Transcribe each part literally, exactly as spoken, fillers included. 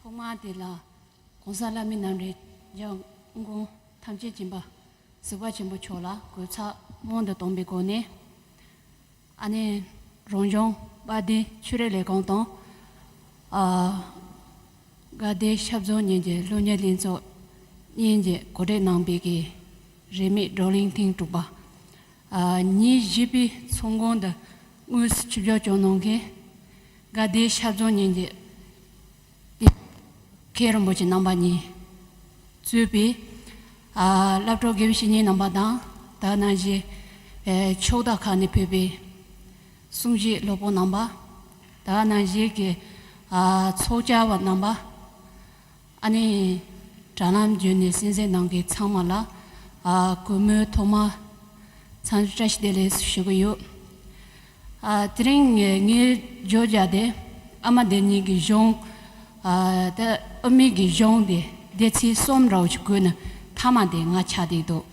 ཐོག་མར་དེ་ལ་༸གོང་ས་ལྷ་མི་རྣམ་འདྲེན་འཇམ་དབྱངས་ཐམས་ཅད་མཁྱེན་པ་གཟིགས་པ་ཆེན་པོ་མཆོག་ལ་གུས་ཕྱག་སྔོན་དུ་བསྟོད་པའི་སྒོ་ནས། ཨ་ནི་རང་བྱུང་དཔལ་ལྡན་ཆོས་རིག་ལས་ཁུངས་དང་། ཨ། དགའ་ལྡན་ཞབས་བརྩོན་གཉིས་ཀྱི་སློབ་གཉེར་ལྷན་ཚོགས་གཉིས་ཀྱིས་གོ་སྒྲིག་གནང་བའི་གི་རིས་མེད་བགྲོ་གླེང་ཐེངས་དྲུག་པ། ཨ། ཉིན་བཞི་པའི་ཚོགས་ཁང་དུ་དངོས་སུ་ཆིབས་བསྒྱུར་བསྐྱངས་གནང་མཁན་དགའ་ལྡན་ཞབས་བརྩོན་གཉིས་ཀྱི་མཁན་རིན་པོ་ཆེ་རྣམ་པ་གཉིས་གཙོས་པའི། ཨ། སློབ་གྲོགས་དགེ་བའི་བཤེས་གཉེན་རྣམ་པ་དང་། དེ་ནང་བཞིན། ཨེ། ཕྱོགས་མཐའ་ཁག་ནས་ཕེབས་པའི་གསུང་བཤད་སློབ་དཔོན་རྣམ་པ། དེ་ནང་བཞིན་གྱི། ཨ། ཚོགས་བཅར་བ་རྣམ་པ། ཨ་ནི་དྲ་ལམ་བརྒྱུད་ནས་གསན་གཟིགས་གནང་མཁན་ཚང་མ་ལ། ཨ། གུས་མོས་ཐོག་མར་འཚམས་འདྲི་བཀྲ་ཤིས་བདེ་ལེགས་ཞུ་གི་ཡོད། ཨ། དེ་རིང་ངའི་བརྗོད་བྱ་དེ་ཨ་མ་བདེན་གཉིས་ཀྱི་གཞུང་། ཨ། ད་དབུ་མའི་གི་གཞུང་དེ་སྡེ་ཚན་གསུམ་འདྲ་བོ་ཞིག་བགོས་ནས་མཐའ་མ་དེ་ང་ཆགས་བསྡད་འདུག་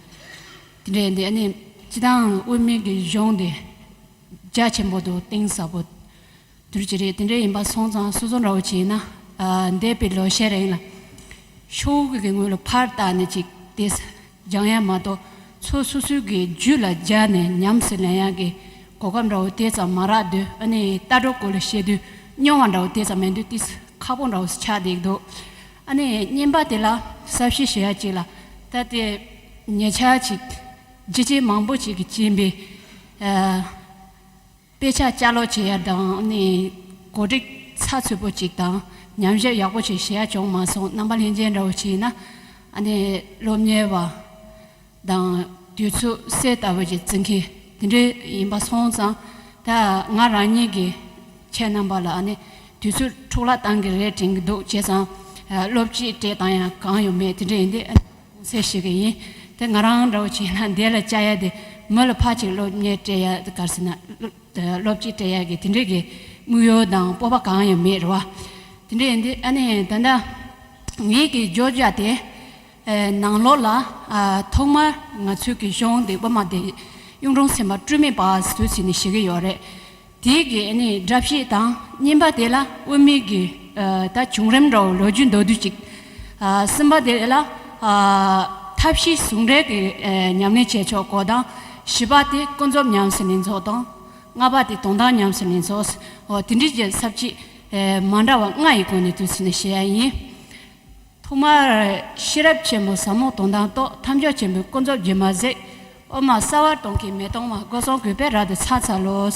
དེ་འདྲ་ཡིན་དུས་ཨ་ནི་སྤྱིར་བཏང་དབུ་མའི་གི་གཞུང་དེ་རྒྱ་ཆེན་པོ་དང་གཏིང་ཟབ་པོ་དུར་གྱི་རེད། དེ་འདྲ་ཡིན་པ་སོང་ཙང་སོ་སོ་འདྲ་བོ་བྱས་ན། ཨ། འདས་པའི་ལོ་ཤས་རིང་ལ་ཕྱོགས་ཀྱི་ངོས་ལ་ཕར་བལྟས་ནས་ཅིག་དེ་སྦྱང་ཡ་མ་གཏོགས། ཚོ་སོ་སོའི་གི་རྒྱུད་ལ་སྦྱར་ནས་ཉམས་སུ་ལེན་ཡ་གི་གོ་སྐབས་འདྲ་བོ་དེ་ཙམ་མ་རག་དུས། ཨ་ནི་ལྟ་གྲུབ་སྐོར་ལ་བཤད་དུས་རྙོག་པ་འདྲ་བོ་དེ་ཙམ་མེད་དུས། དེ་ཁག་པོ་འདྲ་བོ་ཆགས་བསྡད་འདུག་ཨ་ནི་བརྙན་པར་དེ་ལ་གསལ་བཤད་བྱེད་ཡ་ཅིག་ལ། ད་དེ་ཉེ་ཆར་ཅིག་རྒྱུ་རྐྱེན་མང་པོ་ཅིག་གིས་རྐྱེན་པས། ཨ། དཔེ་ཆ་བསྐྱར་ཀློག་བྱེད་ཡ་དང་། ཨ་ནི་གོ་སྒྲིག་ཚགས་ཚུད་པོ་ཅིག་དང་ཉམས་ཞིབ་ཡག་པོ་ཅིག་བྱེད་ཡ་བྱུང་མ་སོང་། རྣམ་པ་ལྷན་རྒྱས་འདྲ་བོ་བྱས་ན། ཨ་ནི་སློབ་གཉེར་བ་དང་དུས་ཚོད་གསེར་ལྟ་བུ་ཅིག་བརྩི་མཁན་དེ་འདྲ་ཡིན་པ་སོང་ཙང་། ད་ང་རང་ཉིད་ཀྱིས་ཁྱེད་རྣམ་པ་ལ་ཨ་ནི་དུས་ཚོད་འཕྲོ་བརླག་བཏང་གི་རེད་དྲན་གྱི་འདུག་བྱས་ཙང་། ཨ། སློབ་ཁྲིད་སྤྲད་བཏང་ཡ་གང་ཡང་མེད། དེ་འདྲ་ཡིན་དུས་ཨ་ནི་གསལ་བཤད་ཀྱི་ཡིན། དེ་ང་རང་འདྲ་བོ་བྱས་ན་འདི་ལ་བཅར་ཡ་དེ་མི་ལ་ཕར་ཅིག་སློབ་གཉེར་སྤྲད་ཡ། ག་རེ་ཟེར་ན། སློབ་ཁྲིད་སྤྲད་ཡ་གི་དེ་འདྲ་གི་དམིགས་ཡུལ་དང་སྤོབས་པ་གང་ཡང་མེད་རེད་བ། དེ་འདྲ་ཡིན་དུས་ཨ་ནི་ད་ལྟ་ངེད་ཀྱི་བརྗོད་བྱ་དེ། ཨ། ནང་ལོགས་ལ། ཨ། ཐོག་མར་ང་ཚོའི་གི་གཞུང་དེ་དབུ་མ་དེ་གཡུང་དྲུང་སེམས་དཔའ་སྤྲོས་མེད་པ་ཟེར་དུས་ཟེར་ནས་བཤད་ཀྱི་ཡོད་རེད། དེའི་གི་ཨ་ནི་སྒྲ་བཤད་དང་། བརྙན་པར་དེ་ལ་དབུ་མའི་གི། ཨ། ད་བྱུང་རིམ་འདྲ་བོ་ལོ་རྒྱུས་མདོར་བསྡུས་ཅིག་ཨ། གསུམ་པ་དེ་ལ། ཨ། ཐབས་ཤེས་ཟུང་འབྲེལ་གྱི། ཨ། ཉམས་ལེན་བྱེད་ཕྱོགས་སྐོར་དང་། བཞི་པ་དེ་ཀུན་རྫོབ་ཉམས་སུ་ལེན་ཕྱོགས་དང་། ལྔ་པ་དེ་དོན་དམ་ཉམས་སུ་ལེན་ཕྱོགས། འོ། དེ་འདྲའི་གི་ས་བཅད། ཨ། མ་འདྲ་བ་ལྔ་ཡི་སྒོ་ནས་དུས་ཚོད་ནས་བཤད་ཡ་ཡིན། ཐོག་མར་ཤེས་རབ་ཆེན་པོའི་ཟབ་མོ་དོན་དམ་རྟོགས། ཐབས་མཆོག་ཆེན་པོའི་ཀུན་རྫོབ་སྒྱུ་མ་ཟད། དབུ་མ་གསལ་བར་གཏོང་མཁན་མི་གཏོང་མ། སྒོ་གསུམ་གུས་པས་རབ་ཏུ་ཚར་ཚར་ལོ།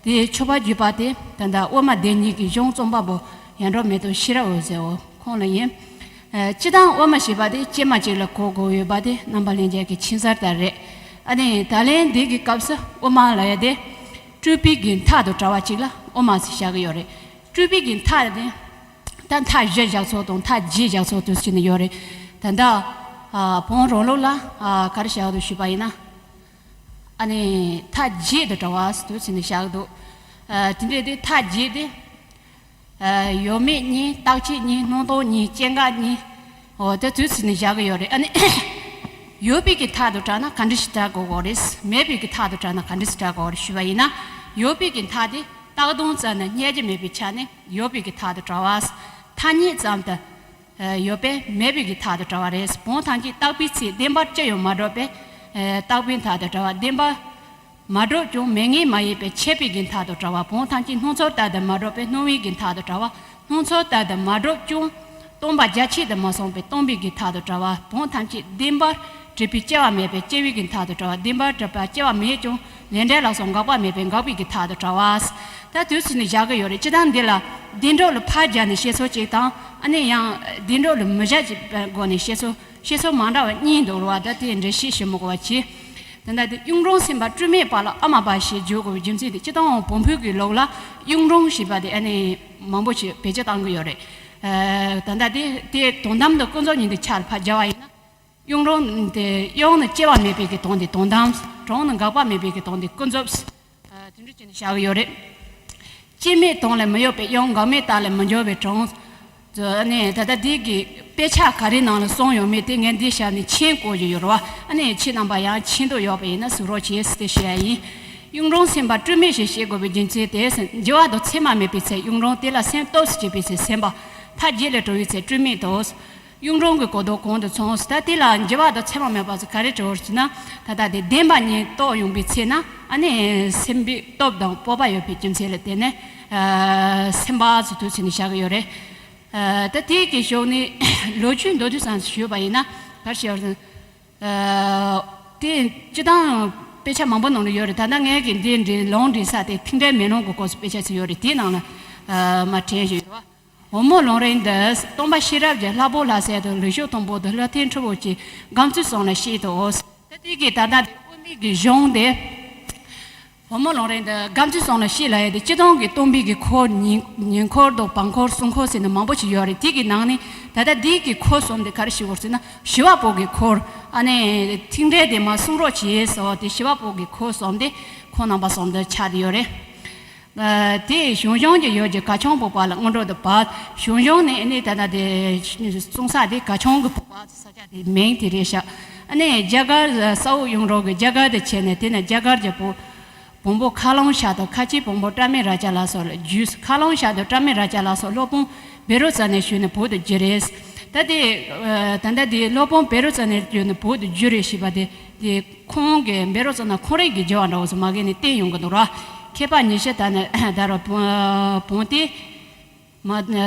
དེའི་མཆོད་པར་བརྗོད་པ་དེ་ད་ལྟ་དབུ་མ་སྡེ་གཉིས་ཀྱི་གཞུང་རྩོམ་པ་པོ་ཡར་འབྲོག་མེ་ཏོག་ཤེས་རབ་འོད་ཟེར། འོ། ཁོང་ལ་ཡིན། ཨ། སྤྱིར་བཏང་དབུ་མ་ཞེས་པ་དེ་ཅིག་མ་ཅིག་ལ་གོ་དགོས་ཡོད་པ་དེ་རྣམ་པ་ལྷན་རྒྱས་ཀྱིས་མཁྱེན་གསལ་ལྟར་རེད། ཨ་ནི་ད་ལན་འདི་གི་སྐབས་སུ་དབུ་མ་ལབ་ཡ་དེ་སྤྲུལ་པའི་གི་མཐའ་དང་བྲལ་བ་ཅིག་ལ་དབུ་མ་ཟེར་བཞག་གི་ཡོད་རེད། སྤྲུལ་པའི་གི་མཐའ་དེ། ད་མཐའ་བཞི་བཞག་ཕྱོགས་དང་མཐའ་བརྒྱད་བཞག་ཕྱོགས་དུ་ཕྱེ་ནས་ཡོད་རེད། ད་ལྟ། ཨ། བོན་རང་ལུགས་ལ། ཨ། ག་རེ་བཞག་འདུག་ཞུས་པ་ཡིན་ན། ཨ་ནི་མཐའ་བརྒྱད་དང་བྲལ་བ་དུ་ཕྱེ་ནས་བཞག་འདུག་ཨ། དེ་འདྲ་དེ་མཐའ་བརྒྱད་དེ། ཨ། ཡོད་མེད་གཉིས། རྟག་ཆད་གཉིས། སྣང་སྟོང་གཉིས། སྐྱེ་འགག་གཉིས། འོ། དེ་དུས་ཚོད་ནས་བཞག་གི་ཡོད་རེད། ཨ་ནི་ཡོད་པའི་གི་མཐའ་དང་བྲལ་ན་ག་འདྲ་ཞིག་བྲལ་དགོས་ཀྱི་རེད། མེད་པའི་གི་མཐའ་དང་བྲལ་ན་ག་འདྲ་ཞིག་བྲལ་དགོས་ཀྱི་རེད་ཞུས་པ་ཡིན་ན། ཡོད་པའི་གི་མཐའ་དེ་རྟག་སྟོང་ཙམ་ན་བསྙད་རྒྱུ་མེད་པའི་ཆ་ནས་ཡོད་པའི་གི་མཐའ་དང་བྲལ་བ། ཐ་སྙད་ཙམ་དུ་ཡོད་པས་མེད་པའི་གི་མཐའ་དང་བྲལ་བ་རེད། བོན་ཐམས་ཅད་རྟག་པའི་ཚེ། བདེན་པར་ཅི་ཡང་མ་གྲུབ་པས་རྟག་པའི་མཐའ་དང་བྲལ་བ། བདེན་པར་མ་གྲུབ་ཀྱང་མེད་ངེས་མ་ཡིན་པས་ཆད་པའི་གི་མཐའ་དང་བྲལ་བ། བོན་ཐམས་ཅད་སྣང་ཚུལ་ལྟར་དུ་མ་གྲུབ་པས་སྣང་བའི་གི་མཐའ་དང་བྲལ་བ། སྣང་ཚུལ་ལྟར་དུ་མ་གྲུབ་ཀྱང་སྟོང་པ་རྒྱ་ཆད་དུ་མ་སོང་བས་སྟོང་པའི་གི་མཐའ་དང་བྲལ་བ། བོན་ཐམས་ཅད་བདེན་པར་གྲུབ་པས་སྐྱེ་བ་མེད་པས་སྐྱེ་བའི་གི་མཐའ་དང་བྲལ་བ། བདེན་པར་གྲུབ་པ་སྐྱེ་བ་མེད་ཀྱང་ལས་འབྲས་ལ་སོགས་འགག་པ་མེད་པས་འགག་པའི་གི་མཐའ་དང་བྲལ་བ། ད་དུས་ཚོད་ནས་བཞག་གི་ཡོད་རེད། སྤྱིར་བཏང་འདི་ལ་བདེན་གྲུབ་ལ་ཕར་སྦྱར་ནས་བཤད་ཚུལ་གཅིག་དང་། ཨ་ནི་ཡང་བདེན་གྲུབ་ལ་མི་སྦྱར་གྱི་སྒོ་ནས་བཤད་ཚུལ། བཤད་ཚུལ་མ་འདྲ་བ་གཉིས་འདུག་རེད་བ། ད་དེ་འགྲེལ་བཤད་ཞིབ་མོ་དགོས་པ་བྱས། ད་ལྟ་དེ་གཡུང་དྲུང་སེམས་དཔའ་སྤྲོས་མེད་པ་ལ་ཨ་མ་པ་ཞེས་བརྗོད་དགོས་པའི་རྒྱུ་མཚན་དེ། སྤྱིར་བཏང་བོན་པོའི་གི་ལུགས་ལ་གཡུང་དྲུང་ཞེས་པ་དེ་ཨ་ནི་མང་པོ་ཞིག་བེད་སྤྱོད་བཏང་གི་ཡོད་རེད། ཨ། ད་ལྟ་དེ་དེ་དོན་དམ་དུ་ཀུན་རྫོབ་ཉིད་དུ་ཆ་ལ་ཕར་སྦྱར་བ་ཡིན་ན། གཡུང་དྲུང་དེ། གཡུང་ནི་སྐྱེ་བ་མེད་པའི་གི་དོན་དེ་དོན་དམ། དྲུང་ནི་འགག་པ་མེད་པའི་གི་དོན་དེ་ཀུན་རྫོབ། ཨ། དེ་འདྲ་བྱས་ནས་བཞག་གི་ཡོད་རེད། སྐྱེ་མེད་དོན་ལས་མི་གཡོ་བའི་གཡུང་། འགག་མེད་རྟགས་ལས་མི་འགྱུར་བའི་དྲུང་། ཨ་ནི་ད་ལྟ་འདི་གི་དཔེ་ཆ་ག་རེ་ནང་ལ་གསུངས་ཡོད་མེད་དེ་ངས་འདི་བཞག་ནས་མཆན་བཀོད་ཀྱི་ཡོད་རེད་བ། ཨ་ནི་ཁྱེད་རྣམ་པ་ཡང་མཁྱེན་འདོད་ཡོད་པ་ཡིན་ན་གཟིགས་རོགས་བྱེད་ཟེར་ཏེ་ཞུ་ཡ་ཡིན། གཡུང་དྲུང་སེམས་དཔའ་སྤྲོས་མེད་ཞེས་བཤད་དགོས་པའི་རྒྱུ་མཚན་དེ། འགྱུར་བ་དང་མཚན་མ་མེད་པའི་ཚེ་གཡུང་དྲུང་དེ་ལ་སེམས་སྟོབས་སུ་བྱེད་པའི་ཚེ་སེམས་དཔའ། མཐའ་བརྒྱད་ལས་གྲོལ་བའི་ཚེ་སྤྲོས་མེད་དོ། གཡུང་དྲུང་གི་གོ་ལྡོག་གོང་དུ་སོང་། ད་དེ་ལ་འགྱུར་བ་དང་མཚན་མ་མེད་པ་ཚོ་ག་རེ་གྲོལ་ཟེར་ན། ད་ལྟ་དེ་བདེན་པ་གཉིས་རྟོགས་ཡོང་པའི་ཚེ་ན་ཨ་ནི་སེམས་པའི་སྟོབས་དང་སྤོབས་པ་ཡོད་པའི་རྒྱུ་མཚན་ལ་བརྟེན་ནས་ཨ་སེམས་པ་ཚོ་དུས་ཚོད་ནས་བཞག་གི་ཡོད་རེད། ཨ་ད་དེ་གི་ཕྱོགས་ནས་ལོ་རྒྱུས་མདོར་བསྡུས་ཙམ་ཞུས་པ་ཡིན་ན་ག་རེ་ཞུ་ཡོད་རེད། ཨ་དེ་སྤྱིར་བཏང་དཔེ་ཆ་མང་པོ་ནང་ལ་ཡོད་རེད། ད་ལྟ་ངས་ཀྱི་འདི་འདྲའི་ལུང་འདྲེན་ས་དེ་ཐིག་འཕྲེང་མེ་ལོང་གི་སྐོར་སུ་དཔེ་ཆ་ཚོ་ཡོད་རེད། དེའི་ནང་ལ་ཨ་མར་དྲན་བཞིན་ཡོད། བུ་མོ་ལུང་རིང་འདི་སྟོན་པ་ཤེས་རབ་ཀྱི་ལྷ་བུ་ལྷ་སྲས་དང་ལུགས་ཕྱོགས་མཐོན་པོ་དང་ལྷ་ལྡན་ཁྲོ་བོ་ཆེ་སྒམ་ཚུགས་གསུམ་ལ་གཤེགས་ཏོ། ད་དེ་གི་ད་ལྟ་དེ་དབུ་མའི་གི་གཞུང་དེ། བུ་མོ་ལུང་རིང་འདི་སྒམ་ཚུགས་གསུམ་ལ་གཤེགས་ལབ་ཡ་དེ་སྤྱིར་བཏང་གི་སྟོན་པའི་གི་འཁོར་ཉིན་ཉིན་འཁོར་དང་བར་འཁོར་གསུམ་འཁོར་ཟེར་ནས་མང་པོ་ཞིག་ཡོད་རེད། དེ་གི་ནང་ནས་ད་ལྟ་འདི་གི་འཁོར་གསུམ་དེ་ག་རེ་ཞུ་དགོས་ཟེར་ན་ཞི་བ་འོག་གི་འཁོར། ཨ་ནི་ཐིག་འཕྲེང་དེ་མར་གསུང་རོགས་བྱེད་ཟེར་བ་དེ་ཞི་བ་འོག་གི་འཁོར་གསུམ་དེ་ཁོང་རྣམ་པ་གསུམ་དུ་ཆགས་བསྡད་ཡོད་རེད། ཨ་དེ་ཞང་ཞུང་གི་ཡུལ་གྱི་གར་ཆུང་ཕུག་པ་ལ་སྔོན་འགྲོ་དུ་བབས། ཞང་ཞུང་ནས་ཨ་ནི་ད་ལྟ་དེ་གསུང་ས་དེ་གར་ཆུང་གི་ཕུག་པ་ས་ཆ་དེ་མིང་དེ་རེད་ཤག་ཨ་ནི་རྒྱ་གར་ས་འོག་གཡུང་དྲུང་གི་རྒྱ་གར་དུ་ཆས་ནས་དེ་ནས་རྒྱ་གར་གྱི་བོན་བོན་པོ་མཁའ་ལོང་ཞབས་དང་ཁ་ཆེའི་བོན་པོ་པྲ་མི་ར་ཅ་ལ་སོགས་ལ་བརྒྱུད། མཁའ་ལོང་ཞབས་དང་པྲ་མི་ར་ཅ་ལ་སོགས་སློབ་དཔོན་བཻ་རོ་ཙ་ནའི་ཞུས་ནས་བོད་དུ་བསྒྱུར་རེད། ད་དེ་ཨ་ད་ལྟ་དེ་སློབ་དཔོན་བཻ་རོ་ཙ་ནའི་ཞུས་ནས་བོད་དུ་བསྒྱུར་རེད་ཞེས་པ་དེ་དེ། ཁོང་གིས་བཻ་རོ་ཙ་ན་ཁོང་རང་གི་རྒྱུ་བ་འདྲ་བོ་ཟེར་མ་གི་ནས་བསྟན་ཡོང་གི་འདུག་ར། མཁས་པ་ཉི་ཤུ་དང་ནི་ད་ར་བོན་བོན་ཏེ་མ་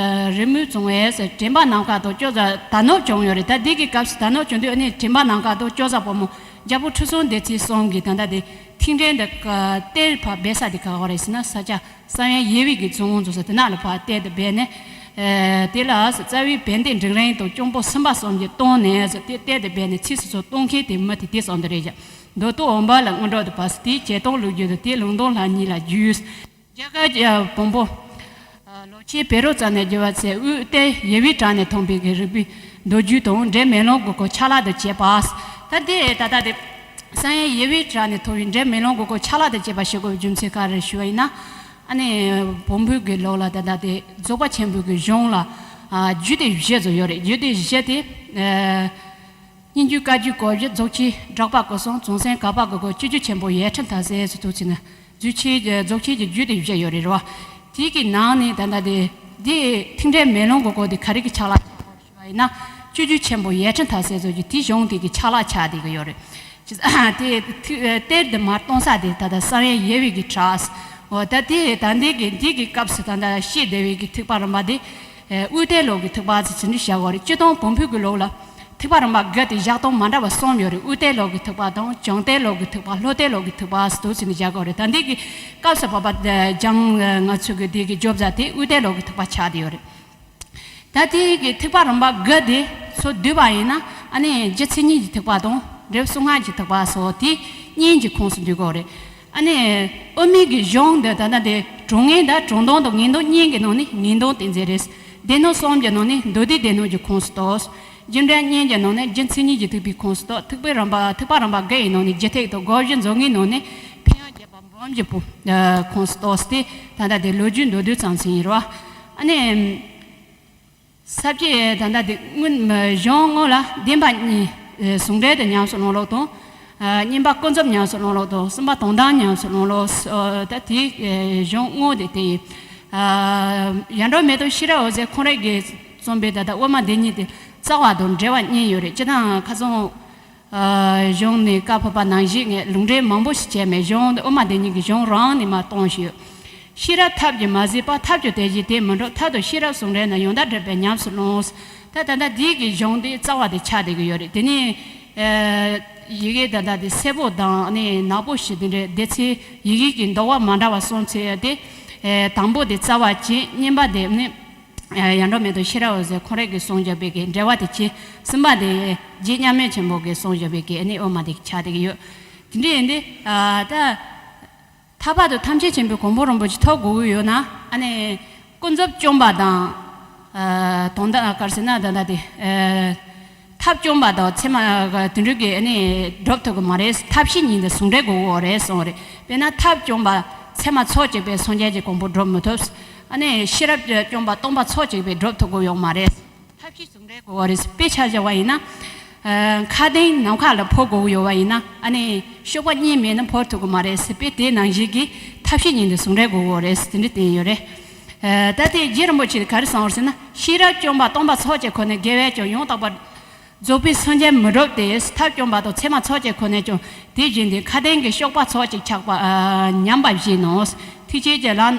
རི་མོའི་བཙོང་བས་དྲན་པ་ནམ་མཁའ་དང་སྐྱོ་ས་དར་ནག་བྱུང་ཡོད་རེད། ད་འདི་གི་སྐབས་སུ་དར་ནག་བྱུང་དུས་ཨ་ནི་དྲན་པ་ནམ་མཁའ་དང་སྐྱོ་ས་བུ་མོ་རྒྱལ་པོ་ཁྲི་སྲོང་ལྡེ་བཙན་གསུམ་གྱིས་ད་ལྟ་དེ་ཐིག་འཕྲེང་འདི་གཏེར་ཕར་སྦས་ས་དེ་ག་བ་རེད་ཟེར་ན་ས་ཆ། བསམ་ཡས་ཡེ་བི་གི་ཙུང་ཙུང་ཟེར་དེ་ནང་ལ་ཕར་གཏེར་དེ་སྦས་ནས། ཨེ་དེ་ལ་རྩ་བའི་བན་དེ་འབྲིང་རིང་དང་སྐྱོང་པོ་སུམ་པ་གསུམ་གྱིས་གཏོང་ནས་ཟེར་དེ་གཏེར་དེ་སྦས་ནས་ཚིགས་སུ་ཚོ་གཏོང་མཁན་དེ་མི་དེ་དེ་གསུམ་དེ་རེད་ཀྱང་། མདོ་སྟོད་འོལ་འབར་ལ་སྔོན་འགྲོ་དུ་བབས། དེའི་བྱེད་སྟངས་ལོ་རྒྱུས་དང་དེའི་ལུང་སྟོན་ལྷ་གཉིས་ལ་བརྒྱུད། རྒྱ་གར་གྱི་བོན་པོ་ལོ་ཆེན་བཻ་རོ་ཙ་ནའི་རྒྱུ་བ་ཚེ་དབུས་གཏེར་ཡེ་བི་བྲག་ནས་ཐོན་པའི་གི་རིག་པའི་མདོ་རྒྱུད་དང་འབྲས་མེ་ལོང་གི་སྐོར་ཆ་ལག་ཏུ་བྱེད་པ། ད་དེ་ད་ལྟ་དེ་བསམ་ཡས་ཡེ་བི་བྲག་ནས་ཐོན་པའི་འབྲས་མེ་ལོང་གི་སྐོར་ཆ་ལག་ཏུ་བྱེད་པ་ཞིག་གི་རྒྱུ་མཚན་ག་རེ་ཞུ་བ་ཡིན་ན། ཨ་ནི་བོན་པོའི་གི་ལུགས་ལ་ད་ལྟ་དེ་རྫོགས་པ་ཆེན་པོའི་གི་གཞུང་ལ་ཨ་རྒྱུད་སྡེ་བཞི་ཙམ་ཡོད་རེད། རྒྱུད་སྡེ་བཞི་དེ་ཨ་སྙན་བརྒྱུད་བཀའ་བརྒྱུད་སྐོར་བཞི། རྫོགས་ཆེན་སྦྲགས་པ་སྐོར་གསུམ། རྫོགས་ཆེན་གབ་པ་གི་སྐོར། སྤྱོད་འཇུག་ཆེན་པོ་ཡིག་ཕྲེང་དག་ཚད་སོགས་ཐུགས་ཆེན་ནས་རྫོགས་ཆེན་རྫོགས་ཆེན་གྱི་རྒྱུད་སྡེ་བཞི་ཡོད་རེད་རོ། དེ་གི་ནང་ནས་ད་ལྟ་དེ་དེ་ཐིག་འཕྲེང་མེ་ལོང་གི་སྐོར་དེ་ག་རེ་གི་ཆ་ལག་ཡིན་ན། སྤྱོད་འཇུག་ཆེན་པོ་ཡིག་ཕྲེང་དག་ཚད་སོགས་ཀྱི་དེ་གཞུང་དེ་གི་ཆ་ལག་ཆགས་བསྡད་ཀྱི་ཡོད་རེད། དེ་ཐིག་གཏེར་དེ་མར་གཏོང་ས་དེ་ད་ལྟ་བསམ་ཡས་ཡེ་བི་གི་བྲག་འོ་ད་དེ་ད་འདི་གི་འདི་གི་སྐབས་སུ་ད་ལྟ་བཤད་བསྡད་པའི་གི་ཐེག་པ་རིམ་པ་དེ་དབུས་གཏེར་ལུགས་ཀྱི་ཐེག་པ་ཟེར་ཚུལ་འདི་བཞག་ཡོད་རེད། སྤྱིར་བཏང་བོན་པོའི་གི་ལུགས་ལ་ཐེག་པ་རིམ་པ་དགུ་དེ་བཞག་སྟངས་མ་འདྲ་བ་གསུམ་ཡོད་རེད། དབུས་གཏེར་ལུགས་ཀྱི་ཐེག་པ་དང་བྱང་གཏེར་ལུགས་ཀྱི་ཐེག་པ། ལྷོ་གཏེར་ལུགས་ཀྱི་ཐེག་པ་ཟེར་དུས་ཚུལ་འདི་བཞག་ཡོད་རེད། ད་འདི་གི་སྐབས་སུ་བབ་པ་ལྗང་ང་ཚོ་གི་འདི་གི་བརྗོད་བྱ་དེ་དབུས་གཏེར་ལུགས་ཀྱི་ཐེག་པ་ཆགས་བསྡད་ཡོད་རེད། ད་དེ་གི་ཐེག་པ་རིམ་པ་དགུ་དེ་ཚོ་བསྡུས་པ་ཡིན་ན་ཨ་ནི་རྗེ་མཚན་ཉིད་ཀྱི་ཐེག་པ་དང་འབྲས་བུ་གསུང་ངག་གི་ཐེག་པ་སོགས་དེ་གཉིས་ཀྱི་ཁོངས་སུ་འདུས་ཀྱི་ཡོད་རེད། ཨ་ནི་དབུ་མའི་གི་གཞུང་འདི་ད་ལྟ་དེ་གྲུབ་ངེས་དང་གྲུབ་དོན་དང་ངེས་དོན་གཉིས་ཀྱི་ནང་ནས་ངེས་དོན་ཏིང་འཛིན་རེད། སྡེ་སྣོད་གསུམ་གྱི་ནང་ནས་མདོ་སྡེའི་སྡེ་སྣོད་ཀྱི་ཁོངས་སུ་གཏོགས། རྒྱུ་འབྲས་གཉིས་ཀྱི་ནང་ནས་རྗེ་མཚན་ཉིད་ཀྱི་ཐེག་པའི་ཁོངས་སུ་གཏོགས། ཐེག་པའི་རིམ་པ་ཐེག་པ་རིམ་པ་དགུ་ཡི་ནང་ནས་རྗེ་ཐེག་དང་སྒོ་བཞི་རྫོགས་ངེས་ནང་ནས་ཕན་ཡོན་བརྒྱད་པ་འབུམ་བཞི་པོ་ཁོངས་སུ་གཏོགས་ཏེ་ད་ལྟ་དེ་ལོ་རྒྱུས་མདོར་བསྡུས་ཙམ་ཞིག་ཡིན་རོ། ཨ་ནི། ས་བཅད་ད་ལྟ་དེ་སྔོན་གཞུང་སྔོན་ལ་བདེན་པ་གཉིས་ཟུང་འབྲེལ་དུ་ཉམས་སུ་བླང་ལུགས་དང་། བསྙེན་པ་ཀུན་རྫོབ་ཉམས་སུ་བླང་ལུགས་དང་། གསུམ་པ་དོན་དམ་ཉམས་སུ་བླང་ལུགས། ད་དེ་གཞུང་སྔོན་དེ་དེ་ཡིན། ཡར་འབྲོག་མེ་ཏོག་ཤེས་རབ་འོད་ཟེར་ཁོང་རང་གིས་རྩོམ་པའི་ད་ལྟ་དབུ་མ་སྡེ་གཉིས་དེ་རྩ་བ་དང་འབྲེལ་བ་གཉིས་ཡོད་རེད། སྤྱིར་བཏང་ཁ་སང་གཞུང་ནས་བཀའ་ཕབ་པ་ནང་བཞིན་ངས་ལུང་འདྲེན་མང་པོ་ཞིག་བྱས་མེད། གཞུང་དབུ་མ་སྡེ་གཉིས་ཀྱི་གཞུང་རང་ནས་མར་གཏོང་ཞུས། ཤེས་རབ་ཐབས་ཀྱིས་མ་ཟིན་པ། ཐབས་ཀྱང་དེ་བཞིན་དེ་མི་འགྲུབ། ཐབས་དང་ཤེས་རབ་ཟུང་འབྲེལ་ན། ཡང་དག་སྒྲུབ་པས་ཉམས་སུ་བླང་། ད་ད་ལྟ་འདི་གི་གཞུང་འདི་རྩ་བ་དེ་ཆགས་བསྡད་ཀྱི་ཡོད་རེད། དེ་ནས་ཡི་གེ་ད་ལྟ་དེ་སེར་པོ་དང་ནི་ནག་པོ་ཞིག་དེ་འདྲའི་སྡེ་ཚན་ཡི་གེ་གི་འདོགས་པ་མ་འདྲ་བ་གསུམ་ཚེ་དེ། དང་པོ་དེ་རྩ་བ་བྱས། གཉིས་པ་དེ་ནི་ཡར་འབྲོག་མེ་ཏོག་ཤེས་རབ་འོད་ཟེར་ཁོང་རང་གིས་གསུངས་བཞག་པའི་གི་འགྲེལ་པ་དེ་བྱས། གསུམ་པ་དེ་རྗེ་མཉམ་མེད་ཆེན་པོ་གིས་གསུངས་བཞག་པའི་གི་ནི་དབུ་མ་དེ་ཆགས་བསྡད་ཀྱི་ཡོད། དེ་འདྲ་ཡིན་དུས་ད། ཐར་པ་དང་ཐམས་ཅད་མཁྱེན་པའི་གོ་འཕང་རིན་པོ་ཆེ་ཐོབ་དགོས་ཀྱི་ཡོད་ན། ཨ་ནི་ཀུན་རྫོབ་བཅོམ་པ་དང་། ཨ་དོན་དག་ག་རེ་ཟེར་ན་ད་ལྟ་དེ། ཨ་ཐབས་བཅོམ་པ་དང་ཚད་མ་དེ་འདྲ་གི་ཨ་ནི་སྒྲུབ་ཐུབ་ཀྱི་མ་རེད། ཐབས་ཤེས་གཉིས་འདི་ཟུང་འབྲེལ་དགོས་ཀྱི་རེད་གསུངས་རེད། དཔེར་ན་ཐབས་བཅོམ་པ་ཚད་མ་ཚོགས་གཅིག་པས་སངས་རྒྱས་ཀྱི་གོ་འཕང་སྒྲུབ་མི་ཐུབ། ཨ་ནི་ཤེས་རབ་བཅོམ་པ་སྟོང་པ་ཚོགས་གཅིག་པས་སྒྲུབ་ཐུབ་ཀྱི་ཡོད་མ་རེད། ཐབས་ཤེས་ཟུང་འབྲེལ་དགོས་པ་རེད། དཔེ་ཆ་བཞག་པ་ཡིན་ན། ཨ་མཁའ་ལྡིང་ནམ་མཁའ་ལ་འཕུར་དགོས་ཀྱི་ཡོད་པ་ཡིན་ན། ཨ་ནི་གཤོག་པ་གཉིས་མེད་ན་འཕུར་ཐུབ་ཀྱི་མ་རེད་ཟེར། དཔེ་དེ་ནང་བཞིན་གྱི་ཐབས་ཤེས་གཉིས་འདི་ཟུང་འབྲེལ་དགོས་ཀྱི་རེད་ཟེར་དེ་འདྲ་བསྟན་ཡོད་རེད། ཨ། ད་དེ་རྗེ་རིན་པོ་ཆེས་ག་རེ་གསུངས་པ་རེད་ཟེར་ན། ཤེས་རབ་སྐྱོང་བ་སྟོང་པ་ཚོགས་ཀྱི་སྒོ་ནས། དགེ་བས་ཀྱང་ཡང་དག་པར་རྫོགས་པའི་སངས་རྒྱས་མི་འགྲུབ་སྟེ། ཐབས་སྐྱོང་བ་དང་ཚད་མ་ཚོགས་ཀྱི་སྒོ་ནས་ཀྱང་དེ་བཞིན་ཏེ། མཁའ་ལྡིང་གི་གཤོག་པ་ཚོགས་ཀྱིས་ཆགས་པ་ཉམས་པ་བཞིན་ནོ། ཐེག་ཆེན་གྱི་ལམ་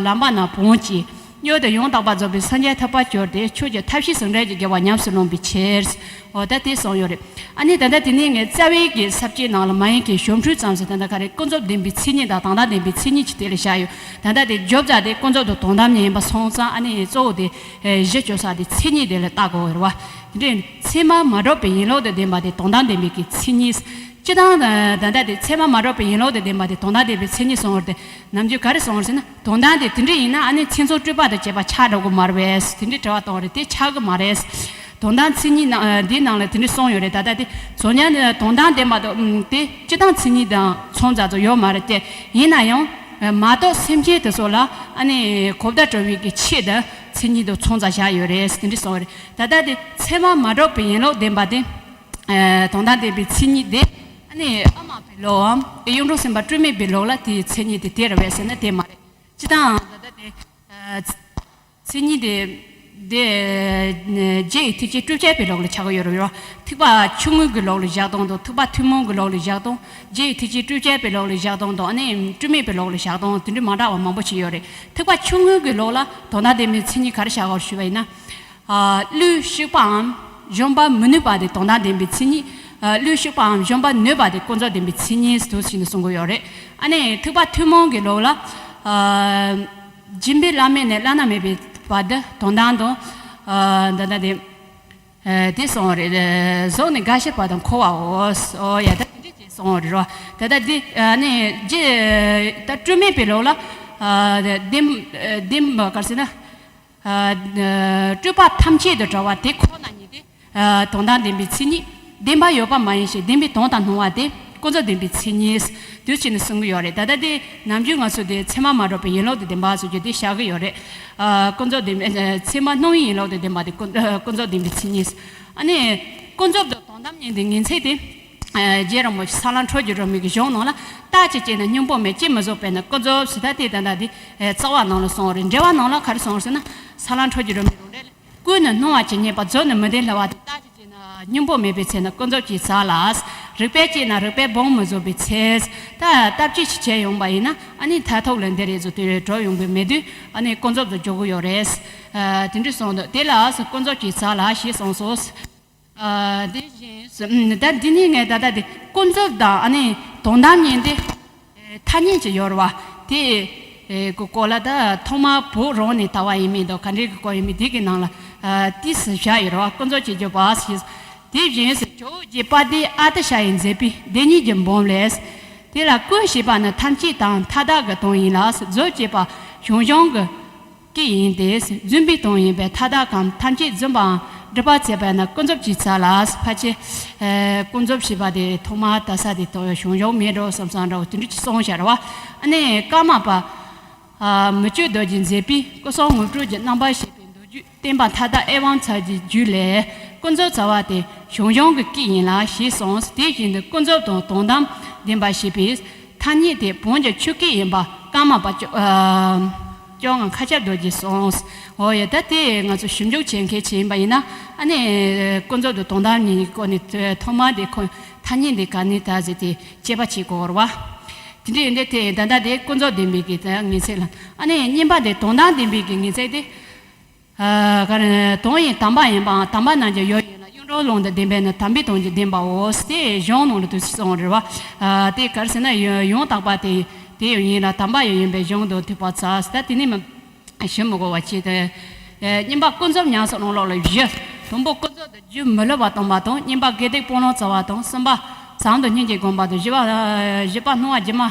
ལམ་པ་རྣམས་བོངས་ཀྱིས། མྱུར་དུ་ཡང་དག་པར་རྫོགས་པའི་སངས་རྒྱས་ཐོབ་པར་གྱུར་ཏེ། ཆོས་ཀྱི་ཐབས་ཤེས་ཟུང་འབྲེལ་གྱི་དགེ་བ་ཉམས་སུ་བླང་བའི་ཕྱིར། འོ་ད་དེ་གསུངས་ཡོད་རེད། ཨ་ནི་ད་ལྟ་དེ་ནས་ངས་རྩ་བའི་གི་ས་བཅད་ནང་ལ་མ་ཡིན་གྱི་ཞོར་འཕྲོས་ཙམ་ཞིག་ད་ལྟ་ག་རེ། ཀུན་རྫོབ་བདེན་པའི་མཚན་ཉིད་དང་དོན་དམ་བདེན་པའི་མཚན་ཉིད་ཀྱི་དེ་ལ་བཞག་ཡོད། ད་ལྟ་དེ་བརྗོད་བྱ་དེ་ཀུན་རྫོབ་དང་དོན་དམ་གཉིས་ཡིན་པ་སོང་ཙང་། ཨ་ནི་གཙོ་བོ་དེ་གཞི་བཅོལ་ས་དེ་མཚན་ཉིད་དེ་ལ་བལྟ་དགོས་རེད་བ། དེ་འདྲའི་ཚད་མ་མ་གྲུབ་པའི་ཡིན་ལུགས་དང་ལྡན་པ་དེ་དོན་དམ་བདེན་པའི་གི་མཚན་ཉིད། སྤྱིར་བཏང་ད་ལྟ་དེ་ཚད་མ་མ་གྲུབ་པའི་ཡིན་ལུགས་དང་ལྡན་པ་དེ་དོན་དམ་བདེན་པའི་མཚན་ཉིད་གསུངས་པ་རེད་དེ། ནམ་རྒྱུན་ག་རེ་གསུངས་པ་རེད་ཟེར་ན། དོན་དམ་དེ་དེ་འདྲ་ཡིན་ན། ཨ་ནི་མཚན་མཚོན་སྤྲུལ་པ་དང་བཅས་པ་ཆགས་འགྲོ་གི་མ་རེད་པས། དེ་འདྲའི་དྲི་བ་གཏོང་རེད། དེ་ཆགས་གི་མ་རེད། དོན་དམ་མཚན་ཉིད་ནང་འདིའི་ནང་ལ་དེ་འདྲ་གསུངས་ཡོད་རེད། ད་ལྟ་དེ་གཙོ་ཉར་ནི་དོན་དམ་བདེན་པ་དང་དེ་སྤྱིར་བཏང་མཚན་ཉིད་དང་མཚུངས་ཙམ་ཙམ་ཡོད་མ་རེད་དེ། ཡིན་ན་ཡང་མ་རྟོགས་སེམས་ཅན་དེ་ཚོ་ལ་ཨ་ནི་གོ་བརྡ་སྤྲོད་པའི་གི་ཆེད་དུ་མཚན་ཉིད་དང་མཚུངས་ཙམ་བཞག་ཡོད་རེད། དེ་འདྲ་གསུངས་ཡོད་རེད། ད་ལྟ་དེ་ཚད་མ་མ་གྲུབ་པའི་ཡིན་ལུགས་བདེན་པ་དེ། ཨ། དོན་དམ་བདེན་པའི་མཚན་ཉིད་དེ། ཨ་ནི་ཨ་མ་པའི་ལུགས་འམ། གཡུང་དྲུང་སེམས་དཔའ་སྤྲོས་མེད་པའི་ལུགས་ལ་དེའི་མཚན་ཉིད་དེ་དེ་རེད་པས་ཟེར་ན་དེ་མ་རེད། སྤྱིར་བཏང་ད་ལྟ་དེ། ཨ། མཚན་ཉིད་དེ། དེ་རྗེ་ཡི་ཐེག་ཆེན་སྤྲོས་བྲལ་པའི་ལུགས་ལ་ཆགས་ཀྱི་ཡོད་རེད་བ། ཐེག་པ་ཆུང་ངུ་གི་ལུགས་ལ་བཞག་སྟངས་དང་། ཐེག་པ་ཐུན་མོང་གི་ལུགས་ལ་བཞག་སྟངས། རྗེ་ཡི་ཐེག་ཆེན་སྤྲོས་བྲལ་པའི་ལུགས་ལ་བཞག་སྟངས་དང་། ཨ་ནི་སྤྲོས་མེད་པའི་ལུགས་ལ་བཞག་སྟངས། དེ་འདྲ་མ་འདྲ་བ་མང་པོ་ཞིག་ཡོད་རེད། ཐེག་པ་ཆུང་ངུ་གི་ལུགས་ལ་དོན་དམ་བདེན་པའི་མཚན་ཉིད་ག་རེ་བཞག་པ་ཞུས་པ་ཡིན་ན། ཨ། བློས་གཤེགས་པའམ་བཞོན་པར་མི་ནུས་པ་དེ་དོན་དམ་བདེན་པའི་མཚན་ཉིད། ཨ། བློས་གཤེགས་པའམ་བཞོན་པར་ནུས་པ་དེ་ཀུན་རྫོབ་བདེན་པའི་མཚན་ཉིད་དུ་ཕྱིན་ནས་གསུང་གི་ཡོད་རེད། ཨ་ནི་ཐེག་པ་ཐུན་མོང་གི་ལུགས་ལ། ཨ། སྦྱིན་པའི་བླ་མེད་ནས་བླ་ན་མེད་པའི་བར་དུ་དོན་དམ་དང་། ཨ། ད་ལྟ་དེ། ཨ། དེ་གསུངས་པ་རེད། གཟུགས་ནི་རྒ་ཤི་བ་དང་འཁོར་བའོ། ཨོ་ཡ། ད་དེ་འདྲ་ཅིག་གསུངས་པ་རེད་རོ། ད་ལྟ་དེ། ཨ་ནི་རྗེ་ད་སྤྲོས་མེད་པའི་ལུགས་ལ། ཨ། བདེན། བདེན་པ་ག་རེ་ཟེར་ན། ཨ། སྤྲོས་པ་ཐམས་ཅད་དུ་གྲོལ་བ་དེ་ཁོ་ན་ཉིད་དེ། ཨ། དོན་དམ་བདེན་པའི་མཚན་ཉིད། བདེན་པ་ཡོད་པ་མ་ཡིན་ཞིང་། བདེན་པའི་དོན་དུ་སྣང་བ་དེ་ཀུན་རྫོབ་བདེན་པའི་མཚན་ཉིད་དུ་ཕྱིན་ནས་གསུང་གི་ཡོད་རེད། ད་ལྟ་དེ་ནམ་རྒྱུན་ང་ཚོ་དེ་ཚད་མ་མ་གྲུབ་པའི་ཡིན་ལུགས་དང་ལྡན་པ་ཟེར་རྒྱུ་དེ་བཞག་གི་ཡོད་རེད། ཨ། ཀུན་རྫོབ་བདེན་པའི། ཨ། ཚད་མ་སྣང་བའི་ཡིན་ལུགས་དང་ལྡན་པ་དེ་ཀུན། ཨ། ཀུན་རྫོབ་བདེན་པའི་མཚན་ཉིད། ཨ་ནི་ཀུན་རྫོབ་དང་དོན་དམ་གཉིས་དེ་ངེས་ཚིག་དེ། ཨ། རྗེ་རིན་པོ་ཆེ་ས་ལམ་འཕྲོ་བཅུ་སྒྲོན་མེ་གི་གཞུང་ནང་ལ། རྟག་གཅིག་བྱས་ན་སྙིང་པོ་མེད། ཅི་མི་བཟོད་པས་ན་ཀུན་རྫོབ་ཟེར། ད་དེ་ད་ལྟ་དེ། ཨ། རྩ་བ་ནང་ལ་གསུངས་པ་རེད། འགྲེལ་བ་ནང་ལ་ག་རེ་གསུངས་པ་ཟེར་ན། ས་ལམ་འཕྲོ་བཅུ་སྒྲོན་མེ་རང་འགྲེལ་ལ། ཀུན་ནས་སྣང་བ་ཇི་སྙེད་པ། བརྫོད་ནས་མི་བདེན་སླ་བ་དེ། རྟག་གཅིག་བྱས་ན་སྙིང་པོ་མེད་པའི་ཚེ་ན། ཀུན་རྫོབ་ཀྱི་རྩ་ལ། རིགས་པས་དཔྱད་ན་རིགས་པས་སྦོམ་མི་བཟོད་པའི་ཚེ། ད་ལྟ་ཅི་ཞིག་བྱས་ཡོང་པ་ཡིན་ན། ཨ་ནི་མཐར་ཐུག་ལ་འདི་རེད་ཟེར་དུས་གྲོལ་ཡོང་གི་མེད་དུས། ཨ་ནི་ཀུན་རྫོབ་ཏུ་འཇོག་གི་ཡོད་རེད། ཨ། དེ་འདྲ་གསུངས་འདུག་དེ་ལ་ཀུན་རྫོབ་ཀྱི་རྩ་ལ་ཞེས་གསུངས་སོ། ཨ། དེ་བཞིན་ད་འདི་ནི་ངས་ད་ལྟ་དེ་ཀུན་རྫོབ་དང་ཨ་ནི་དོན་དམ་གཉིས་དེ་ཐ་སྙད་ཅིག་ཡོད་རེད་བ། དེ་གི་སྐོར་ལ་ད་ཐོག་མར་བོད་རང་ནས་དར་བ་ཡིན་མིན་དང་། ག་འདྲའི་གི་སྐོར་ཡིན་མིན་དེ་གི་ནང་ལ། ཨ། ཏིས་བཞག་ཡོད་རེད་བ། ཀུན་རྫོབ་ཀྱི་བརྗོད་པ་ཞེས། དེ་བཞིན་ཇོ་བོ་རྗེ་དཔལ་ལྡན་ཨ་ཏི་ཤ་ཡིས་མཛད་པའི་བདེན་གཉིས་ཀྱི་འབུམ་ལས། དེ་ལ་ཀུན་ཞེས་པ་ནི་ཐམས་ཅད་དང་མཐའ་དག་གི་དོན་ཡིན་ལ། རྫོབ་ཅེས་པ་བྱང་བྱང་གི་སྐད་ཡིན་ཏེ། རྫུན་པའི་དོན་ཡིན་པས་མཐའ་དག་གམ་ཐམས་ཅད་རྫུན་པའམ་སྒྲུབ་པར་བྱེད་པས་ན་ཀུན་རྫོབ་ཀྱི་རྩ་ལ། ཕལ་ཆེར། ཨ། ཀུན་རྫོབ་ཞེས་པ་དེ་ཐོག་མར་དར་ས་དེ་དང་བྱང་བྱང་མེད་འགྲོ་བསམ་བསམ་འདྲ་བོ་དེ་འདྲ་ཅིག་གསུངས་བཞག་རེད་བ། ཨ་ནི་ཀརྨ་པ། ཨ། མི་བསྐྱོད་རྡོ་རྗེས་མཛད་པའི་སྐུ་གསུང་དངོས་གྲུབ་ཀྱི་རྣམ་པར་ཤེས་པའི་མདོ་རྒྱུད་བསྟན་པ་མཐའ་དག་ཨེ་ཝཾ་ཚར་གྱི་རྒྱུད་ལས། ཀུན་རྫོབ་རྩ་བ་དེ་བྱང་བྱང་གི་སྐད་ཡིན་ལ་ཞེས་གསུངས། དེ་བཞིན་དུ་ཀུན་རྫོབ་དང་དོན་དམ་བདེན་པ་ཞེས་པའི་ཐ་སྙད་དེ་བོན་གྱི་ཆོས་སྐད་ཡིན་པ་ཀརྨ་པ་སྐྱོ། ཨ། སྐྱོ་ངག་མཁའ་ཁྱབ་རྡོ་རྗེས་གསུངས། འོ་ཡ། ད་དེ་ང་ཚོ་ཞིབ་འཇུག་བྱེད་མཁན་ཅིག་ཡིན་པ་ཡིན་ན། ཨ་ནི་ཀུན་རྫོབ་དང་དོན་དམ་གཉིས་ཀྱི་སྐོར་ནས་ཐོག་མར་དེ་ཁོ་ཐ་སྙད་འདི་ག་ནས་དར་ཟེར་དེ་དཔྱད་པ་བྱེད་དགོས་རེད་བ། དེ་འདྲ་ཡིན་དུས་དེ་ད་ལྟ་དེ་ཀུན་རྫོབ་བདེན་པའི་གི་ངེས་ཚིག་ལ། ཨ་ནི་གཉིས་པ་དེ་དོན་དམ་བདེན་པའི་གི་ངེས་ཚིག་དེ། ཨ། ག་རེ། དོན་ཡི་དམ་པ་ཡིན་པའམ་དམ་པ་རྣམས་ཀྱི་ཡུལ་ཡིན་ལ། གཡུང་དྲུང་ལུང་དང་ལྡན་པས་ན་དམ་པའི་དོན་གྱི་བདེན་པའོ། དེ་གཞུང་ནང་ལ་དུ་གསུངས་རེད་བ། ཨ། དེ་ག་རེ་ཟེར་ན་ཡང་དག་པ་དེ་དེ་ཡང་ཡིན་ལ། དམ་པ་ཡང་ཡིན་པས་གཞུང་དང་མཐུན་པར་བྱ། ད་དེ་ནི་མི་ཞུ་མི་དགོས་པ་བྱས་ཏེ། ཨ། གཉིས་པ་ཀུན་རྫོབ་ཉམས་སུ་བླང་ལུགས་ལ་བཞི། དང་པོ་ཀུན་རྫོབ་ཏུ་རྒྱུན་མི་བསླུ་བར་སྟོན་པ་དང་། གཉིས་པ་དགེ་སྡིག་སྤང་བླང་བྱ་བ་དང་། གསུམ་པ་བྱམས་དང་སྙིང་རྗེས་བསྒོམ་པ་དང་། བཞི་པ། བཞི་པ་སྣང་བ་སྒྱུ་མ་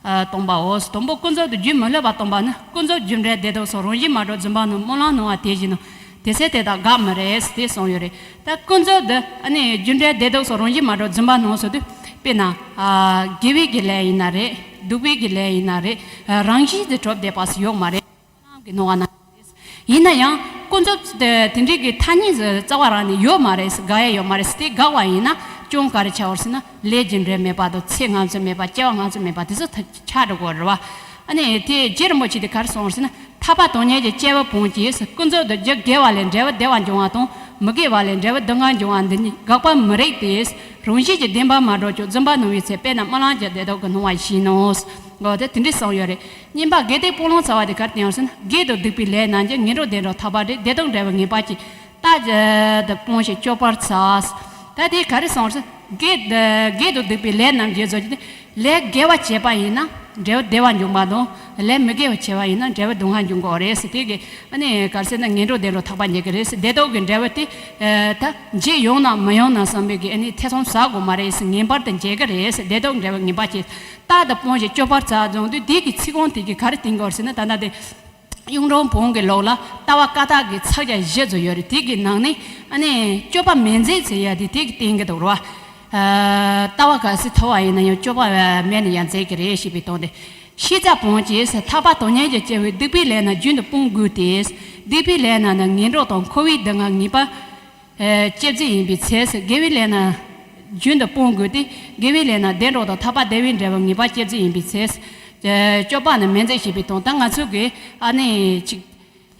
སྟོན་པའོ། དང་པོ་ཀུན་རྫོབ་ཏུ་རྒྱུན་མི་བསླུ་བར་སྟོན་པ་ནི། ཀུན་རྫོབ་རྒྱུ་འབྲས་བདེ་སྡུག་སོགས་རང་བཞིན་མ་གྲུབ་བརྫུན་པ་རྣམས་སྨོན་ལམ་སྣང་བ་དེ་བཞིན་ནོ། དེ་ཚེ་དེ་དག་འགག་མི་རེད་ཟེར་གསུངས་ཡོད་རེད། ད་ཀུན་རྫོབ་ཏུ་ཨ་ནི་རྒྱུ་འབྲས་བདེ་སྡུག་སོགས་རང་བཞིན་མ་གྲུབ་བརྫུན་པ་སྣང་སོགས་དུ་དཔེར་ན། ཨ། དགེ་བའི་གི་ལས་ཡིན་ན་རེད། སྡིག་པའི་གི་ལས་ཡིན་ན་རེད། རང་བཞིན་དུ་གྲུབ་བསྡད་པ་ཞིག་ཡོད་མ་རེད། སྨོན་ལམ་གྱི་སྣང་བ་ན། ཡིན་ན་ཡང་ཀུན་རྫོབ་དེ་དེ་འདྲའི་གི་ཐ་སྙད་རྩ་བ་རང་ནས་ཡོད་མ་རེད། དགག་ཡ་ཡོད་མ་རེད། དེ་དགག་པ་ཡིན་ན་ཅུང་ག་རེ་ཆགས་པ་རེད་ཟེར་ན། ལས་རྒྱུ་འབྲས་མེད་པ་དང་། ཚེ་སྔ་ཕྱི་མེད་པ། སྐྱེ་བ་སྔ་ཕྱི་མེད་པ། དེ་ཚོ་ཆགས་འགྲོ་གི་རེད་བ། ཨ་ནི་དེ་རྗེ་རིན་པོ་ཆེ་དེ་ག་རེ་གསུངས་ཟེར་ན། ཐར་པ་དོན་གཉེར་གྱི་སྐྱེ་བོ་བོན་གྱིས། ཀུན་རྫོབ་ཏུ་རྒྱུ་དགེ་བ་ལས་འབྲས་བུ་བདེ་བ་འབྱུང་བ་དང་། མི་དགེ་བ་ལས་འབྲས་བུ་སྡུག་བསྔལ་འབྱུང་བ་འདི་གཉིས་དགག་པ་མི་རིགས་ཏེ། རང་བཞིན་གྱིས་བདེན་པར་མ་གྲུབ་ཀྱང་། བརྫུན་པར་སྣང་བའི་ཚེ། དཔེར་ན་རྨི་ལམ་གྱི་བདེ་སྡུག་གི་སྣང་བ་བཞིན་ནོ། འོ་དེ་དེ་འདྲའི་གསུངས་ཡོད་རེད། གཉིས་པ་དགེ་སྡིག་སྤོང་ལམ་རྩ་བ་དེ་ག་རེ་བསྟན་ཡོད་ཟེར་ན། དགེ་དང་སྡིག་པའི་ལས་རྣམས་ཀྱང་། ངན་འགྲོ་བདེ་འགྲོར་ཐར་པ་སྒྲུབ། བདེ་སྡུག་འབྲས་བུ་ངེས་པར་སྐྱེ། རྟག་ཏུ་སྤོང་ཞིང་སྤྱོད་པར་བྱ། ད་དེ་ག་རེ་གསུངས་ཟེར། དགེ་དགེ་དང་སྡིག་པའི་ལས་རྣམས་ཀྱི་བཟོ་རྒྱུ་དེ། ལས་དགེ་བ་བྱས་པ་ཡིན་ན་འབྲས་བུ་བདེ་བ་འབྱུང་བ་དང་། ལས་མི་དགེ་བ་བྱས་པ་ཡིན་ན་འབྲས་བུ་སྡུག་བསྔལ་འབྱུང་གི་ཡོད་རེད་ཟེར། དེ་གི་ཨ་ནི་ག་རེ་ཟེར་ན། ངན་འགྲོ་བདེ་འགྲོར་ཐར་པ་ཉིད་ཀྱི་རེད་ཟེར། བདེ་སྡུག་གི་འབྲས་བུ་དེ་ད་རྗེས་ཡོང་ན་མི་ཡོང་ན་བསམ་པའི་གི་ཨ་ནི་ཐེ་ཚོམ་ཟ་དགོས་མ་རེད་ཟེར། ངེས་པར་དུ་འབྱེད་ཀྱི་རེད་ཟེར། བདེ་སྡུག་འབྲས་བུ་ངེས་པར་སྐྱེ། རྟག་ཏུ་སྤོང་ཞིང་སྤྱོད་པར་བྱ་གསུངས་དུས། དེ་གི་ཚིག་རྐང་དེ་གིས་ག་རེ་བསྟན་གྱི་ཡོད་ཟེར་ན། ད་ལྟ་དེ་གཡུང་དྲུང་བོན་གྱི་ལུགས་ལ་ལྟ་བ་བཀའ་རྟགས་ཀྱི་ཕྱག་རྒྱ་བཞི་ཚོ་ཡོད་རེད། དེ་གི་ནང་ནས་ཨ་ནི་སྤྱོད་པ་མི་མཛད་ཟེར་ཡ་དེ་དེ་གིས་བསྟན་གྱི་འདུག་རེད་བ། ལྟ་བ་ག་ཚོད་མཐོ་བ་ཡིན་ན་ཡང་སྤྱོད་པ་མེད་ན་ཡང་མཛད་ཀྱི་རེད་ཞེས་པའི་དོན་དེ། ཤེས་བྱ་བོན་གྱིས། ཐར་པ་དོན་གཉེར་གྱི་སྐྱེ་བོས་སྡིག་པའི་ལས་རྣམས་རྒྱུན་དུ་སྤོང་དགོས་ཏེ། སྡིག་པའི་ལས་རྣམས་ནི་ངན་འགྲོ་དང་འཁོར་བའི་སྡུག་བསྔལ་ངེས་པར་སྐྱེད་རྒྱུ་ཡིན་པའི་ཕྱིར། དགེ་བའི་ལས་རྣམས་རྒྱུན་དུ་སྤོང་དགོས་ཏེ། དགེ་བའི་ལས་རྣམས་བདེ་འགྲོ་དང་ཐར་པ་བདེ་བའི་འབྲས་བུ་ངེས་པར་སྐྱེད་རྒྱུ་ཡིན་པའི་ཕྱིར། སྤྱོད་པ་ནི་མི་མཛད་ཞེས་པའི་དོན། ད་ང་ཚོ་གིས་ཨ་ནི་ཅིག་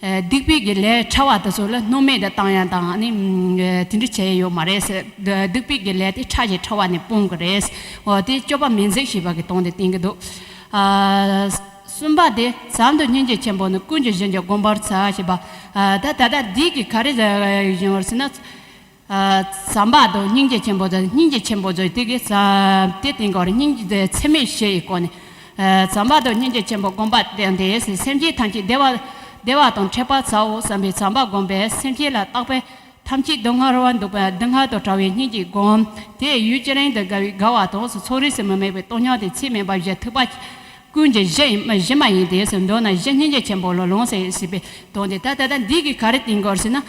སྡིག་པའི་གི་ལས་ཕྲ་བ་དེ་ཚོ་ལ་སྣང་མེད་དུ་བཏང་ཡ་དང་། ཨ་ནི་དེ་འདྲ་བྱས་ཡ་ཡོད་མ་རེད་ཟེར། སྡིག་པའི་གི་ལས་དེ་ཕྲ་ཞིང་ཕྲ་བ་ནས་སྤོང་གི་རེད། འོ་དེ་སྤྱོད་པ་མི་མཛད་ཞེས་པ་གི་དོན་དེ་བསྟན་གྱི་འདུག་གསུམ་པ་དེ། བྱམས་དང་སྙིང་རྗེ་ཆེན་པོ་ནི། ཀུན་གྱི་གཞི་འགྱུར་བསྒོམ་པར་བྱ་ཞེས་པ། ད་ད་ལྟ་འདི་གི་ག་རེ་ཡིན་ཟེར་ན། བྱམས་པ་དང་སྙིང་རྗེ་ཆེན་པོ་དང་། སྙིང་རྗེ་ཆེན་པོ་ཚོ་དེ་གི་བྱམས་དེ་བསྟན་གྱི་ཡོད་རེད། སྙིང་རྗེ་འཚེ་མེད་ཞི་ཡི་སྒོ་ནས། བྱམས་པ་དང་སྙིང་རྗེ་ཆེན་པོ་བསྒོམ་པ་བསྟེན་ཏེ། སེམས་ཅན་ཐམས་ཅད་བདེ་བ་བདེ་བ་དང་འཕྲད་པར་བྱའོ་བསམ་པའི་བྱམས་པ་བསྒོམས་པས། སེམས་ཅན་ལ་བརྟགས་པས་ཐམས་ཅད་སྡུག་བསྔལ་བ་འདུག་པ། སྡུག་བསྔལ་དང་བྲལ་བའི་སྙིང་རྗེ་བསྒོམ། དེ་ཡུན་ཅི་རིང་དུ་དགའ་བའི་དགའ་བ་དང་། ཚོགས་རིས་སུ་མི་དམིགས་པའི་བཏང་སྙོམས་དེ། ཚད་མེད་པ་བཞི། ཐེག་པ་ཀུན་གྱི་གཞི་ཡིན་གཞི་མ་ཡིན་ཏེ། མདོར་ན་གཞི་སྙིང་རྗེ་ཆེན་པོ་ལ་ལོངས་སུ་སྤྱོད་པའི་དོན་དེ། ད་ད་ལྟ་འདི་གིས་ག་རེ་བསྟན་གྱི་ཡོད་ཟེར་ན།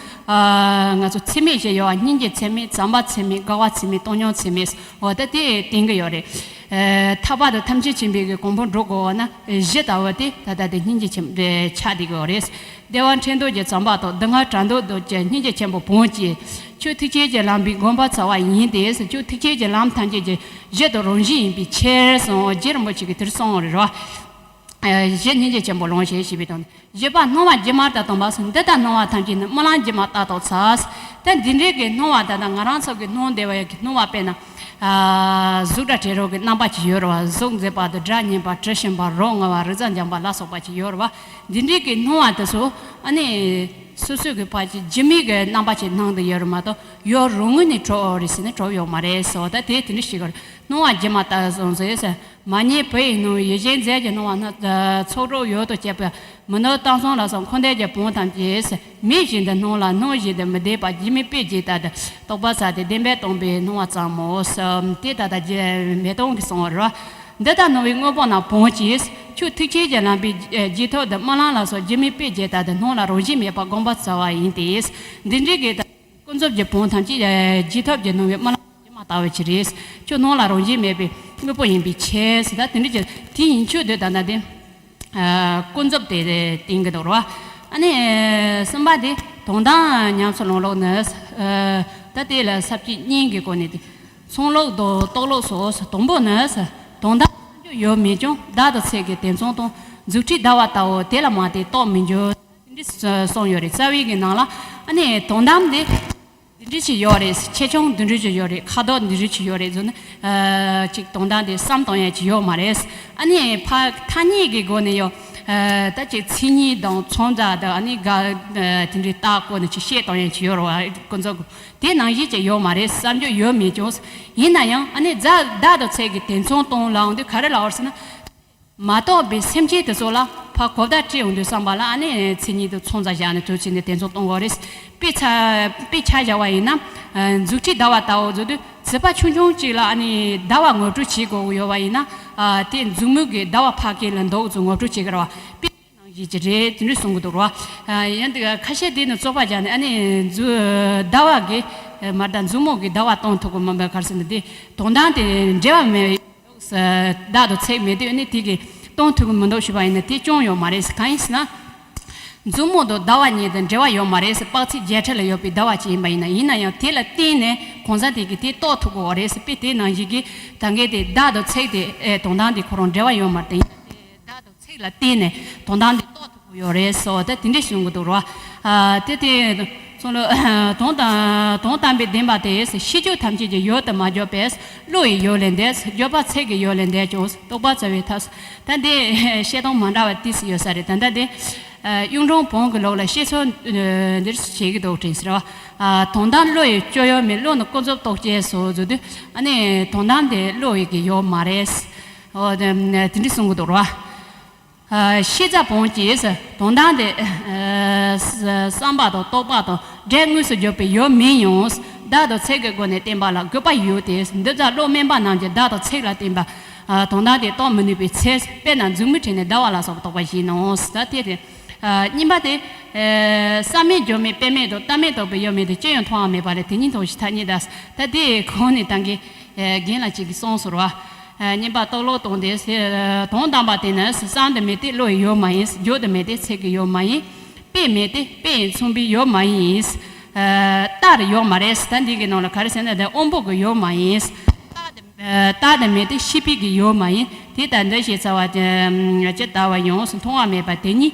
ང་ཚོ་ཚད་མེད་བཞི་ཡོད་པ། སྙིང་རྗེ་ཚད་མེད། བྱམས་པ་ཚད་མེད། དགའ་བ་ཚད་མེད། བཏང་སྙོམས་ཚད་མེད། འོ་ད་དེ་བསྟན་གྱི་ཡོད་རེད། ཐར་པ་དང་ཐམས་ཅད་མཁྱེན་པའི་གི་གོ་འཕང་འགྲོ་དགོས་པ་ན་གཞི་ལྟ་བུ་དེ་ད་ལྟ་དེ་སྙིང་རྗེ་ཆེན་པོ་ཆགས་བསྡད་ཀྱི་ཡོད་རེད། བདེ་བ་འཕྲད་འདོད་ཀྱི་བྱམས་པ་དང་། སྡུག་བསྔལ་བྲལ་འདོད་འདོད་ཀྱི་སྙིང་རྗེ་ཆེན་པོ་བོན་གྱིས། ཆོས་ཐེག་ཆེན་གྱི་ལམ་པའི་བསྒོམ་པ་བྱ་བ་ཡིན་ཏེ། ཆོས་ཐེག་ཆེན་གྱི་ལམ་ཐམས་ཅད་ཀྱི་གཞི་དང་རང་བཞིན་ཡིན་པའི་ཕྱིར་གསུངས། རྗེ་རིན་པོ་ཆེ་གིས་དེར་གསུངས་པ་རེད་བ། གཞི་སྙིང་རྗེ་ཆེན་པོ་ལོངས་སུ་སྤྱོད་པའི་དོན། བཞི་པ་སྣང་བ་སྒྱུ་མ་ལྟར་སྟོན་པ་གསུངས། འདི་ལྟར་སྣང་བ་ཐམས་ཅད་ནི། རྨི་ལམ་སྒྱུ་མ་ལྟར་རྟོགས་བྱ། ད་འདི་འདྲའི་གི་སྣང་བ་ད་ལྟ་ང་རང་ཚོ་གི་སྣང་བསྡད་པའི་གི་སྣང་བ། དཔེར་ན་གཟུགས་སྒྲ་དྲི་རོ་གི་རྣམ་པ་ཅིག་ཡོད་རེད་བ། གཟུགས་མཛེས་པ་དང་། སྒྲ་སྙན་པ། དྲི་ཞིམ་པ། རོ་མངར་བ། རེག་བྱ་འཇམ་པ་ལ་སོགས་པ་ཅིག་ཡོད་རེད་བ། འདི་འདྲའི་གི་སྣང་བ་དེ་ཚོ་ཨ་ནི་སོ་སོ་གི་ཕར་ཅིག་སྒྱུ་མའི་གི་རྣམ་པ་ཅིག་སྣང་བསྡད་ཡོད་རེད་མ་གཏོགས། ཡུལ་རང་ངོས་ནས་གྲུབ་ཡོད་རེད་ཟེར་ན་གྲུབ་ཡོད་མ་རེད་ཟེར་བ། ད་དེ་དེ་འདྲ་ཞིག་གི་སྣང་བ་སྒྱུ་མ་ལྟར་གསུངས་ཟེར། མ་རྙེད་བུ་ཡི་སྣང་བས། ཡིད་བཞིན་མཛེས་ཀྱི་སྣང་བ་སྣང་། ཚོགས་དྲུག་ཡུལ་དུ་སྐྱེས་པའི། མི་ནུབ་རྟ་བཟང་ལ་སོགས་འཁོར་འདས་ཀྱི་བོན་ཐམས་ཅད། མིག་བཞིན་དུ་སྣང་ལ་སྣང་བཞིན་དུ་མི་བདེ་བ། སྒྱུ་མའི་དཔེ་བརྒྱད་ལྟར་དུ་རྟོགས་པར་བྱ་སྟེ། བདེན་པར་སྟོན་པའི་སྣང་བ་ཙམ་མོ། དེ་ད་ལྟ་རྗེ་མེ་ཏོག་གིས་གསུངས་པ་རེད། འདི་ལྟར་སྣང་བའི་དངོས་པོ་རྣམས་བོན་གྱིས། ཆོས་ཐེག་ཆེན་གྱི་ལམ་པའི་རྗེས་ཐོབ་ཏུ། རྨི་ལམ་ལ་སོགས་སྒྱུ་མའི་དཔེ་བརྒྱད་ལྟར་དུ། སྣང་ལ་རང་བཞིན་མེད་པར་བསྒོམ་པར་བྱ་བ་ཡིན་ཏེ། འདི་འདྲའི་གི་ཀུན་རྫོབ་ཀྱི་བོན་ཐམས་ཅད་རྗེས་ཐོབ་ཀྱི་སྣང་བའི་རྨི་ལམ་སྒྱུ་མ་ལྟ་བུ་ཅིག་རེད། ཁྱོད་སྣང་ལ་རང་བཞིན་མེད་པའི་དངོས་པོ་ཡིན་པའི་ཕྱིར་ཟེར། ད་དེ་འདྲ་ཅིག་དེ་ཡིན་ཕྱིར་དུ་ད་ལྟ་དེ་ཀུན་རྫོབ་དེ་བསྟན་གྱི་འདུག་རེད་བ། ཨ་ནི་གསུམ་པ་དེ་དོན་དམ་ཉམས་སུ་བླང་ལུགས་ནི། ད་དེ་ལ་ས་བཅད་གཉིས་ཀྱི་སྒོ་ནས་དེ། མཚུངས་ལུགས་དང་རྟོག་ལུགས་སོ། དང་པོ་ནི། དོན་དམ་སྣང་རྒྱུ་ཡོད་མེད་ཀྱང་། ཟླ་དང་ཚེས་ཀྱི་དེ་མཚུངས་སྟོང་། རྫུ་འཕྲུལ་ཟླ་བ་ལྟ་བུ་དེ་ལ་མ་བརྟེན་རྟོགས་མི་འགྱུར། དེ་འདྲ་གསུངས་ཡོད་རེད། རྩ་བའི་གི་ནང་ལ་ཨ་ནི་དོན་དམ་དེ་འདི་འདྲ་ཅིག་ཡོད་རེད། ཆེ་ཆུང་འདི་འདྲ་ཅིག་ཡོད་རེད། ཁ་དོག་འདི་འདྲ་ཅིག་ཡོད་རེད་ཟེར་ནས་ཅིག་དོན་དམ་དེ་བསམ་གཏོང་ཡ་ཅིག་ཡོད་མ་རེད། ཨ་ནི་ཕར་ཐ་སྙད་ཀྱི་སྒོ་ནས་ཡོད། ད་ཅིག་མཚན་ཉིད་དང་མཚོན་བྱ་དང་། ཨ་ནི་ག་དེ་འདྲའི་རྟགས་བཀོད་ནས་ཅིག་བཤད་གཏོང་ཡ་ཅིག་ཡོད་རེད་བ། ཀུན་རྫོབ་དེ་ནང་བཞིན་ཅིག་ཡོད་མ་རེད། བསམ་རྒྱུ་ཡོད་མེད་ཀྱང་། ཡིན་ན་ཡང་ཨ་ནི་ཟླ་དང་ཚེས་ཀྱི་དེ་མཚུངས་སྟོང་ལབ་ཡོང་དུས་ག་རེ་ལབ་པ་རེད་ཟེར་ན། མ་རྟོགས་པའི་སེམས་ཅན་དེ་ཚོ་ལ་ཕར་གོ་བརྡ་སྤྲད་ཡོང་དུས་ཙམ་པ་ལ། ཨ་ནི་མཚན་ཉིད་དང་མཚོན་བྱ་བཞག་ནས་དུས་ཚོད་ནས་དེ་ཚོ་གཏོང་དགོས་རེད། དཔེ་ཆ་དཔེ་ཆ་བཞག་པ་ཡིན་ན། རྫུ་འཕྲུལ་ཟླ་བ་ལྟ་བུ་བཟོ་དུས་ཚེས་པ་ཆུང་ཆུང་གཅིག་ལ་ཨ་ནི་ཟླ་བ་ངོ་སྤྲོད་བྱེད་དགོས་ཀྱི་ཡོད་པ་ཡིན་ན། དེ་མཛུབ་མོ་གིས་ཟླ་བ་ཕར་སྐད་ལ་འདུག་ཚོ་ངོ་སྤྲོད་བྱེད་ཀྱི་རེད་བ། དཔེ་ནང་བཞིན་གྱི་རེད། དེ་འདྲ་གསུང་གི་འདུག་རེད་བ། ཡང་དེ་ཁ་ཤས་དེ་ནི་བཙོག་པ་བཞག་ནས། ཨ་ནི་མཛུ་ཟླ་བ་གིས་མ་ད་མཛུབ་མོ་གིས་ཟླ་བ་སྟོན་ཐུབ་ཀྱི་མིན་པའི་ག་རེ་ཟེར་ན། དེ་དོན་དམ་དེ་འབྲེལ་བ་མེད། ཟླ་དང་ཚེས་མེད་དུས་ནི་དེ་གིས་སྟོན་ཐུབ་ཀྱི་མི་འདུག་ཞུས་པ་ཡིན་ན་དེ་ཅུང་ཡོད་མ་རེད། གང་ཡིན་ཟེར་ན། མཛུབ་མོ་དང་ཟླ་བ་གཉིས་དང་འབྲེལ་བ་ཡོད་མ་རེད། དཔག་ཚད་བརྒྱད་ཁྲི་ལ་ཡོད་པའི་ཟླ་བ་ཅིག་ཡིན་པ་ཡིན་ན། ཡིན་ན་ཡང་དེ་ལ་བརྟེན་ནས་གང་ཟག་དེ་གིས་དེ་རྟོགས་ཐུབ་ཀྱི་ཡོད་རེད་ཟེར། དཔེ་དེ་ནང་བཞིན་གྱི་ད་གིན་དེ་ཟླ་དང་ཚེས་དེ་ཨེ་དོན་དམ་དེ་ཁོ་རང་འབྲེལ་བ་ཡོད་མ་རེད། ཡིན་ན་དེ་ཟླ་དང་ཚེས། ཚིག་ལ་བརྟེན་ནས་དོན་དམ་དེ་རྟོགས་ཐུབ་ཀྱི་ཡོད་རེད་ཟེར་བ་ད་དེ་འདྲ་གསུང་གི་འདུག་ར། ཨ་དེ་དེ་ཚོ་ལ་དོན་དམ་དོན་དམ་པའི་བདེན་པ་དེ་ཤེས་རྒྱུ་ཐམས་ཅད་ཀྱི་ཡུལ་དུ་མ་གྱུར་པས་བློ་ཡི་ཡུལ་ལས་འདས། བརྗོད་པ་ཚིག་གི་ཡུལ་ལས་འདས་ཀྱང་རྟོགས་པར་བྱ་བའི་ཐབས། ད་འདི་བཤད་སྟངས་མ་འདྲ་བ་ཏོག་ཙམ་ཡོད་ས་རེད། ད་ལྟ་དེ་གཡུང་དྲུང་བོན་གྱི་ལུགས་ལ་བཤད་སྲོལ་འདིར་བྱེད་ཀྱི་འདུག་དྲན་ཟེར་བ། དོན་དམ་བློ་ཡི་སྤྱོད་ཡུལ་མིན། བློ་ནི་ཀུན་རྫོབ་རྟོག་བཅས་སོ་ཟེར་དུས་ཨ་ནི་དོན་དམ་དེ་བློ་ཡི་གི་ཡུལ་མ་རེད། འོ་དེ་འདྲ་གསུང་གི་འདུག་ར། ཤེས་བྱ་བོན་གྱིས་དོན་དམ་དེ་བསམ་པ་དང་རྟོག་པ་དང་སྒྲས་དངོས་སུ་བརྗོད་པའི་ཡུལ་མིན་ཡང་བརྡ་དང་ཚིག་གི་སྒོ་ནས་བསྟན་པ་ལ་དགོས་པ་ཡོད་དེ། འདི་ལྟར་བློ་དམན་པ་རྣམས་ཀྱིས་བརྡ་དང་ཚིག་ལ་བརྟེན་པ་དོན་དམ་དེ་རྟོགས་མི་ནུས་པའི་ཕྱིར། དཔེར་ན་མཛུབ་མོའི་གྲས་ནས་ཟླ་བ་ལ་སོགས་པ་རྟོགས་པ་བཞིན་ནོ། ད་དེ་རེད། གཉིས་པ་དེ། བསམ་མེད་སྦྱོར་མེད་དཔེ་མེད་དང་ལྟ་མེད་རྟོགས་པའི་ཡུལ་མིན་ཏེ། ཅི་ཡང་མཐོང་བ་མེད་པ་ལས། དེ་ཉིད་མཐོང་ཞིང་ཐ་སྙད་གདའ། ད་དེ་གོང་ནས་ད་གིན་རྒན་ལགས་གཅིག་གིས་གསུངས་སོང་བ། གཉིས་པ་རྟོགས་ལོག་སྟོང་དེ། དོན་དམ་པ་དེ་ནི་བསམ་དུ་མེད་དེ་བློ་ཡི་ཡུལ་མ་ཡིན། བརྗོད་དུ་མེད་དེ་ཚིག་གི་ཡུལ་མ་ཡིན། དཔེ་མེད་དེ་དཔེ་ཡིས་མཚུངས་པའི་ཡུལ་མ་ཡིན། རྟགས་ཡུལ་མ་རེད། ད་འདི་གི་ནང་ལ་ག་རེ་ཟེར་ན་དེ་དབང་པོ་གི་ཡུལ་མ་ཡིན། རྟགས་དེ་རྟགས་དེ་མེད་དེ་ཤེས་པའི་གི་ཡུལ་མ་ཡིན། དེ་ལྟར་འདི་ཞེས་བྱ་བ་ཅི་ལྟ་བ་ཡང་མཐོང་བ་མེད་པ་དེ་ཉིད།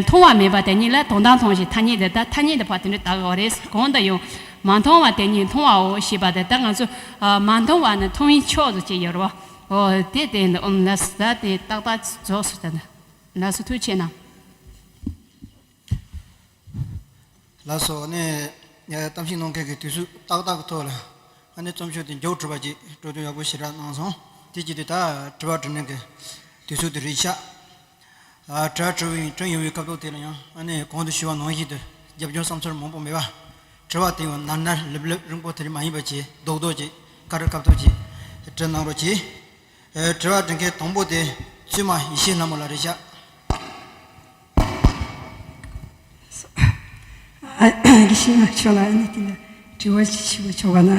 མཐོང་བ་མེད་པ་དེ་ཉིད་ལ་དོན་དམ་མཐོང་ཞིང་ཐ་སྙད་དེ། ད་ཐ་སྙད་དེ་ཕར་དེ་འདྲ་ལྟ་གི་རེད། གང་དུ་ཡང་མ་མཐོང་བ་དེ་ཉིད་མཐོང་བའོ་ཞེས་པ་དེ། ད་ང་ཚོ་མ་མཐོང་བ་ནི་མཐོང་བའི་ཕྱོགས་སུ་ཅི་ཡོད་རེད་བ། འོ་དེ་དེ་འདི་ཨོམ་ལ་ས་དེ་ཏག་ཏག་རྫོགས་སུ་ད་ལ་སུ་ཐུགས་ཆེ་ན། ལགས་སོ། ཨ་ནི་གཏམ་བཤད་གནང་མཁན་གྱི་དུས་ཚོད་ཏག་ཏག་གི་ཐོག་ལ་ཨ་ནི་རྩོམ་ཤོག་དེ་མཇུག་སྒྲིལ་བ་ཅིག་སྤྲོ་སྐྱོང་ཡག་པོ་ཞེ་དྲག་གནང་སོང་། དེ་བྱེད་དུས་ད་དྲི་བ་དྲི་ནས་ཀྱི་དུས་ཚོད་དེ་རེད་ཤག་ཨ་དྲི་བ་དྲི་བ་ཡིན་དྲི་ཡོང་བའི་སྐབས་ཐོག་དེ་ལ་ཡང་ཨ་ནི་གོང་དུ་ཞུས་པ་ནང་བཞིན་དུ་རྒྱབ་ལྗོངས་བསམ་ཚུལ་མང་པོ་མེད་པ། དྲི་བ་དེ་ཡང་ནར་ནར་ལེབ་ལེབ་རིང་པོ་དེ་རིགས་མ་ཡིན་པ་བྱས་རྡོག་རྡོག་ཅིག་སྐབས་རེ་སྐབས་ཐོག་ཅིག་དྲི་གནང་རོགས་གྱིས། ཨེ། དྲི་བ་འདྲི་མཁན་དང་པོ་དེ་བཙུན་མ་ཡེ་ཤེས་ལྷ་མོ་ལགས་རེད་ཤག་ཨ། ཡེ་ཤེས་ལྷ་མོ་ལགས་ཨ་ནི་དེ་ལ་དྲི་བ་ཅིག་ཞུ་བ་ཆོག་ག་ན།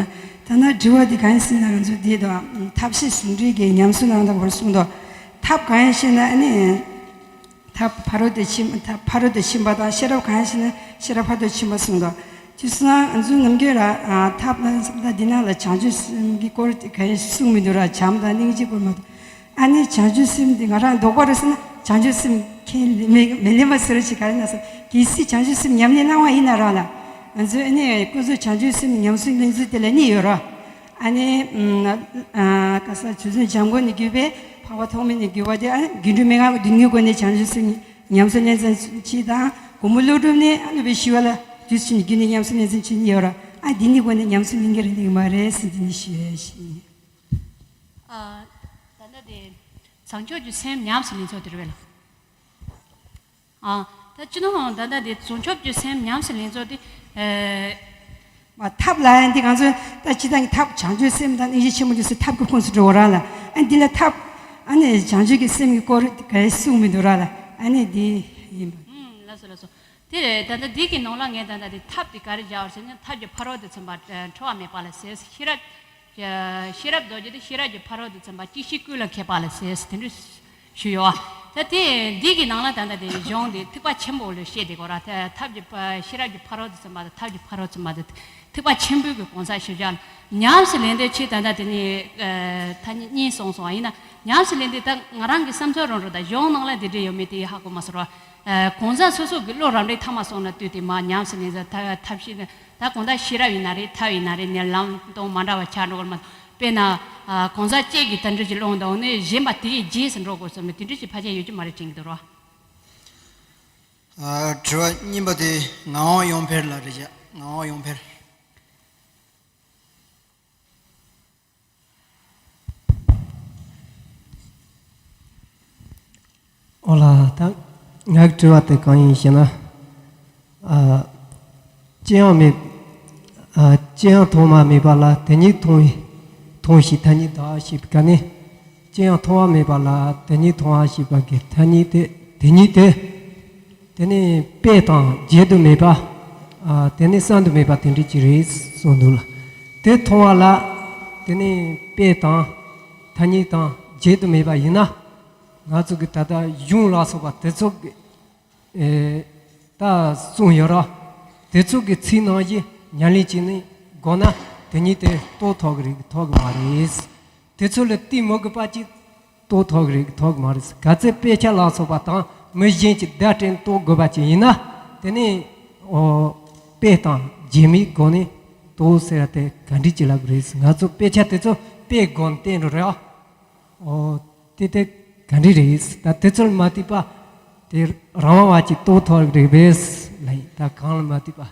ད་ན་དྲི་བ་དེ་གང་ཡིན་ཟེར་ན་ང་ཚོ་འདི་དང་ཐབས་ཤེས་ཟུང་འབྲེལ་གྱི་ཉམས་སུ་བླང་སྟངས་སྐོར་གསུངས་འདུག་ཐབས་གང་ཡིན་ཞེ་ན་ཨ་ནི། ཐབས་ཕ་རོལ་ཏུ་ཕྱིན། ཐབས་ཕ་རོལ་ཏུ་ཕྱིན་པ་དང་ཤེས་རབ་གང་ཡིན་ཞེ་ན་ཤེས་རབ་ཕ་རོལ་ཏུ་ཕྱིན་པ་གསུངས་འདུག་དེ་སོང་ཙང་ང་ཚོའི་ནམ་རྒྱུན་ར་ཐབས་ལ་ད་འདི་ནང་ལ་བྱང་ཆུབ་སེམས་ཀྱི་སྐོར་དེ་གང་ཡིན་གསུངས་མི་འདུག་ར། བྱམས་དང་སྙིང་རྗེ་སྐོར་མ་གཏོགས། ཨ་ནི་བྱང་ཆུབ་སེམས་འདི་ང་རང་ལྡོག་པ་རེད་ཟེར་ན་བྱང་ཆུབ་སེམས་ཁས་མི་མི་ལེན་པ་ཟེར་ཞིག་ག་རེ་ན་ཟེར། གལ་སྲིད་བྱང་ཆུབ་སེམས་ཉམས་ལེན་གནང་བ་ཡིན་ན་རང་ལ་ང་ཚོས་ཨ་ནི་ཀུན་རྫོབ་བྱང་ཆུབ་སེམས་ཉམས་སུ་ལེན་ཚུལ་དེ་ལ་གཉིས་ཡོད་ར། ཨ་ནི་ཨ་ག་ས་རྗེ་བཙུན་འཇམ་མགོན་ནས་བརྒྱུད་པའི་འཕགས་པ་ཐོགས་མེད་ནས་བརྒྱུད་པ་དེ་ཨ་ནི་དགེ་འདུན་མན་ངག་གི་སྡུག་བསྔལ་སྒོ་ནས་བྱང་ཆུབ་སེམས་ཉམས་སུ་ལེན་ཚུལ་གཅིག་དང་། མགོན་པོ་ཀླུ་སྒྲུབ་ནས་ཨ་ནི་བའི་ཞི་བ་ལྷ་དུས་གསུམ་བརྒྱུད་ནས་ཉམས་སུ་ལེན་ཚུལ་གཅིག་གཉིས་ཡོད་ར། ཨ་འདི་གཉིས་སྒོ་ནས་ཉམས་སུ་ལེན་གྱི་རེད་ལེན་གྱི་མ་རེད་ཟེར་འདི་ནས་ཞུ་ཡ་ཞིག་ཨ། ད་ལྟ་དེ་བྱང་ཆུབ་ཀྱི་སེམས་ཉམས་སུ་ལེན་ཚུལ་དེ་རེད་བས་ལ། ཨ། ད་སྤྱི་ནོར་ད་ལྟ་དེ་བྱང་ཆུབ་ཀྱི་སེམས་ཉམས་སུ་ལེན་ཚུལ་དེ། ཨེ། མ་ཐབས་ལ་ཡང་འདི་ང་ཚོས་ད་སྤྱི་བཏང་གི་ཐབས་བྱང་ཆུབ་སེམས་དང་སྙིང་རྗེ་ཆེན་པོ་འདི་ཚོ་ཐབས་ཀྱི་ཁོངས་སུ་འགྲོ་བ་ར་ལ། ཨ་འདི་ལ་ཐབས་ཨ་ནི་བྱང་ཆུབ་ཀྱི་སེམས་ཀྱི་སྐོར་ག་རེ་གསུངས་མི་འདུག་ར་ལ། ཨ་ནི་འདི་ཡིན་པ། ཨུམ། ལགས་སོ་ལགས་སོ། དེ་རེད། ད་ལྟ་འདི་གི་ནང་ལ་ངས་ད་ལྟ་དེ་ཐབས་དེ་ག་རེ་སྦྱར་བ་ཟེར་ན་ཐབས་ཀྱི་ཕ་རོལ་ཏུ་ཕྱིན་པ་འཕྲོ་བ་མེད་པ་ལ་ཟེར། ཤེས་རབ་ཀྱི་ཤེས་རབ་རྡོ་རྗེ་དེ་ཤེས་རབ་ཀྱི་ཕ་རོལ་ཏུ་ཕྱིན་པ་གཅིག་ཤེས་ཀུན་ལ་མཁས་པ་ལ་ཟེར་དེ་འདྲ་ཞུས་ཡོད་བ། ད་དེ་འདི་གི་ནང་ལ་ད་ལྟ་དེ་གཞུང་དེ་ཐེག་པ་ཆེན་པོ་ལ་བཤད་དེ་གོ་ར། ཐ་ཐབས་ཀྱི་ཕ་ཤེས་རབ་ཀྱི་ཕ་རོལ་ཏུ་ཕྱིན་པ་དང་ཐབས་ཀྱི་ཕ་རོལ་ཏུ་ཕྱིན་པ་དེ་ཐེག་པ་ཆེན་པོའི་གི་གང་ཟག་ཤེས་བྱ་ལ་ཉམས་སུ་ལེན་དེ་ཆེས་ད་ལྟ་དེ་ནི་ཐ་སྙད་གཉིས་གསུངས་སོང་བ་ཡིན་ན། ཉམས་སུ་ལེན་དེ་ད་ང་རང་གི་བསམ་ཚུལ་རང་རེད། ད་གཞུང་ནང་ལ་དེ་འདྲ་ཡོད་མེད་དེ་ཧ་གོ་མ་སོང་བ། གང་ཟག་སོ་སོ་གི་བློ་རབ་འབྲིང་ཐ་མ་སོང་ན་ལྟོས་ཏེ་མར་ཉམས་སུ་ལེན་ས་ཐབས་ཤེས་ནི་ད་གང་ལྟར་ཤེས་རབ་ཡིན་ན་རེད། ཐབས་ཡིན་ན་རེད། ནི་ལམ་སྟོན་མ་འདྲ་བ་ཆགས་འགྲོ་གི་མ། དཔེར་ན་གང་ཟག་གཅིག་གིས་དེ་འདྲ་ཞིག་བླངས་དང་ནི་གཞན་པ་དེའི་རྗེས་སུ་འགྲོ་དགོས་བསམ་ནས་དེ་འདྲ་ཞིག་ཕལ་ཆེར་ཡོད་ཀྱི་མ་རེད་དྲན་གྱི་འདུག་རོ། དྲི་བ་གཉིས་པ་དེ་ངག་དབང་ཡོན་འཕེལ་ལགས་རེད་བཞག་ངག་དབང་ཡོན་འཕེལ། ཨོ་ལ། ད་ངའི་དྲི་བ་དེ་གང་ཡིན་ཞེ་ན། ཨ། ཅི་ཡང་མེད། ཨ། ཅི་ཡང་མཐོང་བ་མེད་པ་ལ་དེ་ཉིད་མཐོང་བའི་མཐོང་ཞིང་ཐ་སྙད་གདའ་ཞེས་པའི་སྐབས་ནས། ཅི་ཡང་མཐོང་བ་མེད་པ་ལ་དེ་ཉིད་མཐོང་བ་ཞེས་པ་གི་ཐ་སྙད་དེ་དེ་ཉིད་དེ། དེ་ནི་དཔེ་དང་བརྗོད་དུ་མེད་པ། ཨ། དེ་ནི་བསམ་དུ་མེད་པ་དེ་འདྲ་ཅིག་རེད་གསུངས་འདུག་ལ། དེ་མཐོང་བ་ལ་དེ་ནི་དཔེ་དང་ཐ་སྙད་དང་བརྗོད་དུ་མེད་པ་ཡིན་ན། ང་ཚོ་གི་ད་ལྟ་གཞུང་ལ་སོགས་པ་དེ་ཚོ་གི་ཨེ། ད་གསུངས་ཡོད་ར། དེ་ཚོ་གི་ཚིག་ནང་བཞིན་ཉམས་ལེན་བྱས་ནས་དགོས་ན་དེ་ཉིད་དེ་རྟོགས་ཐུབ་ཀྱི་རེད། ཐུབ་ཀྱི་མ་རེད། དེ་ཚོ་ལ་གཏི་མུག་གི་པ་ཅིག་རྟོགས་ཐུབ་ཀྱི་རེད་ཐུབ་ཀྱི་མ་རེད། གལ་སྲིད་དཔེ་ཆ་ལ་སོགས་པ་དང་མི་གཞན་གྱིས་བརྡ་སྤྲད་རྟོགས་དགོས་པ་ཅིག་ཡིན་ན། དེ་ནི་ཨོ་དཔེ་དང་རྗེས་མའི་སྒོ་ནས་རྟོགས་ཟེར་བ་དེ་ག་འདྲ་ཅིག་ལབ་ཀྱི་རེད། ང་ཚོ་དཔེ་ཆ་དེ་ཚོ་དཔེ་སྒོ་ནས་བལྟས་འགྲོ་རེད་ཨ། ཨོ་དེ་དེ་ག་འདྲ་རེད། ད་དེ་ཚོར་མ་ལྟོས་པ་དེ་རང་དབང་བ་ཅིག་རྟོགས་ཐུབ་ཀྱི་རེད་པས་ལབ་ཡིན། ད་གང་ལ་མ་ལྟོས་པ།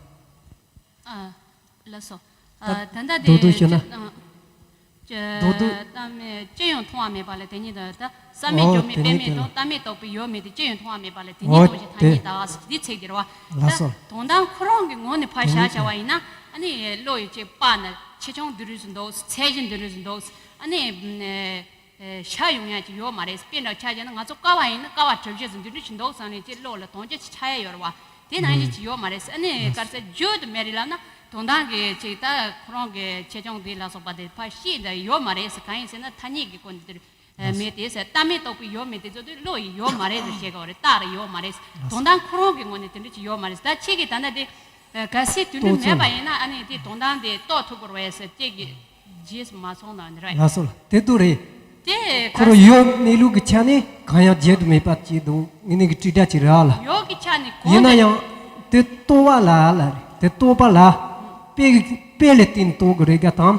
ཨ། ལགས་སོ། ད་ཨ། ད་ལྟ་དེ་རྡོག་རྡོག་ཤོད་ན། ཅི་རྡོག་རྡོག་ཨ། གཏམ་མེད་ཅི་ཡང་མཐོང་བ་མེད་པ་ལས་དེ་ཉིད་དང་། ད་བསམ་མེད་ཨོ་སྦྱོར་མེད་དེ་པས་ཉིད་མེད་དེ་དང་ལ། གཏམ་མེད་རྟོགས་པས་ཡོད་མེད་དེ་ཅི་ཡང་མཐོང་བ་མེད་པ་ལས་དེ་ཉིད་ཨོ་སྟོང་ཞིང་ཐ་དེ་སྙད་བདག་ཟེར་དེའི་ཚིག་དེ་རེད་བ། ལགས་ད་སོ། དོན་དམ་ཁོ་རང་གི་ངོས་ནས་ཕར་དེ་བཞག་ཉིད་བྱ་དེ་བ་ཡིན་ན། ཨ་ནི་བློ་ཡི་ཅིག་པ་ན་ཆེ་ཆུང་འདི་རུས་སུ་འདུག་ཚད་གཞི་འདི་རུས་སུ་འདུག་ཨ་ནི། ཤ་ཡོང་ཡ་ཅིག་ཡོད་མ་རེད། དཔེ་འདྲ་ཆ་བཞག་ན་ང་ཚོ་ཀ་བ་ཡིན་ན་ཀ་བ་གྲུ་བཞི་ཟིན་འདི་འདྲ་ཞིག་འདུག་བསམ་ནས་ཅིག་བློ་ལ་དོན་རྐྱེན་ཅིག་ཆགས་ཡ་ཡོད་རེད་བ། དེ་ནང་བཞིན་ཅིག་ཡོད་མ་རེད། ཨ་ནི་ག་རེ་ཟེར་རྒྱུད་དུ་མེད་རེད་ལབ་ན་དོན་དམ་གྱི་ཅིག་ད་ཁོ་རང་གི་ཆེ་ཆུང་དེ་ལ་སོགས་པ་དེ་ཕར་ཤེས་འདྲ་ཡོད་མ་རེད་ཟེར། གང་ཡིན་ཟེར་ན་ཐ་སྙད་ཀྱི་སྐོར་འདི་འདིར་མེད་དེ་ཟེར། གཏམ་མེད་རྟོགས་པས་ཡོད་མེད་དེ་ཚོ་དེ་བློ་ཡིས་ཡོད་མ་རེད་ཟེར་བཤད་གི་ཡོད་རེད། རྟགས་རེ་ཡོད་མ་རེད། དོན་དམ་ཁོ་རང་གི་ངོས་ནས་དེ་འདྲ་ཅིག་ཡོད་མ་རེད། ད་ཁྱེད་ཀྱིས་ད་ལྟ་དེ་གལ་སྲིད་དེ་འདྲ་མེད་པ་ཡིན་ན་ཨ་ནི་དེ་དོན་དམ་དེ་རྟོགས་ཐུབ་དགོས་རེད་ཟེར་ཁྱེད་ཀྱིས། རྗེས་སུ་མ་སོང་ན་འདི་རེད། ལགས་སོ་ལགས། དེ་དུ་རེད། དེ་ཁོ་རང་ཡོད་གནས་ལུགས་ཀྱི་ཆ་ནས་གང་ཡང་བརྗེད་དུ་མེད་པ་ཅིག་འདུག་ངེད་གཉིས་ཀྱི་དྲིལ་བསྒྲགས་ཅིག་རེད་ཨ་ལ། ཡོད་ཀྱི་ཆ་ནས་གོང་ཡིན་ན་དུ་ཡང་དེ་རྟོགས་པ་ལ་ལ་རེད། དེ་རྟོགས་པ་ལ་དཔེ་དཔེ་ལ་བརྟེན་ནས་རྟོགས་དགོས་རེད་ག་དང་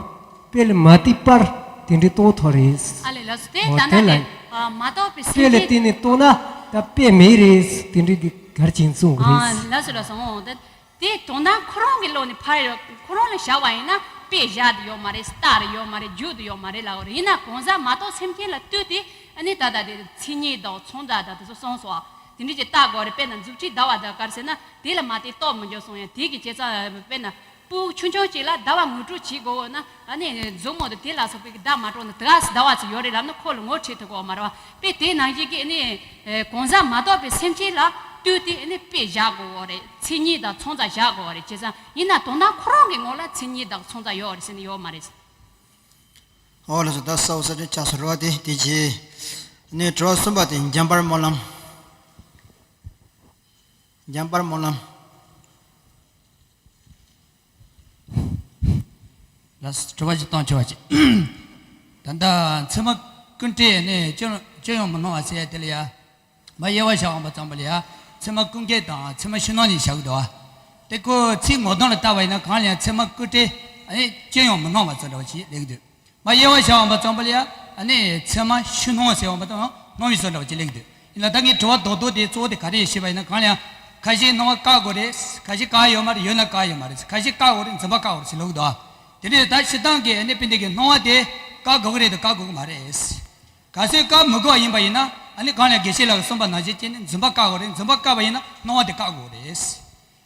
དཔེ་ལ་མ་ལྟོས་པར་དེ་འདྲའི་རྟོགས་ཐུབ་རེད། ཨ་ལས་ལགས་སོ། དེ་འོ་ད་དེ་ལྟ་ལ་དེ་ཨ་མ་རྟོགས་པའི་དཔེ་སེམས་ལ་ཅན། བརྟེན་ནས་རྟོགས་ན་ད་དཔེ་མེད་རེད། དེ་འདྲའི་གི་གར་ཅིག་གསུང་གི་ཨ་རེད། ལགས་སོ་ལགས་སོ། འོ་དེ། དེ་དོན་དམ་ཁོ་རང་གི་བློ་ནས་ཕར་ཡོད་ཁོ་རང་ལ་བཞག་པ་ཡིན་ན་དཔེ་བཞག་དེ་ཡོད་མ་རེད། རྟགས་རེ་ཡོད་མ་རེད། རྒྱུ་དེ་ཡོད་མ་རེད་ལབ་རེད། ཡིན་ན་གང་ཟག་མ་རྟོགས་སེམས་ཅན་ལ་ལྟོས་ཏེ་ཨ་ནི་ད་ལྟ་དེ་མཚན་ཉིད་དང་མཚོན་རྟགས་དང་དེ་ཚོ་གསུངས་སོང་བ། དེ་འདྲ་ཅིག་བལྟ་དགོས་རེད། དཔེར་ན་མཛུབ་ཁྲིད་ཟླ་བ་དང་ག་རེ་ཟེར་ན་དེ་ལ་མ་བལྟས་རྟོགས་མི་འགྱུར་གསུངས་ཡང་དེ་གི་བྱས་ཙང་དཔེར་ན། སྤུ་གུ་ཆུང་ཆུང་ཅིག་ལ་ཟླ་བ་ངོ་སྤྲོད་བྱེད་དགོས་ན་ཨ་ནི་མཛུབ་མོ་དང་དེ་ལ་སོགས་པའི་བརྡ་མ་སྤྲོད་ན་དེ་ག་སེ་ཟླ་བ་ཚོ་ཡོད་རེད་ལབ་ན་ཁོ་ལ་ངོ་འཕྲོད་ཐུབ་ཀྱི་ཡོད་མ་རེད་བ། དཔེ་དེ་ནང་བཞིན་གྱི་ཨ་ནི་གང་ཟག་མ་རྟོགས་པའི་སེམས་ཅན་ལ་ལྟོས་ཏེ་ཨ་ནི་དཔེ་བཞག་དགོས་ཡོད་རེད། མཚན་ཉིད་དང་མཚོན་རྟགས་བཞག་དགོས་ཡོད་རེད། བྱས་ཙང་ཡིན་ན་དོན་དམ་ཁོ་རང་གི་ངོ་ལ་མཚན་ཉིད་དང་མཚོན་རྟགས་ཡོད་རེད་ཟེར་ནས་ཡོད་མ་རེད། ཨོ་ལགས་སོ། ད་ས་འོག་ས་ཆུང་ཆགས་སོ་རེད་བ། དེ་དེ་རྗེས་ནས་དྲི་བ་གསུམ་པ་དེ་འཇམ་དཔལ་སྨོན་ལམ། འཇམ་དཔལ་སྨོན་ལམ། ལགས་སོ། དྲི་བ་ཅིག་བཏང་ཆོག་པ་ཅིག་ད་ལྟ་མཚན་མ་ཀུན་བྲལ་ནས་སྐྱོན་སྐྱོན་ཡང་མི་སྣང་བ་ཟེར་ཡ་དེ་ལ་ཡ། མ་དབྱེ་བ་བྱ་འོང་པ་ཙམ་པ་ལ་ཡ། མཚན་མ་ཀུན་བྲལ་དང་མཚན་མ་ཕྱི་སྣང་གཉིས་བཞག་གི་འདུག་བ། དེ་ཁོ་ཚིག་ངོ་གདོང་ལ་བལྟ་བ་ཡིན་ན་གང་ལ་ཡང་མཚན་མ་ཀུན་བྲལ་ཨ་ནི་སྐྱོན་ཡང་མི་སྣང་བ་ཙམ་འདྲ་བ་ཞིག་སླེབས་ཀྱི་འདུག་མ་དབྱེ་བ་བྱ་འོང་པ་ཙམ་པ་ལ་ཡ། ཨ་ནི་མཚན་མ་ཕྱི་སྣང་ཟེར་འོང་པ་ཙམ་སྣང་བའི་བཟོ་འདྲ་བ་ཅིག་སླེབས་ཀྱི་འདུག་ཡིན་ལ་ད་ངའི་དྲི་བ་རྡོག་རྡོག་དེ་གཙོ་བོ་དེ་ག་རེ་ཡིན་ཞེས་པ་ཡིན་ན་གང་ལ་ཡང་ཁ་ཤས་སྣང་བ་བཀག་དགོས་རེད། ཁ་ཤས་བཀག་ཡོད་མ་རེད། ཡོད་ན་བཀག་ཡོད་མ་རེད། ཁ་ཤས་བཀག་དགོས་རེད། འཛིན་པ་བཀག་དགོས་རེད་ཟེར་ལབ་ཀྱི་འདུག་དེ་ནས་ད་སྤྱིར་བཏང་གི་ཨ་ནི་དཔེ་འདི་གི་སྣང་བ་དེ་བཀག་དགོས་ཀྱི་རེད་དང་བཀག་དགོས་ཀྱི་མ་རེད། གལ་སྲིད་བཀག་མི་དགོས་པ་ཡིན་པ་ཡིན་ན་ཨ་ནི་གང་ལ་ཡང་དགེ་བཤེས་ལགས་ཀྱིས་གསུངས་པ་ནང་བཞིན་བྱས་ནས་འཛིན་པ་བཀག་དགོས་རེད། འཛིན་པ་བཀག་པ་ཡིན་ན་སྣང་བ་དེ་བཀག་དགོས་རེད།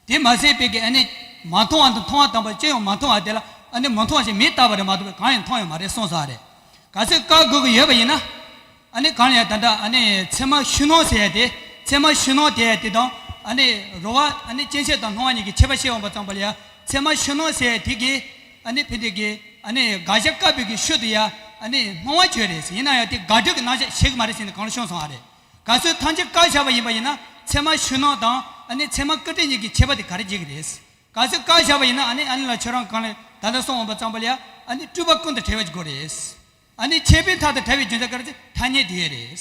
དེ་མ་ཟད་པའི་གི་ཨ་ནི་མ་མཐོང་བ་དང་མཐོང་བ་དང་པོ་ཅི་ཡང་མ་མཐོང་བ་དེ་ལ་ཨ་ནི་མི་མཐོང་ཞིང་མིག་བལྟས་པ་རེད་མ་གཏོགས་པའི་གང་ཡང་མཐོང་ཡོད་མ་རེད་གསུངས་ས་རེད། གལ་སྲིད་བཀག་དགོས་ཀྱི་ཡོད་པ་ཡིན་ན། ཨ་ནི་གང་ལ་ཡང་ད་ལྟ་ཨ་ནི་མཚན་མ་ཕྱི་སྣང་ཟེར་ཡ་དེ་མཚན་མ་ཕྱི་སྣང་དེ་ཡ་དེ་དང་ཨ་ནི་རོ་བ་ཨ་ནི་སྐྱེ་མཆེད་དང་སྣང་བ་གཉིས་ཀྱི་ཁྱད་པར་བཤད་འོང་པ་ཙམ་པ་ལ་ཡ་མཚན་མ་ཕྱི་སྣང་ཟེར་ཡ་དེ་གིས་ཨ་ནི་ཕན་བདེ་གི་ཨ་ནི་དགག་བྱ་བཀག་པའི་གི་ཤུལ་དུ་ཡ་ཨ་ནི་སྣང་བ་བརྗོད་རེད་ཟེར། ཡིན་ན་ཡང་དེ་དགག་སྒྲུབ་ཀྱི་རྣམ་གཞག་བྱེད་ཀྱི་མ་རེད་ཟེར་ནས་གང་ལ་གསུངས་སོང་བ་རེད། གལ་སྲིད་ཐམས་ཅད་བཀག་བཞག་པ་ཡིན་པ་ཡིན་ན་མཚན་མ་ཕྱི་སྣང་དང་ཨ་ནི་མཚན་མ་ཀུན་བྲལ་གཉིས་ཀྱི་ཁྱད་པར་དེ་ག་རེ་འབྱེད་ཀྱི་རེད། གལ་སྲིད་བཀག་བཞག་པ་ཡིན་ན་ཨ་ནི་ཨ་ནི་ལ་ཁྱོད་རང་གང་ལ་ད་ལྟ་སོང་འོང་པ་ཙམ་པ་ལ་ཡ་ཨ་ནི་སྤྲོས་པ་ཀུན་ཏུ་བྲལ་བ་ཅིག་དགོས་རེད། ཨ་ནི་ཆད་པའི་མཐའ་དང་བྲལ་བའི་རྒྱུ་མཚན་ག་རེ་ཟེར་ཐ་སྙད་དེ་རེད།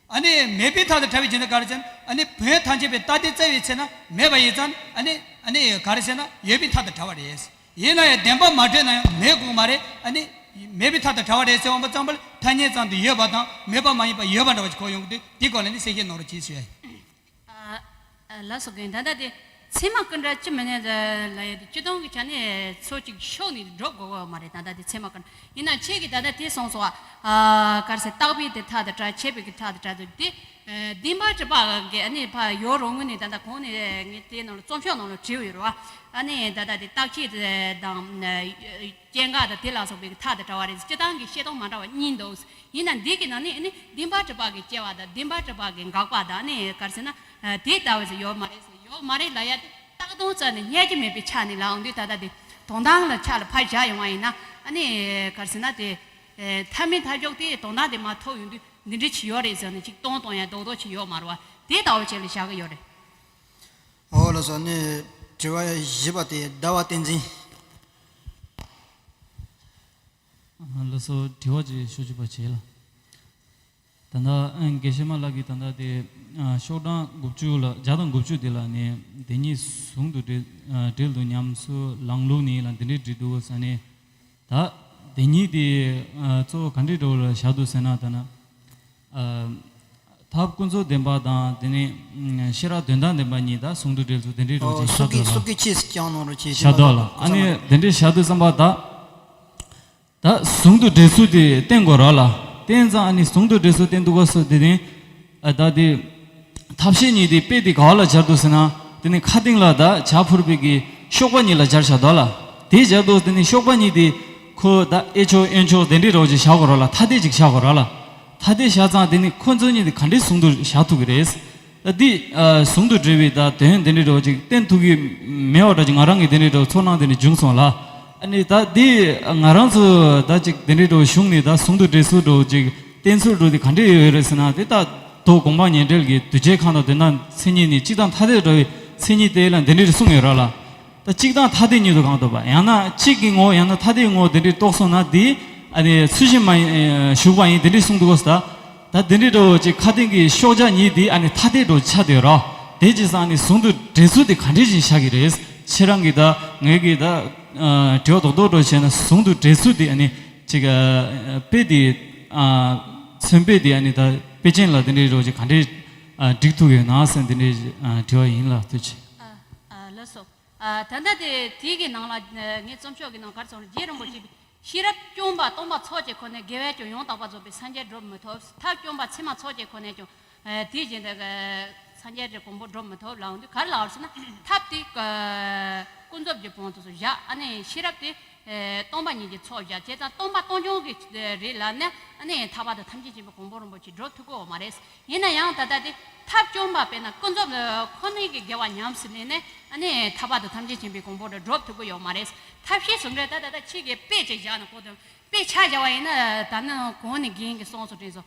ཨ་ནི་མེད་པའི་མཐའ་དང་བྲལ་བའི་རྒྱུ་མཚན་ག་རེ་ཟེར་ཨ་ནི་བོན་ཐམས་ཅད་པའི་རྟག་སྟེ་བཙལ་བའི་ཚེ་ན་མེད་པ་ཡིན་ཙང་ཨ་ནི་ཨ་ནི་ག་རེ་ཟེར་ན་ཡོད་པའི་མཐའ་དང་བྲལ་བ་རེད། ཡིན་ན་ཡང་བདེན་པ་མ་གྲུབ་ན་ཡང་མེད་དགོས་མ་རེད། ཨ་ནི་མེད་པའི་མཐའ་དང་བྲལ་བ་རེད་ཟེར་འོང་པ་ཙམ་པ་ལ་ཐ་སྙད་ཙམ་དུ་ཡོད་པ་དང་མེད་པ་མ་ཡིན་པ་ཡོད་པ་འདྲ་བ་ཞིག་གོ་ཡོང་གི་འདུག་དེའི་སྐོར་ལ་ནི་གསལ་བཤད་གནང་རོགས་གྱིས་ཞུ་ཡ་ཡིན། ཨ། ཨ། ལགས་སོ། རྒན། ད་ལྟ་དེ་མཚན་མ་ཀུན་བྲལ་ཅི་མི་སྣང་ལ་ཡ་དེ་སྤྱིར་བཏང་གི་ཆ་ནས་ཚོ་གཅིག་ཕྱོགས་ནས་སྒྲུབ་དགོས་ཀྱི་ཡོད་མ་རེད། ད་ལྟ་དེ་མཚན་མ་ཀུན་བྲལ་ཡིན་ན་ཁྱེད་ཀྱིས་ད་ལྟ་དེ་གསུངས་སོང་བ། ཨ། ག་རེ་ཟེར་བཏགས་པའི་དེ་མཐའ་དང་བྲལ་ཆད་པའི་གི་མཐའ་དང་བྲལ་དུ་དེ་ཨ། བདེན་པར་གྲུབ་པ་གི་ཨ་ནི་ཕ་ཡོད་རུང་ངོས་ནས་ད་ལྟ་གོང་ནས་ངས་དེ་ནང་ལ་རྩོམ་ཤོག་ནང་ལ་བྲིས་ཡོད་རེད་བ། ཨ་ནི་ད་ལྟ་དེ་རྟག་ཆད་དང་། སྐྱེ་འགག་དང་དེ་ལ་སོགས་པའི་མཐའ་དང་བྲལ་བ་རེད། སྤྱིར་བཏང་གི་བཤད་སྟངས་མ་འདྲ་བ་གཉིས་འདུག་ཡིན་ན་འདི་གི་ནང་ནས་ནི་བདེན་པར་གྲུབ་པ་གི་སྐྱེ་བ་དང་བདེན་པར་གྲུབ་པ་གི་འགག་པ་དང་ནི་ག་རེ་ཟེར་ན། དེ་ལྟ་བུ་ཟེར་ཡོད་མ་རེད་ཟེར་ཡོད་མ་རེད་ལབ་ཡ་དེ་བཏགས་དོན་རྩ་ནས་རྙེད་ཀྱི་མེད་པའི་ཆ་ནས་ལབ་འོང་དུས་ད་ལྟ་དེ་དོན་དམ་ལ་ཆ་ལ་ཕར་བཞག་ཡོང་བ་ཡིན་ན་ཨ་ནི་ག་རེ་ཟེར་ན་དེ། མཐའ་མའི་མཐའ་མཇུག་དེ་དོན་དམ་དེ་མ་ཐོབ་ཡོང་དུས་འདི་འདྲ་ཅིག་ཡོད་རེད་ཟེར་ནས་ཅིག་སྟོང་སྟོང་ཡ་རྡོག་རྡོག་ཅིག་ཡོད་མ་རེད་བ། དེ་ལྟ་བུ་ཅིག་ལ་བཞག་གི་ཡོད་རེད། ཨོ་ལགས་སོ། ནི་དྲི་བ་བཞི་པ་དེ་ཟླ་བ་བསྟན་འཛིན། ལགས་སོ། དྲི་བ་ཅིག་ཞུ་བཅུག་པ་བྱེད་ལ། ད་ལྟ་ཨ་དགེ་བཤེས་མ་ལགས་ཀྱིས་ད་ལྟ་དེ་ཨ་ཤོག་གྲངས་དགུ་བཅུ་ལ་བརྒྱ་དང་དགུ་བཅུ་དེ་ལ་ནི་དེ་ཉིད་ཟུང་དུ་འབྲེལ་ཨ་འབྲེལ་དུ་ཉམས་སུ་བླང་ལུགས་ནི་ལ་འདི་འདྲའི་འབྲི་འདུག་ས་ནི། ད་དེ་ཉིད་དེ་ཨ་གཙོ་བོ་ག་འདྲའི་འགྲོ་ལ་བཞག་འདུག་ཟེར་ན། ད་ན་ཨ་ཐབས་ཀུན་རྫོབ་བདེན་པ་དང་དེ་ནི་ཤེས་རབ་དོན་དམ་བདེན་པ་གཉིས་ད་ཟུང་དུ་འབྲེལ་ཚུལ་དེ་འདྲའི་འགྲོ་ཅིག་བཞག་འདུག་ལ། བཞག་འདུག་ལ། ཨ་ནི་དེ་འདྲའི་བཞག་འདུག་བསམ་པ་ད། ད་ཟུང་དུ་འབྲེལ་ཚུལ་དེ་བསྟན་དགོས་ར་ལ། བསྟན་ཙང་ཨ་ནི་ཟུང་དུ་འབྲེལ་ཚུལ་བསྟན་འདུག་ག་སོ་དེ་ནི། ཨ་ད་དེ་ཐབས་ཤེས་གཉིས་དེ་དཔེ་དེ་ག་བ་ལ་སྦྱར་འདུག་ཟེར་ན། དེ་ནི་ཁ་སྟེང་ལ་ད་བྱ་འཕུར་བའི་གི་གཤོག་པ་གཉིས་ལ་སྦྱར་བཞག་འདུག་ལ། དེ་སྦྱར་འདུག་དེ་ནི་གཤོག་པ་གཉིས་དེ་ཁོ་ད་གཡས་ཕྱོགས་གཡོན་ཕྱོགས་དེ་འདྲའི་རོགས་ཅིག་བཞག་དགོས་ར་ལ། ཐ་དད་ཅིག་བཞག་དགོས་ར་ལ། ཐ་དད་བཞག་ཙང་དེ་ནི་ཁོ་ཚོ་གཉིས་དེ་ག་འདྲའི་ཟུང་དུ་བཞག་ཐུབ་ཀྱི་རེད། ད་འདི་ཨ་ཟུང་དུ་འབྲེལ་བའི་ད་དོན་དེ་འདྲའི་འགྲོ་ཅིག་བསྟན་ཐུབ་ཀྱི་མེད་པ་འདྲ་ཅིག་ང་རང་གི་དེ་འདྲའི་འགྲོ་ཚོར་སྣང་དེ་འདྲ་བྱུང་སོང་ལ། ཨ་ནི་ད་འདི་ང་རང་ཚོ་ད་ཅིག་དེ་འདྲའི་འགྲོ་གཞུང་ནས་ད་ཟུང་དུ་འབྲེལ་ཚུལ་འགྲོ་ཅིག་བསྟན་ཚུལ་འགྲོ་དེ་ག་འདྲའི་ཡོད་རེད་ཟེར་ན། དེ་ད་མདོ་དགོངས་པ་ཉན་འགྲེལ་གྱི་གདུལ་བྱའི་ཁམས་དང་དོན་དམ་མཚན་ཉིད་ནི་གཅིག་དང་ཐ་དད་འགྲོ་བའི་མཚན་ཉིད་དེ་ལ་འདི་འདྲའི་གསུངས་ཡོད་ར་ལ། ད་གཅིག་དང་ཐ་དད་ཉིད་དུ་གང་ཐོབ་པ། ཡང་ན་གཅིག་གི་ངོ་བོ་ཡང་ན་ཐ་དད་ངོ་བོ་དེ་འདྲའི་རྟོགས་སོང་ན། དེ་ཨ་ནི་ཚུལ་བཞིན་མ་ཡིན་ཞུགས་པ་ཡིན་དེ་འདྲའི་གསུངས་འདུག་གོ། ད་ད་དེ་འདྲའི་འགྲོ་ཅིག་ཁ་སྟེང་གི་ཤོག་བྱ་གཉིས་དེ་ཨ་ནི་ཐ་དད་འགྲོ་ཆགས་བསྡད་ར། དེ་ཅི་ཙང་ཨ་ནི་ཟུང་དུ་འབྲེལ་ཚུལ་དེ་ག་འདྲས་ཅིག་བཞག་གི་རེད། ཁྱེད་རང་གིས་ད་ངས་གིས་ད་དྲི་བ་རྡོག་རྡོག་འགྲོ་བྱས་ན། ཟུང་དུ་འབྲེལ་ཚུལ་དེ་ཨ་ནི་ཅིག་དཔེ་དེ་མཚོན་དཔེ་དེ་ཨ་ནི་ད་དཔེ་ཅན་ལ་དེ་འདྲའི་འགྲོ་ཅིག་ག་འདྲས་འགྲིག་ཐུབ་ཡོད་ན་ཟེར་དེ་འདྲའི་དྲི་བ་ཡིན་ལ། ཐུགས་རྗེ་ཆེ། ལགས་སོ། ཨ་ད་ལྟ་དེ་དེའི་གི་ནང་ལ་ངའི་རྩོམ་ཤོག་གི་ནང་ག་རེ་ཚོགས་རེད། རྗེ་རིན་པོ་ཆེ་གིས་ཤེས་རབ་སྐྱོང་བ་སྟོང་པ་ཚོགས་ཀྱི་སྒོ་ནས། དགེ་བས་ཀྱང་ཡང་དག་པར་རྫོགས་པའི་སངས་རྒྱས་འགྲུབ་མི་ཐུབ། ཐབས་སྐྱོང་བ་ཕྱི་མ་ཚོགས་ཀྱི་སྒོ་ནས་ཀྱང་དེ་བཞིན་དུ་སངས་རྒྱས་ཀྱི་གོ་འཕང་འགྲུབ་མི་ཐུབ་ལབ་འདུག། ག་རེ་ལབ་ཟེར་ན། ཐབས་དེ་ཀུན་རྫོབ་ཀྱི་བོང་དུ་བཞག། ཨ་ནི་ཤེས་རབ་དེ་སྟོང་པ་ཉིད་ཀྱི་ཚོགས་བཞག་བྱས་ཙང་། སྟོང་པ་སྟོང་རྐྱང་གི་རེད་ལབ་ན། ཨ་ནི་ཐར་པ་དང་ཐམས་ཅད་མཁྱེན་པའི་གོ་འཕང་རིན་པོ་ཆེ་འགྲུབ་ཐུབ་ཀྱི་ཡོད་མ་རེད། ཡིན་ན་ཡང་ད་ལྟ་དེ་ཐབས་སྐྱོང་བ་དཔེར་ན་ཀུན་རྫོབ་ཁོ་ནའི་གི་དགེ་བ་ཉམས་སུ་ལེན་ནས་ཨ་ནི་ཐར་པ་དང་ཐམས་ཅད་མཁྱེན་པའི་གོ་འཕང་དེ་འགྲུབ་ཐུབ་ཀྱི་ཡོད་མ་རེད། ཐབས་ཤེས་གསུང་རེད། ད་ད་ལྟ་ཁྱེད་ཀྱིས་དཔེ་ཅིག་བཞག་ན། གོ་དོན་དཔེ་ཆ་བཞག་པ་ཡིན་ན། ད་ནི་གོང་ནས་རྒན་གྱིས་གསུངས་སོང་དྲན་སོང་།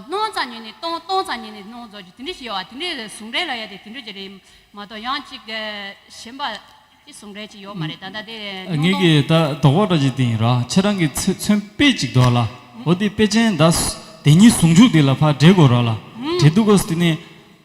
སྣང་ཙམ་ཉིད་ནས་སྟོང་། སྟོང་ཙམ་ཉིད་ནས་སྣང་རྫོགས་ཀྱི་དེ་འདྲ་ཞིག་ཡོད་པ། དེ་འདྲའི་གསུང་རེད་ལ་ཡ། དེ་དེ་འདྲ་ཅིག་རེད་མ་གཏོགས། ཡང་ཅིག་གཞན་པ་ཅིག་གསུང་རེད་ཅིག་ཡོད་མ་རེད། ད་ལྟ་དེ་ངས་ཀྱི་ད་དོགས་པ་འདྲ་ཅིག་དེ་ཡིན་ར། ཁྱེད་རང་གི་མཚོན་དཔེ་ཅིག་འདུག་ལ། འོ་དེ་དཔེ་ཅན་ད་དེ་ཉིད་ཟུང་འཇུག་དེ་ལ་ཕར་འབྲེལ་དགོས་ར་ལ། འབྲེལ་འདུག་གོ་དེ་ནས།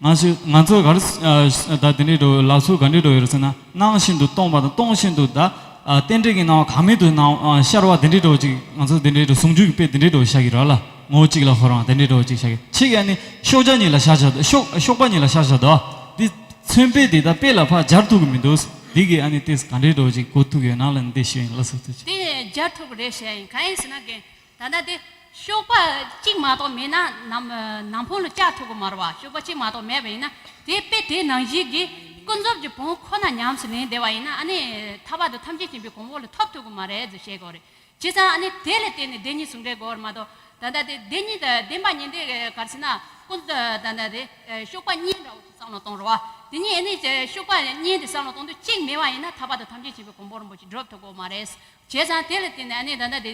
ང་ཚོས་ང་ཚོ་ག་རེ་ད་དེ་འདྲའི་འགྲོ་ལབ་ཚུལ་ག་འདྲའི་འགྲོ་ཡོད་རེད་ཟེར་ན། སྣང་བཞིན་དུ་སྟོང་པ་དང་། སྟོང་བཞིན་དུ་ད་རྟེན་འབྲེལ་གྱི་སྣང་བ་གང་མེད་དུ་སྣང་ཤར་བ་དེ་འདྲའི་འགྲོ་ཅིག། ང་ཚོ་དེ་འདྲའི་འགྲོ་ཟུང་འཇུག་གི་དཔེ་དེ་འདྲའི་འགྲོ་བཞག་གི་ར་ལ། ངོ་བོ་གཅིག་ལ་ཁོ་རང་དེ་འདྲའི་འགྲོ་ཅིག་བཞག་གི། ཁྱེད་ཀྱིས་ཨ་ནི་ཤོག་བྱ་གཉིས་ལ་བཞག་བཞག། ཤོག་ཤོག་པ་གཉིས་ལ་བཞག་བཞག་འདུག། འདི་མཚོན་དཔེ་དེ་ད་དཔེ་ལ་ཕར་སྦྱར་ཐུབ་ཀྱི་མི་འདུག། འདི་གིས་ཨ་ནི་དེ་ག་འདྲའི་འགྲོ་ཅིག་གོ་ཐུབ་ཡོད་ན་ལ་འདི་ཞུ་ཡིན། ལགས་སོ། ཐུགས་རྗེ་ཆེ། དེ་སྦྱར་ཐུབ་ཀྱི་རེད་བཤད་ཡིན། གང་ཡིན་ཟེར་ན་རྒན། ད་ལྟ་དེ་ཤོག་པ་གཅིག་མ་གཏོགས་མེད་ན་ནམ་ནམ་འཕང་ལ་བཅར་ཐུབ་ཀྱི་མ་རེད་བ། ཤོག་པ་གཅིག་མ་གཏོགས་མེད་པ་ཡིན་ན། དེ་དཔེ་དེ་ནང་བཞིན་གྱི་ཀུན་རྫོབ་ཀྱི་བོང་ཁོ་ན་ཉམས་སུ་ལེན་བསྡད་པ་ཡིན་ན། ཨ་ནི་ཐར་པ་དང་ཐམས་ཅད་མཁྱེན་པའི་གོ་འཕང་ལ་ཐོབ་ཐུབ་ཀྱི་མ་རེད་ཟེར་བཤད་དགོས་རེད། བྱས་ཙང་ཨ་ནི་དེ་ལ་བརྟེན་ནས་བདེན་གཉིས་ཟུང་འབྲེལ་དགོས་རེད་མ་གཏོགས། ད་ལྟ་དེ་བདེན་གཉིས་དང་བདེན་པ་གཉིས་དེ་ག་རེ་ཟེར་ན། ཀུན་ད་ལྟ་དེ་ཤོག་པ་གཉིས་འདྲ་བོ་ཅིག་བསམ་བློ་གཏོང་རོགས། དེ་གཉིས་ཨ་ནི་ཤོག་པ་གཉིས་དེ་བསམ་བློ་གཏོང་དུས་གཅིག་མེད་པ་ཡིན་ན་ཐར་པ་དང་ཐམས་ཅད་མཁྱེན་པའི་གོ་འཕང་རིན་པོ་ཆེ་འགྲུབ་ཐུབ་ཀྱི་མ་རེད། བྱས་ཙང་དེ་ལ་བརྟེན་ནས་ཨ་ནི་ད་ལྟ་དེ་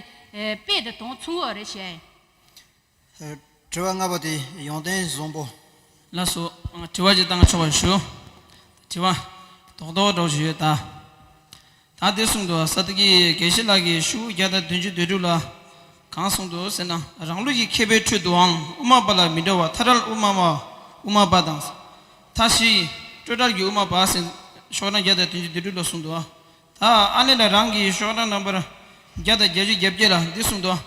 དཔེ་དེ་དོན་མཚུངས་པོ་རེད་བཤད། དྲི་བ་ལྔ་པ་དེ་ཡོན་ཏན་བཟང་པོ། ལགས་སོ། དྲི་བ་ཅིག་བཏང་ཆོག་པ་ཞུ། དྲི་བ་རྡོག་རྡོག་འདྲ་བོ་ཞིག་ཡོད་ད། ད་དེ་གསུངས་འདུག། ས་ཏི་ཀི་དགེ་བཤེས་ལགས་ཀྱིས་ཤོག་བུ་བརྒྱ་དང་བདུན་ཅུ་དོན་དྲུག་ལ་གང་གསུངས་འདུག་ཟེར་ན། རང་ལུགས་ཀྱི་མཁས་པའི་ཁྲོད་དུའང་དབུ་མ་པ་ལ་མི་འདྲ་བ་མཐའ་བྲལ་དབུ་མ་པ། དབུ་མ་པ་དང་། མཐའ་བཞིའི་སྤྲོས་བྲལ་གྱི་དབུ་མ་པ་ཟེར། ཤོག་གྲངས་བརྒྱ་དང་བདུན་ཅུ་དོན་དྲུག་ལ་གསུངས་འདུག། ད་ཨ་ནི་ལ་རང་གི་ཤོག་གྲངས་ནམ་བར་བརྒྱ་དང་བརྒྱད་ཅུ་གྱ་བརྒྱད་ལ་འདི་གསུངས་འདུག།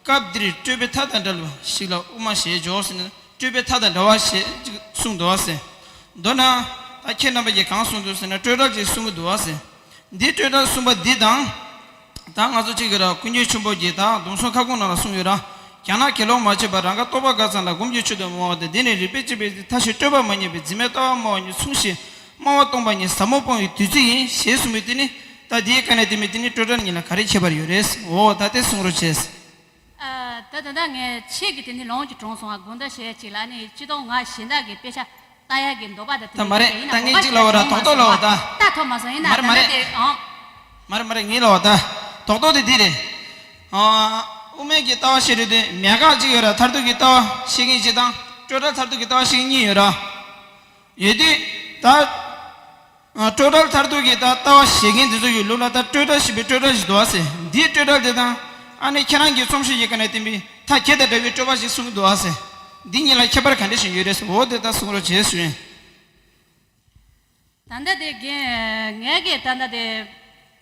སྐབས་འདིར་སྤྲོས་པའི་མཐའ་དང་བྲལ་བ་ཞིག་ལ་དབུ་མ་ཞེས་བྱའོ་ཟེར་ནས། སྤྲོས་པའི་མཐའ་དང་བྲལ་བ་ཞེས་གཅིག་གསུངས་འདུག་ཟེར། མདོར་ན་ད་ཁྱེད་རྣམ་པ་གིས་གང་གསུངས་འདུག་ཟེར་ན། སྤྲོས་བྲལ་ཅིག་གསུང་གི་འདུག་ཟེར། འདི་སྤྲོས་བྲལ་གསུངས་པ་འདི་དང་། ད་ང་ཚོ་གཅིག་གི་ར་ཀུན་མཁྱེན་ཆེན་པོ་གིས་ད་སྡོམ་གསུམ་ཁ་སྐོང་ནང་ལ་གསུངས་ཡོད་ར། རྒྱ་ནག་གི་ལོག་མ་བྱས་པར་རང་ག་རྟོགས་པ་དགའ་ཙམ་ལ་སྒོམ་གྱི་ཆོས་དུ་མ་བ་སྟེ། འདི་ནི་རིགས་པས་དཔྱད་པའི་མཐའ་བཞིའི་སྤྲོས་པ་མ་ཡིན་པའི་འཛིན་མེད་ལྟ་བ་སྨྲ་བ་ཉིད་མཚུངས་ཤིང་། སྨྲ་བ་སྟོང་པ་ཉིད་ཟབ་མོ་སྤོང་བའི་བདུད་རྩི་ཡིན་ཞེས་གསུངས་པའི་དེ་ནི། ད་འདིའི་སྐབས་ནས་དེ་མིན་དེ་ནི་སྤྲོས་བྲལ་གཉིས་ལ་ག་རེ་ཁྱད་པར་ཡོད་རེད། འོ་ད་དེ་གསུང་རོགས་བྱས། ཨ། ད་ད་ལྟ་ངས་ཁྱེད་ཀྱི་དེ་ནི་ལོངས་ཀྱི་གྲོང་སོང་བ་དགོངས་དག་བྱས་ཅིག་ལ་ནི་སྤྱི་དོང་ང་གཞན་དག་གི་དཔེ་ཆ་ལྟ་ཡག་གི་འདོད་པ་དང་དེ་ད་མ་རེད། ད་ངས་གཅིག་ལབ་པ་ར། རྡོག་རྡོག་ལབ་པ་ད། ལྟ་ཐུབ་མ་སོང་། ཡིན་ན་མ་རེད་མ་རེད། ད་ལྟ་དེ་ཨང་། མ་རེད་མ་རེད། ངས་ལབ་པ་ད། རྡོག་རྡོག་དེ་འདི་རེད། ཨ། དབུ་མའི་གི་ལྟ་བ་བཤད་རེད་དེ། མེད་དགག་གཅིག་ཡོད་ར། མཐར་ཐུག་གི་ལྟ་བ་བཤད་མཁན་གཅིག་དང་སྤྲོས་བྲལ་མཐར་ཐུག་གི་ལྟ་བ་བཤད་མཁན་གཉིས་ཡོད་ར། ཡོད་དུས་ད། ཨ། སྤྲོས་བྲལ་མཐར་ཐུག་གི་ད་ལྟ་བ་བཤད་མཁན་དེ་ཚོ་ཡི་ལུགས་ལ་ད་སྤྲོས་བྲལ་ཞེས་པའི་སྤྲོས་བྲལ་ཞིག་འདུག་ཨ་ཟེར། འདིའི་སྤྲོས་བྲལ་དེ་དང་། ཨ་ནི་ཁྱེད་རང་གི་རྩོམ་ཤེས་ཀྱི་སྐབས་ནས་བསྟན་པའི་མཐའ་བརྒྱད་དང་འདྲ་བའི་སྤྲོས་པ་ཞིག་གསུངས་ཀྱི་འདུག་ཨ་ཟེར། འདི་གཉིས་ལ་ཁྱད་པར་ག་འདྲ་ཞིག་ཡོད་རེད་ཟེར། འོ་དེ་ད་གསུང་རོགས་བྱེད་ཞུ་ཡིན། ད་ལྟ་དེ་རྒན་ངས་ཀྱི་ད་ལྟ་དེ་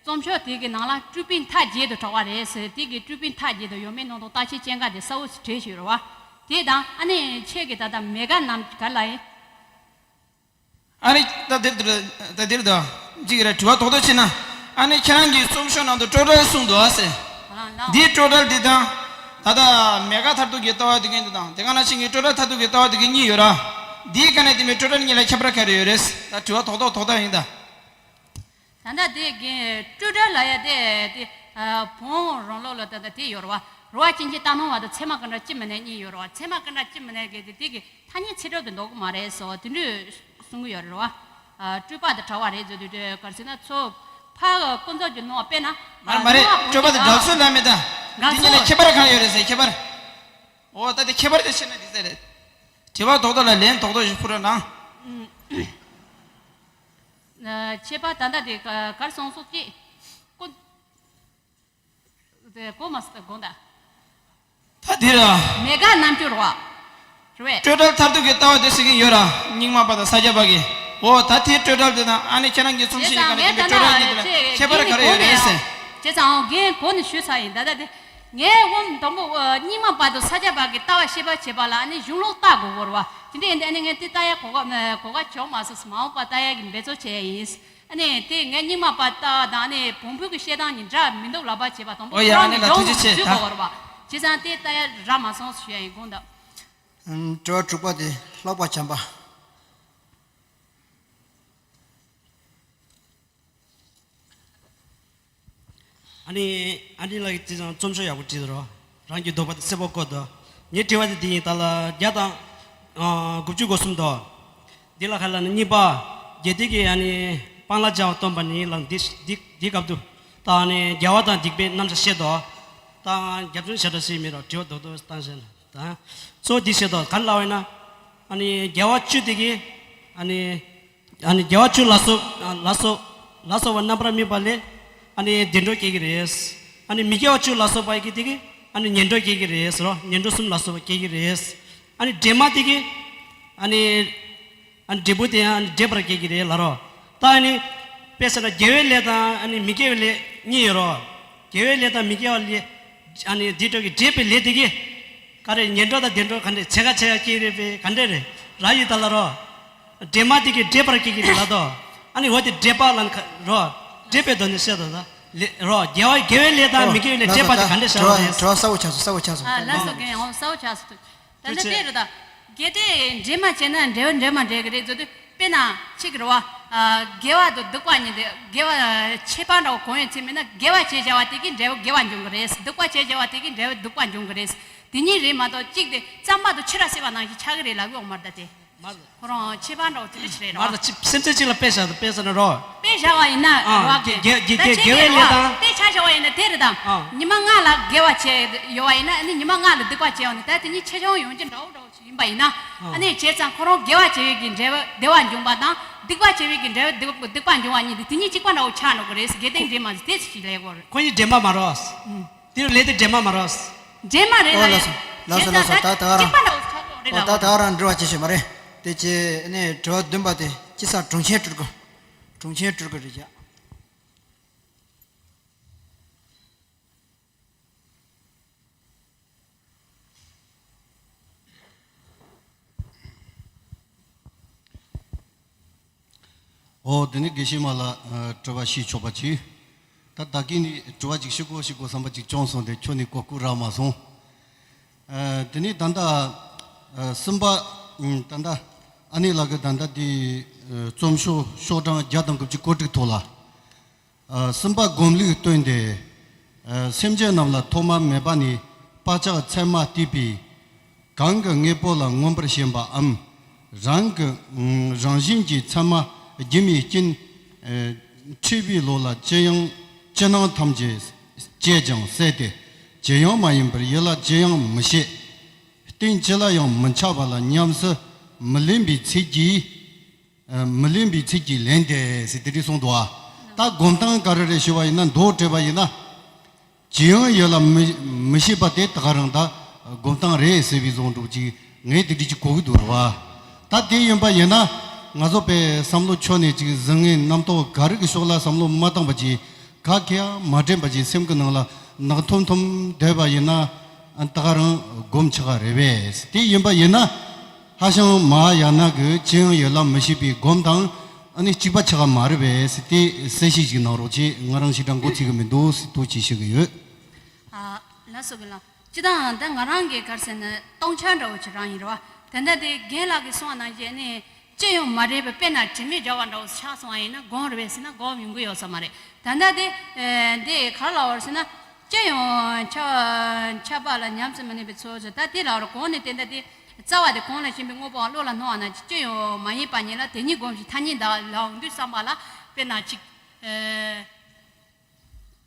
རྩོམ་ཤོག་དེ་གི་ནང་ལ་སྤྲུལ་པའི་མཐའ་རྒྱས་དུ་གྲགས་པ་རེད་ཟེར། དེ་གི་སྤྲུལ་པའི་མཐའ་རྒྱས་དུ་ཡོད་མེད་ནང་དུ་བརྟག་དཔྱད་ཅན་འགའ་དེ་གསལ་བོ་ཞིག་བྲིས་ཞུས་རེད་བ། དེ་དང་ཨ་ནི་ཁྱེད་ཀྱི་ད་ལྟ་མེ་དགའ་རྣམས་ག་ལ་ཡིན། ཨ་ནི་ད་འདིར་ད་འདིར་ད་ཅིག་རེད། དྲི་བ་རྡོག་རྡོག་བྱས་ན། ཨ་ནི་ཁྱེད་རང་གི་རྩོམ་ཤོག་ནང་དུ་སྤྲོས་བྲལ་གསུངས་འདུག་ཨ་ཟེར། འདིའི་སྤྲོས་བྲལ་འདི་དང་། ད་ལྟ་མེ་དགའ་མཐར་ཐུག་གི་ལྟ་བ་འདོད་མཁན་འདི་དང་། དེ་ག་ནང་བཞིན་གྱི་སྤྲོས་བྲལ་མཐར་ཐུག་གི་ལྟ་བ་འདོད་མཁན་གཉིས་ཡོད་ར། འདིའི་སྒང་ནས་དེ་མིན་སྤྲོས་བྲལ་གཉིས་ལ་ཁྱད་པར་ག་རེ་ཡོད་རེད། ད་དྲི་བ་རྡོག་རྡོག་རྡོག་རྡོག་ཡིན་ད། ད་ལྟ་དེ་གི་སྤྲོས་བྲལ་ལབ་ཡ་དེ་དེ་ཨ་བོང་རང་ལོག་ལ་ད་ལྟ་དེ་ཡོད་རེད་བ། རོ་བ་ཅན་གྱི་རྟ་ནོར་བ་དང་ཚད་མ་ཀུན་བྲལ་སྐྱེ་མི་ནུས་གཉིས་ཡོད་རེད་བ། ཚད་མ་ཀུན་བྲལ་སྐྱེ་མི་ནུས་གི་དེ་དེ་གི་ཐ་སྙད་ཚིག་གྲོགས་དེ་འདོགས་གི་མ་རེད་ཟེར་བ་དེ་འདྲས་གསུང་གི་ཡོད་རེད་བ། ཨ་སྤྲོས་པ་དེ་གྲགས་པ་རེད་ཟེར་དུས་དེ་ག་རེ་ཟེར་ན་ཚོ་ཕ་ཀུན་རྫོབ་ཀྱི་ནང་དཔེར་ན། མ་རེད་མ་རེད། སྤྲོས་པ་དེ་འགལ་ཚུལ་ལ་མེད་ད། འདི་གཉིས་ལ་ཁྱད་པར་གང་ཡོད་རེད་ཟེར། ཁྱད་པར། འོ་ད་དེ་ཁྱད་པར་དེ་ཤེས་ན་འགྲིག་ས་རེད། དྲི་བ་རྡོག་རྡོག་ལ་ལན་རྡོག་རྡོག་ཞིག་ཕུལ་རོགས་གནང་། ཁྱད་པར་ད་ལྟ་དེ་ག་གར་སོང་སོགས་ཀྱིས་ཀོ། དེ་གོ་མ་སོང་དགོངས་དག་ད་དེ་ར། མེ་དགའ་རྣམ་འགྱུར་བ། རེད་བས། སྤྲོས་བྲལ་མཐར་ཐུག་གི་ལྟ་བ་དེ་ཟེར་གྱི་ཡོད་ར། རྙིང་མ་པ་དང་ས་སྐྱ་པ་གི། འོ་ད་དེ་སྤྲོས་བྲལ་དེ་དང་ཨ་ནི་ཁྱེད་རང་གིས་རྩོམ་ཞིག་གི་ནང་དེ་མི་སྤྲོས་བྲལ་གཉིས་དེ་ལ་ཁྱད་པར་ག་རེ་ཡོད་རེད་ཟེར། བྱས་ཙང་ངས་གོང་ནས་ཞུས་ཚར་ཡིན། ད་ལྟ་དེ། ངས་འོ་དང་པོ་རྙིང་མ་པ་དང་ས་སྐྱ་པ་གི་ལྟ་བ་ཤེས་པ་བྱེད་པ་ལ་ཨ་ནི་གཞུང་ལུགས་ལྟ་དགོས་གོ་ར་བ། དེ་འདྲ་ཡིན་དུས་ཨ་ནི་ངས་དེ་ལྟ་ཡ་གོ་སྐབས་གོ་སྐབས་བྱུང་མ་སོང་། མ་འོངས་པ་ལྟ་ཡ་གི་འབད་རྩོལ་བྱས་ཡིན། ཨ་ནི་དེ་ངས་རྙིང་མ་པ་ལྟ་བ་དང་ཨ་ནི་བོང་བུ་གི་བཤད་སྟངས་གཉིས་འདྲ་མི་འདུག་ལབ་པ་བྱས་པ་དང་པོ་ཨོ་ཡ་ཁོ་རང་ཨ་ནི་གི་ལ་སྦྱོང་ཐུགས་རྒྱུ་རྒྱུ་རྒྱུ་གོ་ར་བ། བྱས་ཙང་དེ་ལྟ་ཡ་རག་མ་སོང་ཞུ་ཡ་ཡིན། དགོངས་དག་དྲི་བ་དྲུག་པ་དེ་ལྷག་པ་བྱམས་པ། ཨ་ནི་ཨ་ནི་ལགས་ཀྱིས་དེ་ཙང་རྩོམ་ཤོག་ཡག་པོ་བྲིས་འདུག་རོ། རང་གི་འདོད་པ་དེ་གསལ་པོ་བཀོད་འདུག་ངའི་དྲི་བ་དེ་འདི་ཡིན། ད་ལ་བརྒྱ་དང་ཨ་དགུ་བཅུ་གོ་གསུམ་དོ། འདི་ལ་ཁ་ལ་ནི་གཉིས་པ། དགེ་སྡིག་གི་ཨ་ནི་སྤང་བླང་བྱ་བ་སྟོན་པ་ནི་ལ་འདི་འདི་འདི་སྐབས་དུ་ད་ཨ་ནི་དགེ་བ་དང་སྡིག་པའི་རྣམ་གཞག་བཤད་དོ། ད་རྒྱབ་ལྗོངས་བྱ་སྒྲ་ཞིག་མི་རོ། དྲི་བ་རྡོག་རྡོག་བཏང་ཞེ་ན་ད་གཙོ་བོ་འདི་བཤད་དོ། ག་ལ་བས་ན་ཨ་ནི་དགེ་བ་བཅུ་དེ་གི་ཨ་ནི། ཨ་ནི་དགེ་བ་བཅུ་ལ་སོགས་ལ་སོགས་ལ་སོགས་པ་རྣམ་པར་སྨིན་པ་ལས་ཨ་ནི་བདེ་འགྲོ་སྐྱེ་གི་རེད། ཨ་ནི་མི་དགེ་བ་བཅུ་ལ་སོགས་པ་ཡི་གེ་དེ་གི་ཨ་ནི་ངན་འགྲོ་སྐྱེ་གི་རེད་ཟེར་རོ། ངན་འགྲོ་གསུམ་ལ་སོགས་པ་སྐྱེ་གི་རེད། ཨ་ནི་འདྲེས་མ་དེ་གི་ཨ་ནི་ཨ་ནི་འབྲས་བུ་དེ་ཨ་ནི་འདྲེས་པར་སྐྱེ་གི་རེད་ལ་རོ། ད་ཨ་ནི་དཔེ་བཞག་ན་དགེ་བའི་ལས་དང་ཨ་ནི་མི་དགེ་བའི་ལས་གཉིས་ཡོད་རོ། དགེ་བའི་ལས་དང་མི་དགེ་བའི་ལས་ཨ་ནི་འདི་འགྲོ་གི་འདྲེས་པའི་ལས་དེ་གི་ག་རེ་ངན་འགྲོ་དང་བདེ་འགྲོ་ག་འདྲས་ཕྱེད་ཀ་ཕྱེད་ཀ་སྐྱེ་རེད་པས། ག་འདྲས་རེད་ར་ཡི་ད་ལ་རོ། འདྲེས་མ་དེ་གི་འདྲེས་པར་སྐྱེ་གི་རེད་ལ་དོ། ཨ་ནི་འོ་དེ་འདྲེས་པ་ལ་ཁ་རོ། འདྲེས་པའི་དོན་ནི་བཤད་དོ་ད། ལེ་རོ་དགེ་བ་དགེ་བའི་ལས་དང་མི་དགེ་བའི་ལས་འདྲེས་པ་དེ་ག་འདྲས་བཤད་རོ་རེད། དྲི་བ་གསལ་བོ་ཆགས་སོང་། གསལ་བོ་ཆགས་སོང་། ཨ་ལགས་སོ། རྒན་ཡང་གསལ་བོ་ཆགས་སོང་། ད་ལྟ་དེ་རེད་ད། གལ་ཏེ་འདྲེས་མ་བྱས་ན་འབྲས་བུ་འདྲེས་མ་འབྲས་གི་རེད་ཟེར་དུས། དཔེར་ན་ཅིག་རེད་བ། ཨ་དགེ་བ་དང་སྡིག་པ་གཉིས་དེ་དགེ་བ་ཁྱད་པར་འདྲ་བོ་གང་ཡོད་ཚེ་མིན་ན་དགེ་བ་བྱས་བྱ་བ་དེ་གིས་འབྲས་བུ་དགེ་བ་འབྱུང་གི་རེད། སྡིག་པ་བྱས་བྱ་བ་དེ་གིས་འབྲས་བུ་སྡིག་པ་འབྱུང་གི་རེད། དེ་གཉིས་རེད་མ་གཏོགས་གཅིག་དེ་རྩམ་པ་དང་ཕྱུར་ར་བསྲེས་པ་ནང་བཞིན་ཆགས་ཀྱི་རེད་ལབ་ཀྱི་ཡོད་མ་རེད་ད་དེ། མ་རེད། ཁོ་རང་ཁྱད་པར་འདྲ་བོ་དེ་འདྲ་ཞིག་རེད་ར། མ་རེད། ད་ཅི་སེམས་ཅན་གཅིག་ལ་དཔེ་བཞག་དཔེ་བཞག་ན་རོ། དཔེ་བཞག་པ་ཡིན་ན་ཨ་རོ་ཨ་དགེ་དགེ་དགེ་ད་དགེ་ཅི་དགེ་བའི་ལས་དང་། དཔེ་ཆ་བཞག་པ་ཡིན་ན་དེ་རེད་ད། ཨ་ཉི་མ་ལྔ་ལ་དགེ་བ་བྱས་ཡོད་པ་ཡིན་ན་ཨ་ནི་ཉི་མ་ལྔ་ལ་སྡིག་པ་བྱས་ཡོད་ནི་ད་དེ་གཉིས་ཆེ་ཆུང་ཡོང་རྒྱུ་འདྲ་བོ་འདྲ་བོ་ཞིག་ཡིན་པ་ཡིན་ན། ཨ་ཨ་ནི་བྱས་ཙང་ཁོ་རང་དགེ་བ་བྱས་ཡོད་ཀྱི་འབྲས་བུ་བདེ་བ་འབྱུང་བ་དང་སྡིག་པ་བྱས་ཡོད་ཀྱི་འབྲས་བུ་སྡིག་སྡིག་པ་འབྱུང་བ་གཉིས་དེ་དེ་གཉིས་གཅིག་པ་འདྲ་བོ་ཆགས་འགྲོ་གི་རེད། དགེ་ལྡན་འདྲེས་མ་ཟེར་དེ་ཞིག་ལས་གོ་རེད། ཁོ་གཉིས་འདྲེས་མ་མ་རེད། དེ་ལས་དེ་འདྲེས་མ་མ་རེད། འདྲེས་མ་རེད་ཨོ་ལ། ལགས་སོ་ལགས་སོ་ལགས་སོ། ད་ད་ག་རང་གཅིག་པ་འདྲ་བོ་ཆགས་འགྲོ་རེད་ཨོ་ལ། ད་ད་ག་རང་འབྲེལ་བ་བྱེད་ཤེས་མ་རེད། དེ་ཅི་ནས་དྲི་བ་བདུན་པ་དེ་སྤྱི་བསང་དྲུང་ཆེན་སྤྲུལ་སྐུ། དྲུང་ཆེན་སྤྲུལ་སྐུ་རེད་ཀྱ། ཨོ་དེ་ནི་དགེ་བཤེས་མ་ལ་ཨ་དྲི་བ་ཞུས་ཆོག་པ་བྱས། ད་ད་གིན་ནི་དྲི་བ་ཅིག་ཞུ་དགོས་ཞུ་དགོས་བསམ་པ་ཅིག་བྱུང་སོང་སྟེ་ཁྱོད་ནི་གོ་སྐབས་རག་མ་སོང་། ཨ་དེ་ནི་ད་ལྟ་ཨ་གསུམ་པ་ཨ་ད་ལྟ་ཨ་ནེ་ལགས་ཀྱིས་ད་ལྟ་དེ་ཨ་རྩོམ་ཤོག་ཤོག་གྲངས་བརྒྱ་དང་དགུ་བཅུ་གོ་དྲུག་ཐོག་ལ། ཨ་གསུམ་པ་སྒོམ་ལུགས་སྟོན་ཏེ། ཨ་སེམས་ཅན་རྣམས་ལ་ཐོག་མ་མེད་པ་ནས་བག་ཆགས་མཚན་མ་སྐྱེས་པས། གང་གི་དངོས་པོ་ལ་མངོན་པར་ཞེན་པའམ། རང་གི་ཨ་རང་བཞིན་གྱིས་མཚན་མ་སྒྱུ་མའི་རྐྱེན་ཨ་འཁྲུལ་པའི་བློ་ལ་ཅི་ཡང་ཅི་སྣང་ཐམས་ཅད་བཅད་ཅིང་བསལ་ཏེ། ཅི་ཡང་མ་ཡིན་པར་ཡིད་ལ་ཅི་ཡང་མི་བྱེད། རྟེན་ཅི་ལ་ཡང་མི་འཆའ་བ་ལ་ཉམས་སུ་མི་ལེན་པའི་ཚིག་གིས། ཨ་མི་ལེན་པའི་ཚིག་གིས་ལན་ཏེ་ཟེར་དེ་འདྲ་གསུངས་འདུག་ཨ། ད་སྒོམ་སྟངས་ག་རེ་རེད་ཞུ་བ་ཡིན་ན་མདོར་བསྡུས་པ་ཡིན་ན། ཅི་ཡང་ཡིད་ལ་མི་མི་བྱེད་པ་དེ་ད་ག་རང་ད་སྒོམ་སྟངས་རེད་ཟེར་བའི་བཟོ་འདྲ་ཅིག་ ངས་དེ་འདྲ་ཅིག་གོ་གི་འདུག་རེད་བ། ད་དེ་ཡིན་པ་ཡིན་ན། ང་ཚོ་པའི་བསམ་བློ་ཆོ་ནས་ཅིག་བཟང་ངན་རྣམ་རྟོག་ག་རེ་གི་ཕྱོགས་ལ་བསམ་བློ་མ་བཏང་པ་ཅིག་ག་གེ་ཡང་མ་དྲན་པ་ཅིག་སེམས་ཀྱི་ནང་ལ་ནག་འཐོམ་འཐོམ་སྡོད་པ་ཡིན་ན། ཨ་ད་ག་རང་སྒོམ་ཆགས་ཀ་རེད་པས། དེ་ཡིན་པ་ཡིན་ན། ཧ་ཤང་མ་ཧཱ་ཡ་ན་གི་ཅི་ཡང་ཡོད་ལ་མི་ཤེས་པའི་སྒོམ་དང་། ཨ་ནི་གཅིག་པ་ཆགས་ཀ་མ་རེད་པས། དེ་གསལ་བཤད་ཅིག་གནང་རོགས་གྱིས། ང་རང་ཞེ་དྲག་མགོ་ཚོས་གི་མི་འདུག་ཟེར་ཐུགས་རྗེ་ཆེ་ཞུ་གི་ཡོད། ཨ་ལགས་སོ། དགེ་ལགས། སྤྱིར་བཏང་ད་ང་རང་གི་ག་རེ་ཟེར་ན་སྟོང་ཆ་འདྲ་བོ་ཅིག་རང་ཡིན་རེད་བ། ད་ལྟ་དེ་རྒན་ལགས་ཀྱིས་གསུངས་པ་ནང་བཞིན་ནི་ཅི་ཡང་མ་རེད་པ། དཔེར་ན་དྲི་མེད་འཇོག་པ་འདྲ་བོ་ཆགས་སོང་བ་ཡིན་ན་སྒོམ་རེད་པས་ཟེར་ན་སྒོམ་ཡོང་གི་ཡོད་ས་མ་རེད། ད་ལྟ་དེ་ཨེ་འདི་ག་རེ་ལབ་པ་རེད་ཟེར་ན། ཅི་ཡང་ཁྱབ་ཁྱབ་པ་ལ་ཉམས་སུ་མི་ལེན་པའི་ཚུལ་ཟེར། ད་དེ་ལབ་པ་རེད། གོང་ནས་དེ་ལྟ་དེ་རྩ་བ་དེ་གོང་ལ་ཕྱིན་པའི་དངོས་པོའང་བློ་ལ་སྣང་བ་ན་ཅི་ཡང་མ་ཡིན་པ་ཉིད་ལ། དེ་ཉིད་སྒོམ་ཞིང་ཐ་སྙད་དག་ལབ་འོང་དུས་བསམ་པ་ལ། དཔེར་ན་ཅིག་ཨེ།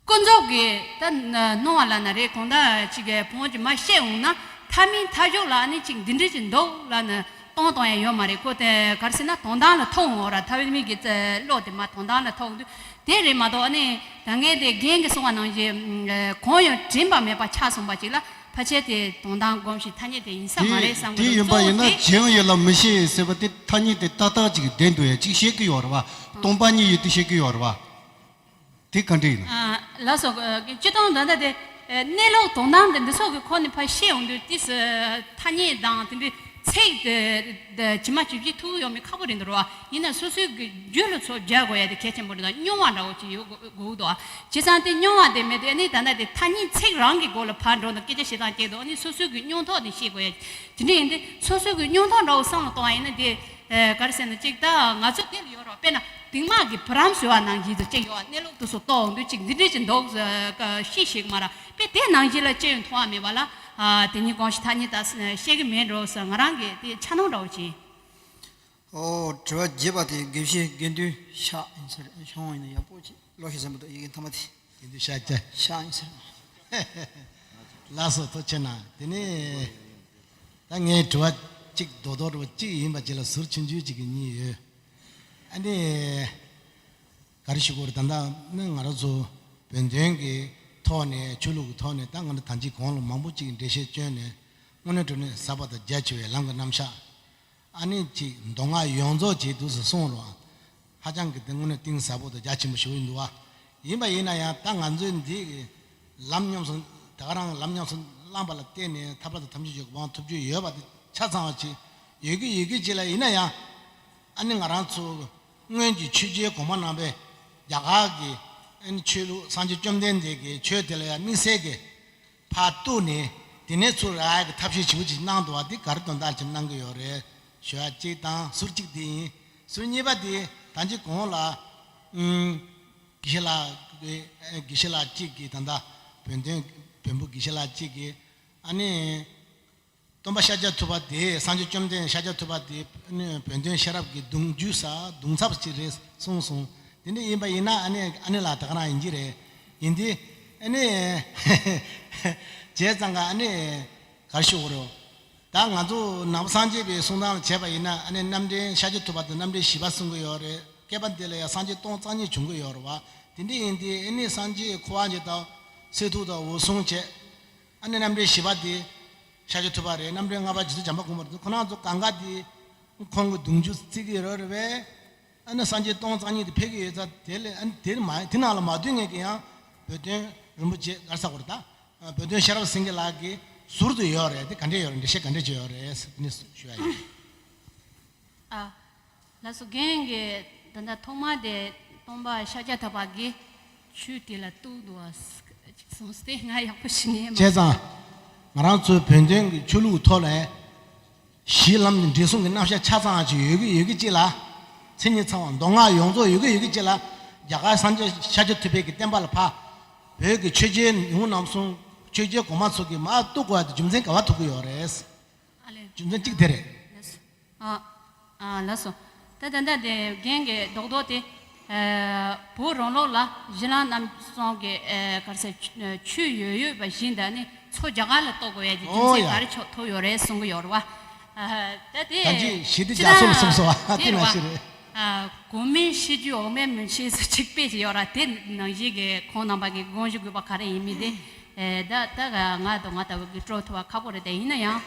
ཀུན་རྫོབ་ཀྱི་ད་སྣང་བ་ལ་ན་རེ་གང་ལྟར་ཅིག་གི་བོང་ཅིག་མ་ཤེས་འོང་ན། ཐ་མའི་མཐའ་བཞོག་ལ་ནི་ཅིག་འདི་འདྲ་ཅིག་འདུག་ལབ་ནས་སྟོང་སྟོང་ཡང་ཡོད་མ་རེད། ཁོ་དེ་ག་རེ་ཟེར་ན་དོན་དམ་ལ་ཐོགས་འོང་ར། ཐ་མའི་གི་བློ་དེ་མ་དོན་དམ་ལ་ཐོགས་འདུག་དེ་རེད་མ་གཏོགས་ནི་ད་ངས་དེ་རྒན་གྱིས་གསུངས་པ་ནང་བཞིན་གང་ཡང་དྲན་པ་མེད་པ་ཆགས་སོང་པ་ཅིག་ལ་ཕལ་ཆེར་དེ་དོན་དམ་སྒོམ་ཞིང་ཐ་སྙད་དེ་ཡིན་ས་མ་རེད་བསམ་གི་འདུག་དེ་ཡིན་པ་ཡིན་ན་གཅིག་ཡང་ཡོད་ལ་མི་ཤེས་ཟེར་བ་དེ་ཐ་སྙད་དེ་ཏག་ཏག་ཅིག་ལྡན་འདུག་ཡ། གཅིག་ཤེས་ཀྱི་ཡོད་རེད་བ། སྟོང་པ་ཉིད་ཡོད་དེ་ཤེས་ཀྱི་ཡོད་རེད་བ། དེ་ག་འདྲ་ཡིན་ནམ། ཨ་ལགས་སོ། ཨ་སྤྱིར་བཏང་ད་ལྟ་དེ་ཨ་གནས་ལུགས་དོན་དམ་དེ་འདི་ཚོ་གི་ཁོ་ནི་ཕར་ཤེས་ཡོང་དུས་དེ་ས་ཐ་སྙད་དང་དེ་འདྲའི་ཚིག་དེ་དེ་ཇི་མ་ཇི་བཞིན་ཐུག་ཡོང་མི་ཁག་པོ་རེད་འདུག་ར་བ། ཡིན་ན་སོ་སོའི་གི་རྒྱུད་ལ་ཚུར་སྦྱར་དགོས་ཡ་དེ་གལ་ཆེན་པོ་རེད། ད་སྙོམས་པ་འདྲ་བོ་ཅིག་ཡོད་དགོས་དགོས་འདུག་ཨ། བྱས་ཙང་དེ་སྙོམས་པ་དེ་མེད་དུས་ཨ་ནི་ད་ལྟ་དེ་ཐ་སྙད་ཚིག་རང་གི་སྒོ་ལ་ཕར་འགྲོ་ན་སྐད་ཆ་བཤད་སྟངས་སྐྱེ་འདུག་ཨ་ནི་སོ་སོའི་གི་སྙོམས་ཐོག་དེ་ཤེས་དགོས་ཡ། དེ་འདྲ་ཡིན་དུས་སོ་སོའི་གི་སྙོམས་ཐོག་འདྲ་བོ་བསམ་བློ་གཏོང་བ་ཡིན་ན་དེ། ཨེ་ག་རེ་ཟེར་ན་ཅིག་ད་ང་ཚོ་འདི་ལ་ཡོད་རོགས། དཔེར་ན་དེང་མ་གི་བུ་རམ་ཟེར་བ་ནང་བཞིན་དུ་ཅིག་ཡོད། གནས་ལུགས་དེ་ཚོ་རྟོགས་འོང་དུས་ཅིག་འདི་འདྲས་ཅིག་འདུག་ཤེས་ཤེས་ཀྱི་མ་རེད། དཔེ་དེ་ནང་བཞིན་ལ་ཅི་ཡང་མཐོང་བ་མེད་པ་ལ། ཨ་དེ་ཉིད་སྒོམ་ཞིང་ཐ་སྙད་དག་ཤེས་ཀྱི་མེད་འགྲོ་ཟེར་ང་རང་གི་དེ་འཆར་སྣང་འདྲ་བོ་ཅིག་ཨོ། དྲི་བ་བརྒྱད་པ་དེ་དགེ་བཤེས་དགེ་འདུན་ཤག་ཡིན་ས་རེད། ཤོང་ཡིན་ན་ཡག་པོ་ཅིག་བློ་ཤེས་ཟིན་པ་འདུག་ཡི་གེ་མཐའ་མ་དེ། དགེ་འདུན་ཤཱཀྱ། ཤག་ཡིན་ས་རེད། ལགས་སོ། ཐུགས་རྗེ་གནང་། དེ་ནས་ད་ངའི་དྲི་བ་གཅིག་རྡོག་རྡོག་རེད་པ། གཅིག་ཡིན་པ་ཅིག་ལ་ཟུར་ཆུང་ཆུང་གཅིག་གི་གཉིས་ཡོད། ཨ་ནི་ག་རེ་ཞུ་དགོས་རེད། ད་ལྟ་ནི་ང་རང་ཚོ་བོད་དོན་གྱི་ཐོག་ནས་ཆོས་ལུགས་ཀྱི་ཐོག་ནས་ད་ང་རང་ད་ཅིག་གོང་ལ་མང་པོ་ཅིག་འགྲེལ་བཤད་བསྐྱོན་ནས་དངོས་གནས་དྲང་གནས་ཟབ་པ་དང་རྒྱ་ཆེ་བའི་ལམ་གྱི་རྣམ་གཞག་ཨ་ནི་ཅིག་མདོ་སྔགས་ཡོངས་རྫོགས་ཅིག་འདུག་སེ་གསུངས་རོགས། ཧ་ཅང་གི་དེ་དངོས་གནས་གཏིང་ཟབ་པོ་དང་རྒྱ་ཆེན་པོ་ཞིག་ཡིན་འདུག་བ། ཡིན་པ་ཡིན་ན་ཡང་ད་ང་ཚོའི་འདི་གི་ལམ་ཉམས་སུ་ད་ག་རང་ལམ་ཉམས་སུ་བླངས་པ་ལ་བརྟེན་ནས་ཐར་པ་དང་ཐམས་ཅད་མཁྱེན་པའི་གོ་འཕང་ཐོབ་རྒྱུ་ཡོད་པ་དེ་ཆ་ཚང་བ་ཅིག་ཡོད་ཀྱི་ཡོད་ཀྱི་ཅིག་ལ། ཡིན་ན་ཡང་ཨ་ནི་ང་རང་ཚོ་སྔོན་གྱི་ཆོས་རྒྱལ་གོང་མ་རྣམ་པས་རྒྱ་གར་གྱི་ཨ་ནི་ཆོས་ལུགས་སངས་རྒྱས་བཅོམ་ལྡན་འདས་ཀྱི་ཆོས་དེ་ལ་ཡང་དམིགས་བསལ་གྱི་ཕར་གཏུགས་ནས་དེ་ནས་ཚུར་རག་ཡག་གི་ཐབས་ཤེས་ཞིབ་པོ་ཅིག་གནང་འདུག་བ། འདི་ག་རེ་དོན་དག་ཅིག་གནང་གི་ཡོད་རེད་ཞུ་ཡ་གཅིག་དང་། ཟུར་གཅིག་འདི་ཡིན། ཟུར་གཉིས་པ་འདི་ད་ཅི་གོང་ལ་ཨུམ་དགེ་བཤེས་ལགས་ཀྱི་དགེ་བཤེས་ལགས་གཅིག་གིས་ད་ལྟ་བོད་དོན་བོན་པོ་དགེ་བཤེས་ལགས་གཅིག་གིས་ཨ་ནི་སྟོན་པ་ཤཱཀྱ་ཐུབ་པ་དེ་སངས་རྒྱས་བཅོམ་ལྡན་ཤཱཀྱ་ཐུབ་པ་དེ་ནི་བོན་དོན་ཤེས་རབ་ཀྱི་གདུང་རྒྱུད་ས་གདུང་ཚབ་ཅིག་རེད་གསུངས་སོང་། དེ་འདྲ་ཡིན་པ་ཡིན་ན་ཨ་ནི་ཨ་ནི་ལགས་ད་ག་རང་ཡིན་གྱི་རེད། ཡིན་དུས་ཨ་ནི་བྱས་ཙང་ག་ཨ་ནི་ག་རེ་ཞུ་དགོས་རེད། ད་ང་ཚོ་ནང་པ་སངས་རྒྱས་པའི་གསུང་སྟངས་ལ་བྱས་པ་ཡིན་ན་ཨ་ནི་རྣམ་འདྲེན་ཤཱཀྱ་ཐུབ་པ་དང་རྣམ་འདྲེན་བཞི་པ་གསུང་གི་ཡོད་རེད། བསྐལ་པ་འདི་ལ་ཡང་སངས་རྒྱས་སྟོང་རྩ་གཉིས་བྱུང་གི་ཡོད་རེད་བ། དེ་འདྲ་ཡིན་དུས་ཨ་ནི་སངས་རྒྱས་འཁོར་བ་འདི་དང་གསེར་ཐུབ་དང་འོད་སྲུང་བྱས། ཨ་ནི་རྣམ་འདྲེན་བཞི་པ་དེ་ཤཱཀྱ་ཐུབ་པ་རེད། རྣམ་འདྲེན་ལྔ་པ་རྗེ་བཙུན་བྱམས་པ་མགོན་པོ་རེད། ཁོ་རང་ཚོ་གང་ག་དེ་ཁོང་གི་གདུང་རྒྱུད་བརྩི་གི་ཡོད་རེད་པས། ཨ་ནི་སངས་རྒྱས་སྟོང་རྩ་གཉིས་དེ་ཕེབས་ཀྱི་ཡོད་ཙང་དེ་ལས་ཨ་ནི་དེ་མ་དེ་ནང་ལ་མ་འདུས་ངེས་ཀྱི་ཡང་བོད་དོན་རིན་པོ་ཆེ་ག་རེ་ཟེར་དགོས་རེད། ད་བོད་དོན་ཤེས་རབ་སེང་གེ་ལགས་ཀྱི་ཟུར་དུ་ཡོད་རེད། དེ་ག་འདྲས་ཡོད་རེད། འགྲེལ་བཤད་ག་འདྲས་བྱས་ཡོད་རེད་ཟེར་དེ་ནས་ཞུ་ཡ་ཡིན། ཨ། ལགས་སོ། རྒན་གྱིས་ད་ལྟ་ཐོག་མ་དེ་སྟོན་པ་ཤཱཀྱ་ཐུབ་པ་གིས་ཆོས་དེ་ལ་གཏུགས་འདུག་བ་ཅིག་གསུངས་ཏེ་ང་ཡག་པོ་ཞིག་ཉན་མ་བྱས་ཙང་ང་རང་ཚོའི་བོད་དོན་གྱི་ཆོས་ལུགས་ཐོག་ལ་གཞི་ལམ་འབྲས་གསུམ་གྱི་རྣམ་གཞག་ཆ་ཚང་ཅིག་ཡོད་ཀྱི་ཡོད་ཀྱི་ཅིག་ལ། མཚན་ཉིད་ཚང་བ་མདོ་སྔགས་ཡོངས་རྫོགས་ཡོད་ཀྱི་ཡོད་ཀྱི་ཅིག་ལ། རྒྱ་གར་སངས་རྒྱས་ཤཱཀྱ་ཐུབ་པའི་གི་བསྟན་པ་ལ་ཕར་བོད་ཀྱི་ཆོས་རྒྱལ་ཡོངས་རྣམ་གསུམ་ཆོས་རྒྱལ་གོང་མ་ཚོ་གིས་མར་གཏུགས་དགོས་ཡ་དེ་རྒྱུ་མཚན་ག་བ་ཐུག་གི་ཡོད་རེད། ཨ་ལས། རྒྱུ་མཚན་གཅིག་དེ་རེད། ལགས་སོ། ཨ། ཨ་ལགས་སོ། ད་ད་ལྟ་དེ་རྒན་གྱི་རྡོག་རྡོག་དེ། ཨ་བོད་རང་ལུགས་ལ་གཞི་ལམ་རྣམ་གསུམ་གྱི་ཨ་ག་རེ་ཟེར་ཆོས་ཡོད་ཡོད་པ་བཞིན་དུ་ནི་ཚུར་རྒྱ་གར་ལ་གཏུགས་དགོས་ཡ་གི་རྒྱུ་ཨོ་མཚན་ཡ། ག་རེ་ཆགས་ཐུབ་ཡོད་རེད་གསུང་གི་ཡོད་རེད་བ། ཨ་ད་དེ་ད་ཅི་ཞི་བདེ་རྒྱ་མཚོ་ལ་གསུངས་སོང་བ་དེ་དེ་ནང་རེད་བ། བཞིན་རེད། ཨ་གོང་མའི་ཤེས་རྒྱུད་འོག་མའི་མུན་ཆད་ཟེར་ཅིག་དཔེ་ཅིག་ཡོད་ར། དེ་ནང་བཞིན་གྱི་ཁོང་རྣམ་པ་གི་དགོངས་ཞུ་དགོས་པ་ག་རེ་ཡིན་མིན་དེ། ཨེ་ད་ད་ག་ང་དང་ང་ལྟ་བུ་གི་སྤྲོ་ཐུབ་པ་ཁག་པོ་རེད། དེ་ཡིན་ན་ཡང་།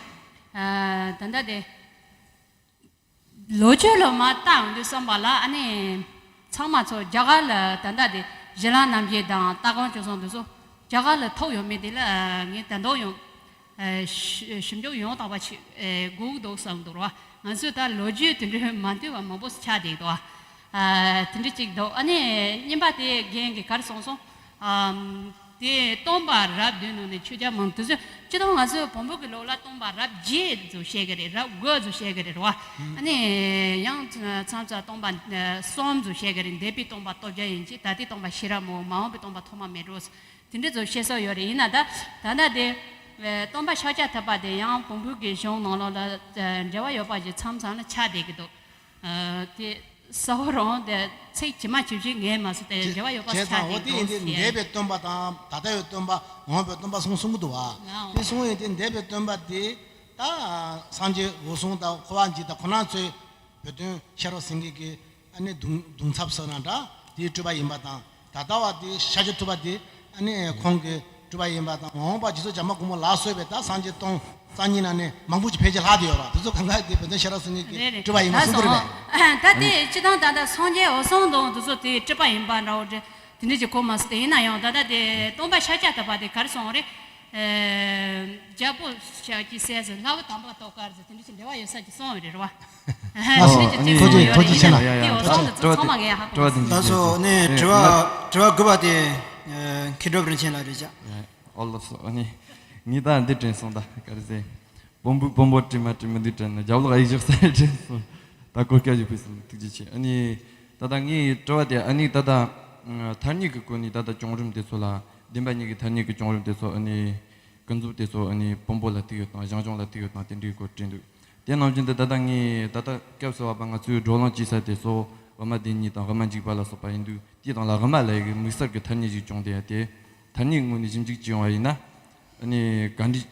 ཨ། ད་ལྟ་དེ་ལོ་རྒྱུས་ལ་མར་བལྟ་ཡོང་དུས་བསམ་པ་ལ། ཨ་ནི་ཚང་མ་ཚོ་རྒྱ་གར་ལ་ད་ལྟ་དེ་གཞི་ལམ་རྣམ་བཞི་དང་ལྟ་གོང་སྤྱོད་གསུམ་དེ་ཚོ་རྒྱ་གར་ལ་ཐོབ་ཡོད་མེད་དེ་ལ་ངས་ད་དུང་ཡང་ཨ་ཞིབ་ཞིབ་འཇུག་ཡང་དག་པ་ཞིག་ཨ་དགོས་ཀྱི་འདུག་བསམ་འདུག་ར། ང་ཚོས་ད་ལོ་རྒྱུས་དེ་འདྲའི་མ་འདུས་པ་མང་པོ་ཆགས་བསྡད་འདུག་ཨ། དེ་འདྲ་ཅིག་འདུག་ཨ་ནི་གཉིས་པ་དེ་རྒན་གྱིས་ག་རེ་གསུངས་སོང་། ཨམ། དེ་སྟོན་པ་རབས་བདུན་ནང་ནས་ཆོས་རྒྱལ་མང་དུ་སུ་སྤྱི་དང་ང་ཚོའི་བོན་པོ་གི་ལུགས་ལ་སྟོན་པ་རབས་བརྒྱད་ཙམ་བཤད་ཀྱི་རེད། རབས་དགུ་ཙམ་བཤད་ཀྱི་རེད་རོ། ཨ་ནི་ཡང་མཚམས་མཚམས་སྟོན་པ་ཨ་གསུམ་ཙམ་བཤད་ཀྱི་རེད། འདས་པའི་སྟོན་པ་སྟོབས་རྒྱལ་ཡིན་གཅིག་ད་ལྟའི་སྟོན་པ་ཤེས་རབ་མོ། མ་འོངས་པའི་སྟོན་པ་ཐོགས་མ་མེད་གྲོགས། དེ་འདྲ་ཙམ་བཤད་སྲོལ་ཡོད་རེད། ཡིན་ན་ད་ད་ལྟ་དེ་ཨ་སྟོན་པ་ཤཱཀྱ་ཐུབ་པ་དེ་ཡང་བོན་པོ་གི་གཞུང་ནང་ལོགས་ལ་ཨ་འབྲེལ་བ་ཡོད་པ་ཞིག་མཚམས་མཚམས་ལ་ཆགས་བསྡད་ཀྱི་འདུག་ཨ། དེ་གསལ་པོ་རང་དེ་ཚིག་ཇི་མ་ཇི་བཞིན་ངས་མ་སུ་དེ་འབྲེལ་བ་ཡོད་པ་ཆགས་བསྡད་འདུག་ཟེར། འདས་པའི་སྟོན་པ་དང་ད་ལྟ་བའི་སྟོན་པ། འོངས་པའི་སྟོན་པ་གསུམ་གསུང་གི་འདུག་བ། དེ་གསུང་ཡོད་དེ། འདས་པའི་སྟོན་པ་དེ་ད་སངས་རྒྱས་འོད་སྲུང་དང་འཁོར་བ་འཇིག་དང་ཁོ་རང་ཚོའི་བོད་དོན་ཤེས་རབ་སེང་གེ་གི་ཨ་ནི་གདུང་གདུང་ཚབ་ཟེར་ན་འདྲ། དེའི་སྤྲུལ་པ་ཡིན་པ་དང་། ད་ལྟ་བ་དེ་ཤཱཀྱ་ཐུབ་པ་དེ་ཨ་ནི་ཁོང་གི་སྤྲུལ་པ་ཡིན་པ་དང་། མ་འོངས་པ་རྗེ་བཙུན་བྱམས་པ་མགོན་པོ་ལ་སོགས་པའི་ད་སངས་རྒྱས་སྟོང་རྩ་གཉིས་ནང་ནས་མང་པོ་ཅིག་ཕལ་ཆེར་ལྷག་བསྡད་ཡོད་ར། དེ་ཚོ་གང་ག་དེ་བོད་དོན་ཤེས་རབ་སེང་གེ་གི་རེད་རེད། སྤྲུལ་པ་ཡིན་པ་ལགས་གསུང་གི་རེད་སོང་། པས། ད་དེ་སྤྱི་དང་ད་ལྟ་སངས་རྒྱས་འོད་སྲུང་དང་དེ་ཚོ་དེ་སྤྲུལ་པ་ཡིན་པ་འདྲ་བོ་འདྲ་དེ་འདྲ་ཅིག་གོ་མ་སོང་སྟེ། ཡིན་ན་ཡང་ད་ལྟ་དེ་སྟོན་པ་ཤཱཀྱ་ཐུབ་པ་དེ་ག་རེ་གསུངས་རེད། ཨེ། རྒྱལ་པོ་ཤཱཀྱའི་སྲས་སུ་ལྷ་བུ་དམ་པ་ཏོག་དཀར་ཟེར་དེ་འདྲ་ཞིག་འབྲེལ་བ་ཡོད་ས་ཅིག་གསུངས་ཡོད་རེད་རེད་བ། ཨ། དེ་འདྲ་ཞིག་ཅིག་ཨ་ནི་གསུངས་ཡོད་རེད། ཐུགས་རྗེ་ཆེ་ན། ཡིན་ན་ཡང་དེ་འོ་ཚང་དུ་ཚང་མ་ངས་ཧ་གོ་མ་སོང་། ལགས་སོ། ཨ་ནི་དྲི་བ་དྲི་བ་དྲི་བ་དགུ་པ་དེ་ཨ་མཁས་གྲུབ་རིན་ཆེན་ལགས་རེད་ཅག་ཨོ་ལགས་སོ། ཨ་ནི་ངས་ད་འདི་དྲན་སོང་། ད་ག་རེ་ཟེར། བོན་པོ་བོན་པོ་དྲི་མ་དྲི་མི་འདུག་དྲན་ན་རྒྱབ་ལོགས་ཡིག་བཞག་ས་དྲན་སོང་། ད་གོ་སྐབས་ཞིག་ཕུལ་སོང་། ཐུགས་རྗེ་ཆེ། ཨ་ནི་ད་ལྟ་ངའི་དྲི་བ་དེ་ཨ་ནི་ད་ལྟ་ཐ་སྙད་ཀྱི་སྒོ་ནས་ད་ལྟ་བྱུང་རིམ་དེ་ཚོ་ལ། བདེན་པ་གཉིས་ཀྱི་ཐ་སྙད་ཀྱི་བྱུང་རིམ་དེ་ཚོ་ཨ་ནི་ཀུན་རྫོབ་དེ་ཚོ་ཨ་ནི་བོན་པོ་ལ་ཐུག་ཡོད་དང་། ཞང་ཞུང་ལ་ཐུག་ཡོད་དང་། དེ་འདྲའི་སྐོར་དྲིས་འདུག་དེ་ནང་བཞིན་དུ་ད་ལྟ་ངས་ད་ལྟ་སྐབས་སུ་བབ་པ་ང་ཚོའི་བགྲོ་གླེང་བྱེད་ས་དེ་ཚོ་དབུ་མ་བདེན་གཉིས་དང་དབུ་མ་འཇུག་པ་ལ་སོགས་པ་ཡིན་དུས། དེའི་སྟེང་ལ་དབུ་མ་ལ་ཡི་གེ་དམིགས་བསལ་གྱི་ཐ་སྙད་ཞིག་བྱུང་སྟེ། ཡང་དེ་ཐ་སྙད་ངོས་ནས་ཞིབ་འཇུག་བྱས་ཡོང་བ་ཡིན་ན། ཨ་ནི་ག་འདྲ་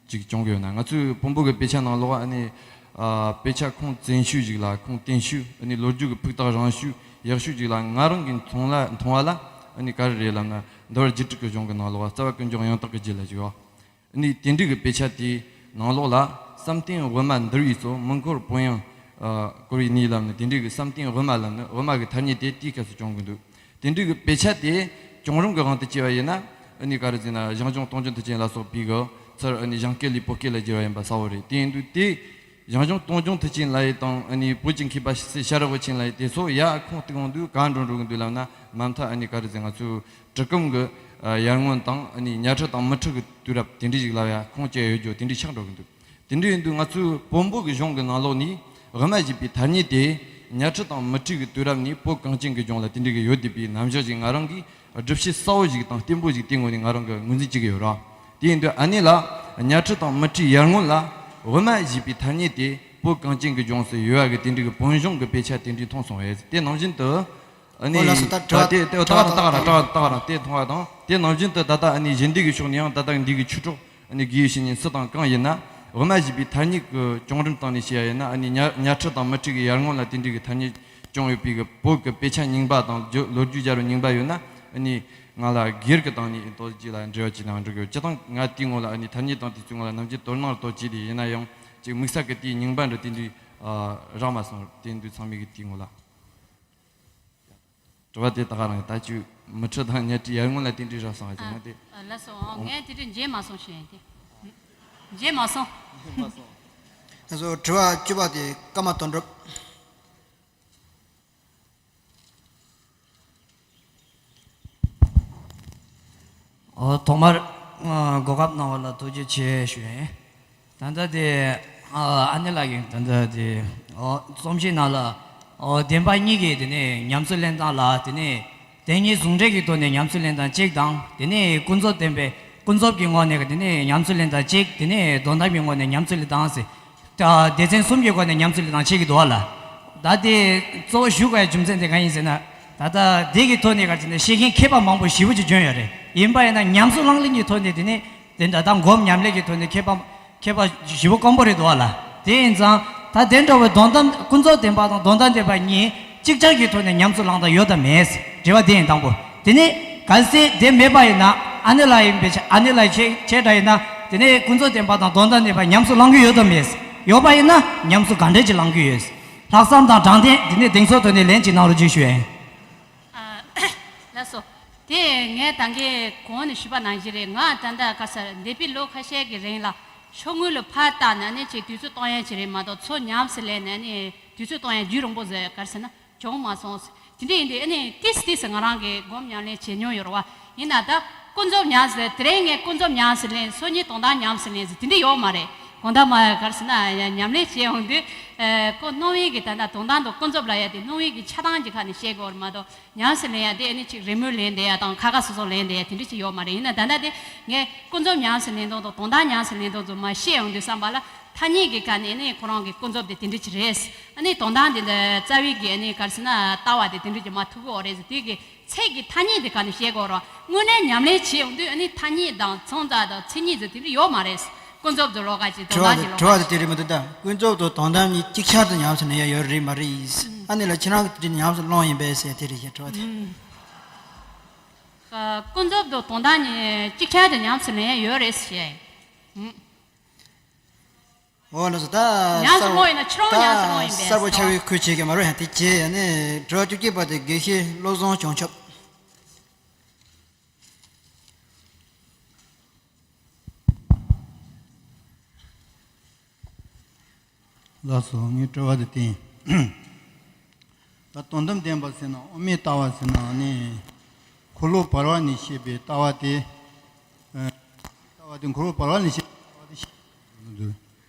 ཅིག་བྱུང་གི་ཡོད་ན། ང་ཚོའི་བོན་པོ་གི་དཔེ་ཆ་ནང་ལོགས་ཨ་ནི་ཨ་དཔེ་ཆ་ཁུངས་བཙན་ཤོས་ཤིག་ལ་ཁུངས་བརྟན་ཤོས། ཨ་ནི་ལོ་རྒྱུས་ཀྱི་ཕུགས་རྟགས་རིང་ཤོས་ཡག་ཤོས་ཤིག་ལ་ང་རང་གིས་མཐོང་ལ་མཐོང་བ་ལ་ཨ་ནི་ག་རེ་རེད་ལབ་ན། འདུལ་བ་རྒྱུད་དྲུག་གི་གཞུང་གི་ནང་ལོགས་རྩ་བ་ཀུན་འབྱུང་ཡང་དག་གི་རྒྱུད་ལ་ཞུགས་པ། ཨ་ནི་དེ་འདྲའི་གི་དཔེ་ཆ་དེའི་ནང་ལོགས་ལ་བསམ་གཏན་དབུ་མ་འདུལ་བའི་ཚོགས། མི་འཁོར་བོན་དབྱངས་ཨ་བསྐོར་བའི་གནས་ལབ་ནས། དེ་འདྲའི་གི་བསམ་གཏན་དབུ་མ་ལབ་ནས་དབུ་མ་གི་ཐ་སྙད་དེ་དེའི་སྐབས་སུ་བྱུང་གི་འདུག་དེ་འདྲའི་གི་དཔེ་ཆ་དེ་བྱུང་རིམ་གི་དབང་དུ་བྱས་པ་ཡིན་ན། ཨ་ནི་ག་རེ་ཟེར་ན། ཞང་ཞུང་སྟོང་རྒྱུང་མཐུ་ཅན་ལ་སོགས་པའི་གི་ཚུར་ཨ་ནི་ཞང་བཀོད་ལས་བོད་སྐད་ལ་བསྒྱུར་བ་ཡིན་པ་གསལ་བོ་རེད། དེ་ཡིན་དུས་དེ་ཞང་ཞུང་སྟོང་རྒྱུང་མཐུ་ཅན་ལ་ཡི་དང་། ཨ་ནི་བོད་ཀྱི་མཁས་པ་སྲས་ཤ་ར་བོ་ཆེན་ལ་ཡི་དེ་ཚོ་ཡ་ཁུངས་གཏུགས་ཡོང་དུས་ག་འགྲོ་འགྲོ་གི་འདུག་ལབ་ན། མ་མཐའ་ཨ་ནི་ག་རེ་ཟེར། ང་ཚོའི་གྲི་གུམ་གི་ཨ་ཡར་སྔོན་དང་། ཨ་ནི་གཉའ་ཁྲི་དང་མི་ཁྲི་གི་དུས་རབས་དེ་འདྲ་ཞིག་ལ་ཡ་ཁུངས་སྐྱེལ་ཡོད་རྒྱུ་དེ་འདྲ་ཆགས་འགྲོ་གི་འདུག་དེ་འདྲ་ཡིན་དུས་ང་ཚོའི་བོན་པོ་གི་གཞུང་གི་ནང་ལོགས་ནས་དབུ་མ་ཞེས་པའི་ཐ་སྙད་དེ་གཉའ་ཁྲི་དང་མི་ཁྲི་གི་དུས་རབས་ནས་བོད་གངས་ཅན་གྱི་ལྗོངས་ལ་དེ་འདྲ་གི་ཡོད་བསྡད་པའི་རྣམ་གཞག་ཅིག་ང་རང་གིས་སྒྲུབ་བྱེད་གསལ་བོ་ཞིག་དང་བརྟན་པོ་ཞིག་དེ་ངོས་ནས་ང་རང་གིས་ངོས་འཛིན་བྱེད་ཀྱི་ཡོད་ར། དེ་ཡིན་དུས་ཨ་ནི་ལ་གཉའ་ཁྲི་དང་མི་ཁྲིའི་ཡར་སྔོན་ལ་དབུ་མ་ཞེས་པའི་ཐ་སྙད་དེ་བོད་གངས་ཅན་གྱི་ལྗོངས་སུ་ཡོད་པ་གི་དེ་འདྲ་གི་བོན་གཞུང་གི་དཔེ་ཆ་དེ་འདྲ་མཐོང་སོང་བས། དེ་ནང་བཞིན་དུ། ཨ་ནི། ཨོ་ལགས་སོ། ད་དྲི་བ་ད་དེ་དེ་ད་དྲི་བ་ད་ད་ག་ར་དྲི་བ་ད་ག་ར་དེ་མཐོང་བ་དང་། དེ་ནང་བཞིན་དུ་ད་ལྟ་ཨ་ནི་གཞན་སྡེ་གི་ཕྱོགས་ནས་ཡང་ད་ལྟ་འདི་གི་ཆོས་གྲོགས་ཨ་ནི་དགེ་བའི་བཤེས་གཉེན་སུ་དང་གང་ཡིན་ན། དབུ་མ་ཞེས་པའི་ཐ་སྙད་ཀྱི་བྱུང་རིམ་སྟེང་ནས་བཤད་ཡ་ཡིན་ན། ཨ་ནི་གཉའ་གཉའ་ཁྲི་དང་མི་ཁྲི་གི་ཡར་སྔོན་ལ་དེ་འདྲའི་གི་ཐ་སྙད་བྱུང་ཡོད་པའི་གི་བོད་ཀྱི་དཔེ་ཆ་རྙིང་པ་དང་ལོ་རྒྱུས་སྦྱར་བའི་རྙིང་པ་ཡོད་ན། ཨ་ནི་ང་ལ་སྒེར་གྱི་སྟེང་ནས་དོ་ཅིག་ལ་འབྲེལ་བ་བྱས་ན་འགྲིག་གི་ཡོད། སྤྱིར་བཏང་ང་དེའི་ངོ་ལ་ཨ་ནི་ཐ་སྙད་དང་དེ་ཚོའི་ངོ་ལ་ནམ་རྒྱུན་དོ་སྣང་དོ་བྱས་ཏེ་ཡིན་ན་ཡང་ཅིག་དམིགས་བསལ་གྱི་དེའི་རྙིང་པ་འདྲ་དེ་འདྲའི་རག་མ་སོང་། དེ་འདུག་ཚང་མས་གི་དེའི་ངོ་ལ། དྲི་བ་དེ་ད་ག་རང་ད་ཅིག་མི་ཁྲི་དང་གཉའ་ཁྲི་ཡར་སྔོན་ལ་དེ་འདྲའི་རག་སོང་ཨ་ཅེ་ང་དེ། ཨ། ལགས་སོ། ངས་དེ་འདྲ་མཇལ་མ་སོང་ཞེས་དེ། མཇལ་མ་སོང་། ལགས་སོ། དྲི་བ་བཅུ་པ་དེ་ཀརྨ་དོན་གྲུབ། ཨོ། ཐོག་མར་ཨ་གོ་སྐབས་གནང་བ་ལ་ཐུགས་རྗེ་ཆེ་ཞུ་ཡིན། ད་ལྟ་དེ་ཨ་ཨ་ནེ་ལགས་ཀྱིས་ད་ལྟ་དེ་ཨོ་རྩོམ་གཞི་ནང་ལ་ཨོ་བདེན་པ་གཉིས་ཀྱི་དེ་ནས་ཉམས་སུ་ལེན་སྟངས་ལ། དེ་ནས་དེ་གཉིས་ཟུང་འབྲེལ་གྱི་ཐོག་ནས་ཉམས་སུ་ལེན་སྟངས་གཅིག་དང་། དེ་ནས་ཀུན་རྫོབ་བདེན་པའི་ཀུན་རྫོབ་ཀྱི་ངོས་ནས་དེ་ནས་ཉམས་སུ་ལེན་སྟངས་གཅིག་དེ་ནས་དོན་དམ་གྱི་ངོས་ནས་ཉམས་སུ་ལེན་སྟངས་ཟེར། ད་སྡེ་ཚན་གསུམ་གྱི་སྒོ་ནས་ཉམས་སུ་ལེན་སྟངས་བྱེད་ཀྱི་འདུག་བ་ལ། ད་དེ་གཙོ་བོ་ཞུ་དགོས་ཡ་རྒྱུ་མཚན་དེ་གང་ཡིན་ཟེར་ན། ད་ལྟ་དེ་གི་ཐོག་ནས་ག་རེ་ཟེར་ན་བཤད་མཁན་མཁས་པ་མང་པོ་ཞེ་པོ་ཅིག་བྱོན་ཡོད་རེད། ཡིན་པ་ཡིན་ན་ཉམས་སུ་བླངས་ལེན་གྱི་ཐོག་ནས་དེ་ནས་དེ་འདྲ་ད་སྒོམ་ཉམས་ལེན་གྱི་ཐོག་ནས་མཁས་པ་མཁས་པ་ཞེ་པོ་དཀོན་པོ་རེད་འདུག་བ་ལ། དེ་ཡིན་ཙང་ད་དེ་འདྲ་བའི་དོན་དམ་ཀུན་རྫོབ་བདེན་པ་དང་དོན་དམ་བདེན་པ་གཉིས་ཅིག་ཅར་གྱི་ཐོག་ནས་ཉམས་སུ་བླངས་དང་ཡོད་དམ་མེད་དྲི་བ་དེ་ཡིན་དང་པོ། དེ་ནས་གལ་སྲིད་དེ་མེད་པ་ཡིན་ན། ཨ་ནེ་ལགས་ཡིན་པའི་ཆ་ཨ་ནེ་ལགས་ཁྱེད་ཁྱེད་འདྲ་ཡིན་ན། དེ་ནས་ཀུན་རྫོབ་བདེན་པ་དང་དོན་དམ་བདེན་པ་ཉམས་སུ་བླང་གི་ཡོད་དམ་མེད། ཡོད་པ་ཡིན་ན་ཉམས་སུ་ག་འདྲས་ཀྱིས་བླང་གི་ཡོད། ལྷག་བསམ་དང་དྲང་བདེན་དེ་ནས་གདེང་ཚོད་ཐོག་ནས་ལན་གཅིག་གནང་རོགས་ཞེས་ཞུ་ཡ་ཡིན། ཨ། ལགས་སོ། དེ་ངས་ད་གིན་གོང་ནས་ཞུས་པ་ནང་བཞིན་རེད། ང་ད་ལྟ་ག་ས་འདས་པའི་ལོ་ཁ་ཤས་ཀྱི་རིང་ལ་ཤོག་ངོས་ལ་ཕར་བལྟས་ནས་ཨ་ནི་ཅིག་དུས་ཚོད་གཏོང་ཡ་ཅིག་རེད་མ་གཏོགས་ཚུར་ཉམས་སུ་ལེན་ནས་ཨ་ནི་དུས་ཚོད་གཏོང་ཡ་རྒྱུན་རིང་པོ་ཟེར་ག་རེ་ཟེར་ན། བྱུང་མ་སོང་། དེ་འདྲ་ཡིན་དུས་ཨ་ནི་ཏིས་ཏིས་ང་རང་གིས་སྒོམ་ཉམས་ལེན་བྱེད་མྱོང་ཡོད་རེད་བ། ཡིན་ན་ད་ཀུན་རྫོབ་ཉམས་སུ་དེ་རིང་ངས་ཀུན་རྫོབ་ཉམས་སུ་ལེན། སང་ཉིན་དོན་དམ་ཉམས་སུ་ལེན་ཟེར་དེ་འདྲ་ཡོད་མ་རེད། དོན་དམ་ག་རེ་ཟེར་ན་ཉམས་ལེན་བྱེད་ཡོང་དུས་ཨ་ཁོ་སྣང་བའི་གི་ད་ལྟ་དོན་དམ་དང་ཀུན་རྫོབ་ལབ་ཡ་དེ་སྣང་བའི་གི་ཆགས་སྡང་གི་ཁ་ནས་བཤད་དགོས་རེད་མ་གཏོགས་ཉམས་སུ་ལེན་ཡ་དེ་ཨ་ནི་ཅིག་རེས་མོས་ལེན་བསྡད་ཡ་དང་ཁ་ཁ་སོ་སོ་ལེན་བསྡད་ཡ་དེ་འདྲ་ཅིག་ཡོད་མ་རེད། ཡིན་ན་ད་ལྟ་དེ་ངས་ཀུན་རྫོབ་ཉམས་སུ་ལེན་སྟངས་དང་དོན་དམ་ཉམས་སུ་ལེན་སྟངས་ཚོ་མར་བཤད་ཡོང་དུས་བསམ་པ་ལ། ཐ་སྙད་ཀྱི་སྐབས་ནས་ནི་ཁོ་རང་གི་ཀུན་རྫོབ་དེ་དེ་འདྲ་ཅིག་རེད། ཨ་ནི་དོན་དམ་དེ་འདི་རྩ་བའི་གི་ཨ་ནི་ག་རེ་ཟེར་ན་ལྟ་བ་དེ་དེ་འདྲ་ཅིག་མར་ཐུག་གི་ཡོད་རེད་ཟེར། དེ་གི་ཚིག་གི་ཐ་སྙད་དེ་ག་ནས་བཤད་དགོས་རེད། དངོས་གནས་ཉམས་ལེན་བྱེད་ཡོང་དུས་ཨ་ནི་ཐ་སྙད་དང་མཚོན་རྟགས་དང་མཚན་ཉིད་ཟེར་དེ་འདྲ་ཡོད་མ་རེད། ཀུན་རྫོབ་ཏུ་ལོགས་ཀ་ཅིག་དོན་དམ་གྱི་ལོགས་ཀ་ཅིག་དྲི་བ་དེ་དྲི་བ་དེ་དེ་རེད་མི་འདུག་ད་ཀུན་རྫོབ་དང་དོན་དམ་གཉིས་ཅིག་ཆར་དུ་ཉམས་སུ་ལེན་ཡ་ཡོད་རེད་མ་རེད། ཨ་ནི་ལ་ཁྱེད་རང་གི་དེ་ཉམས་སུ་བླངས་ཡིན་པས་ཟེར་དེ་རེད་ཞེས་དྲི་བ་དེ། ཀུན་རྫོབ་ཏུ་དོན་དམ་གཉིས་ཅིག་ཆར་དུ་ཉམས་སུ་ལེན་ཡ་ཡོད་རེད་ཟེར། འོ་ལགས་སོ། ད་ཉམས་སུ་བླངས་ཡིན་ན་ཁྱེད་རང་ཉམས་སུ་བླངས་ཡིན་པས། གསལ་པོ་ཆགས་པའི་ཁུལ་བྱེད་ཀྱི་མ་རེད། ཡང་དེ་བྱས་ཡང་ནས་དྲི་བ་བཅུ་གཅིག་པ་དེ་དགེ་བཤེས་བློ་བཟང་བྱང་ཆུབ། ལགས་སོ། ངའི་དྲི་བ་དེ་བསྟན། ད་དོན་དམ་བདེན་པ་ཟེར་ན་དབུ་མའི་ལྟ་བ་ཟེར་ན་ནི། འཁོར་ལོ་བར་པ་ནས་བཤད་པའི་ལྟ་བ་དེ། ལྟ་བ་དེ་འཁོར་བ་བར་པ་ནས་བཤད་པའི་ལྟ་བ་དེ་ཤེས་དགོས་འདུག་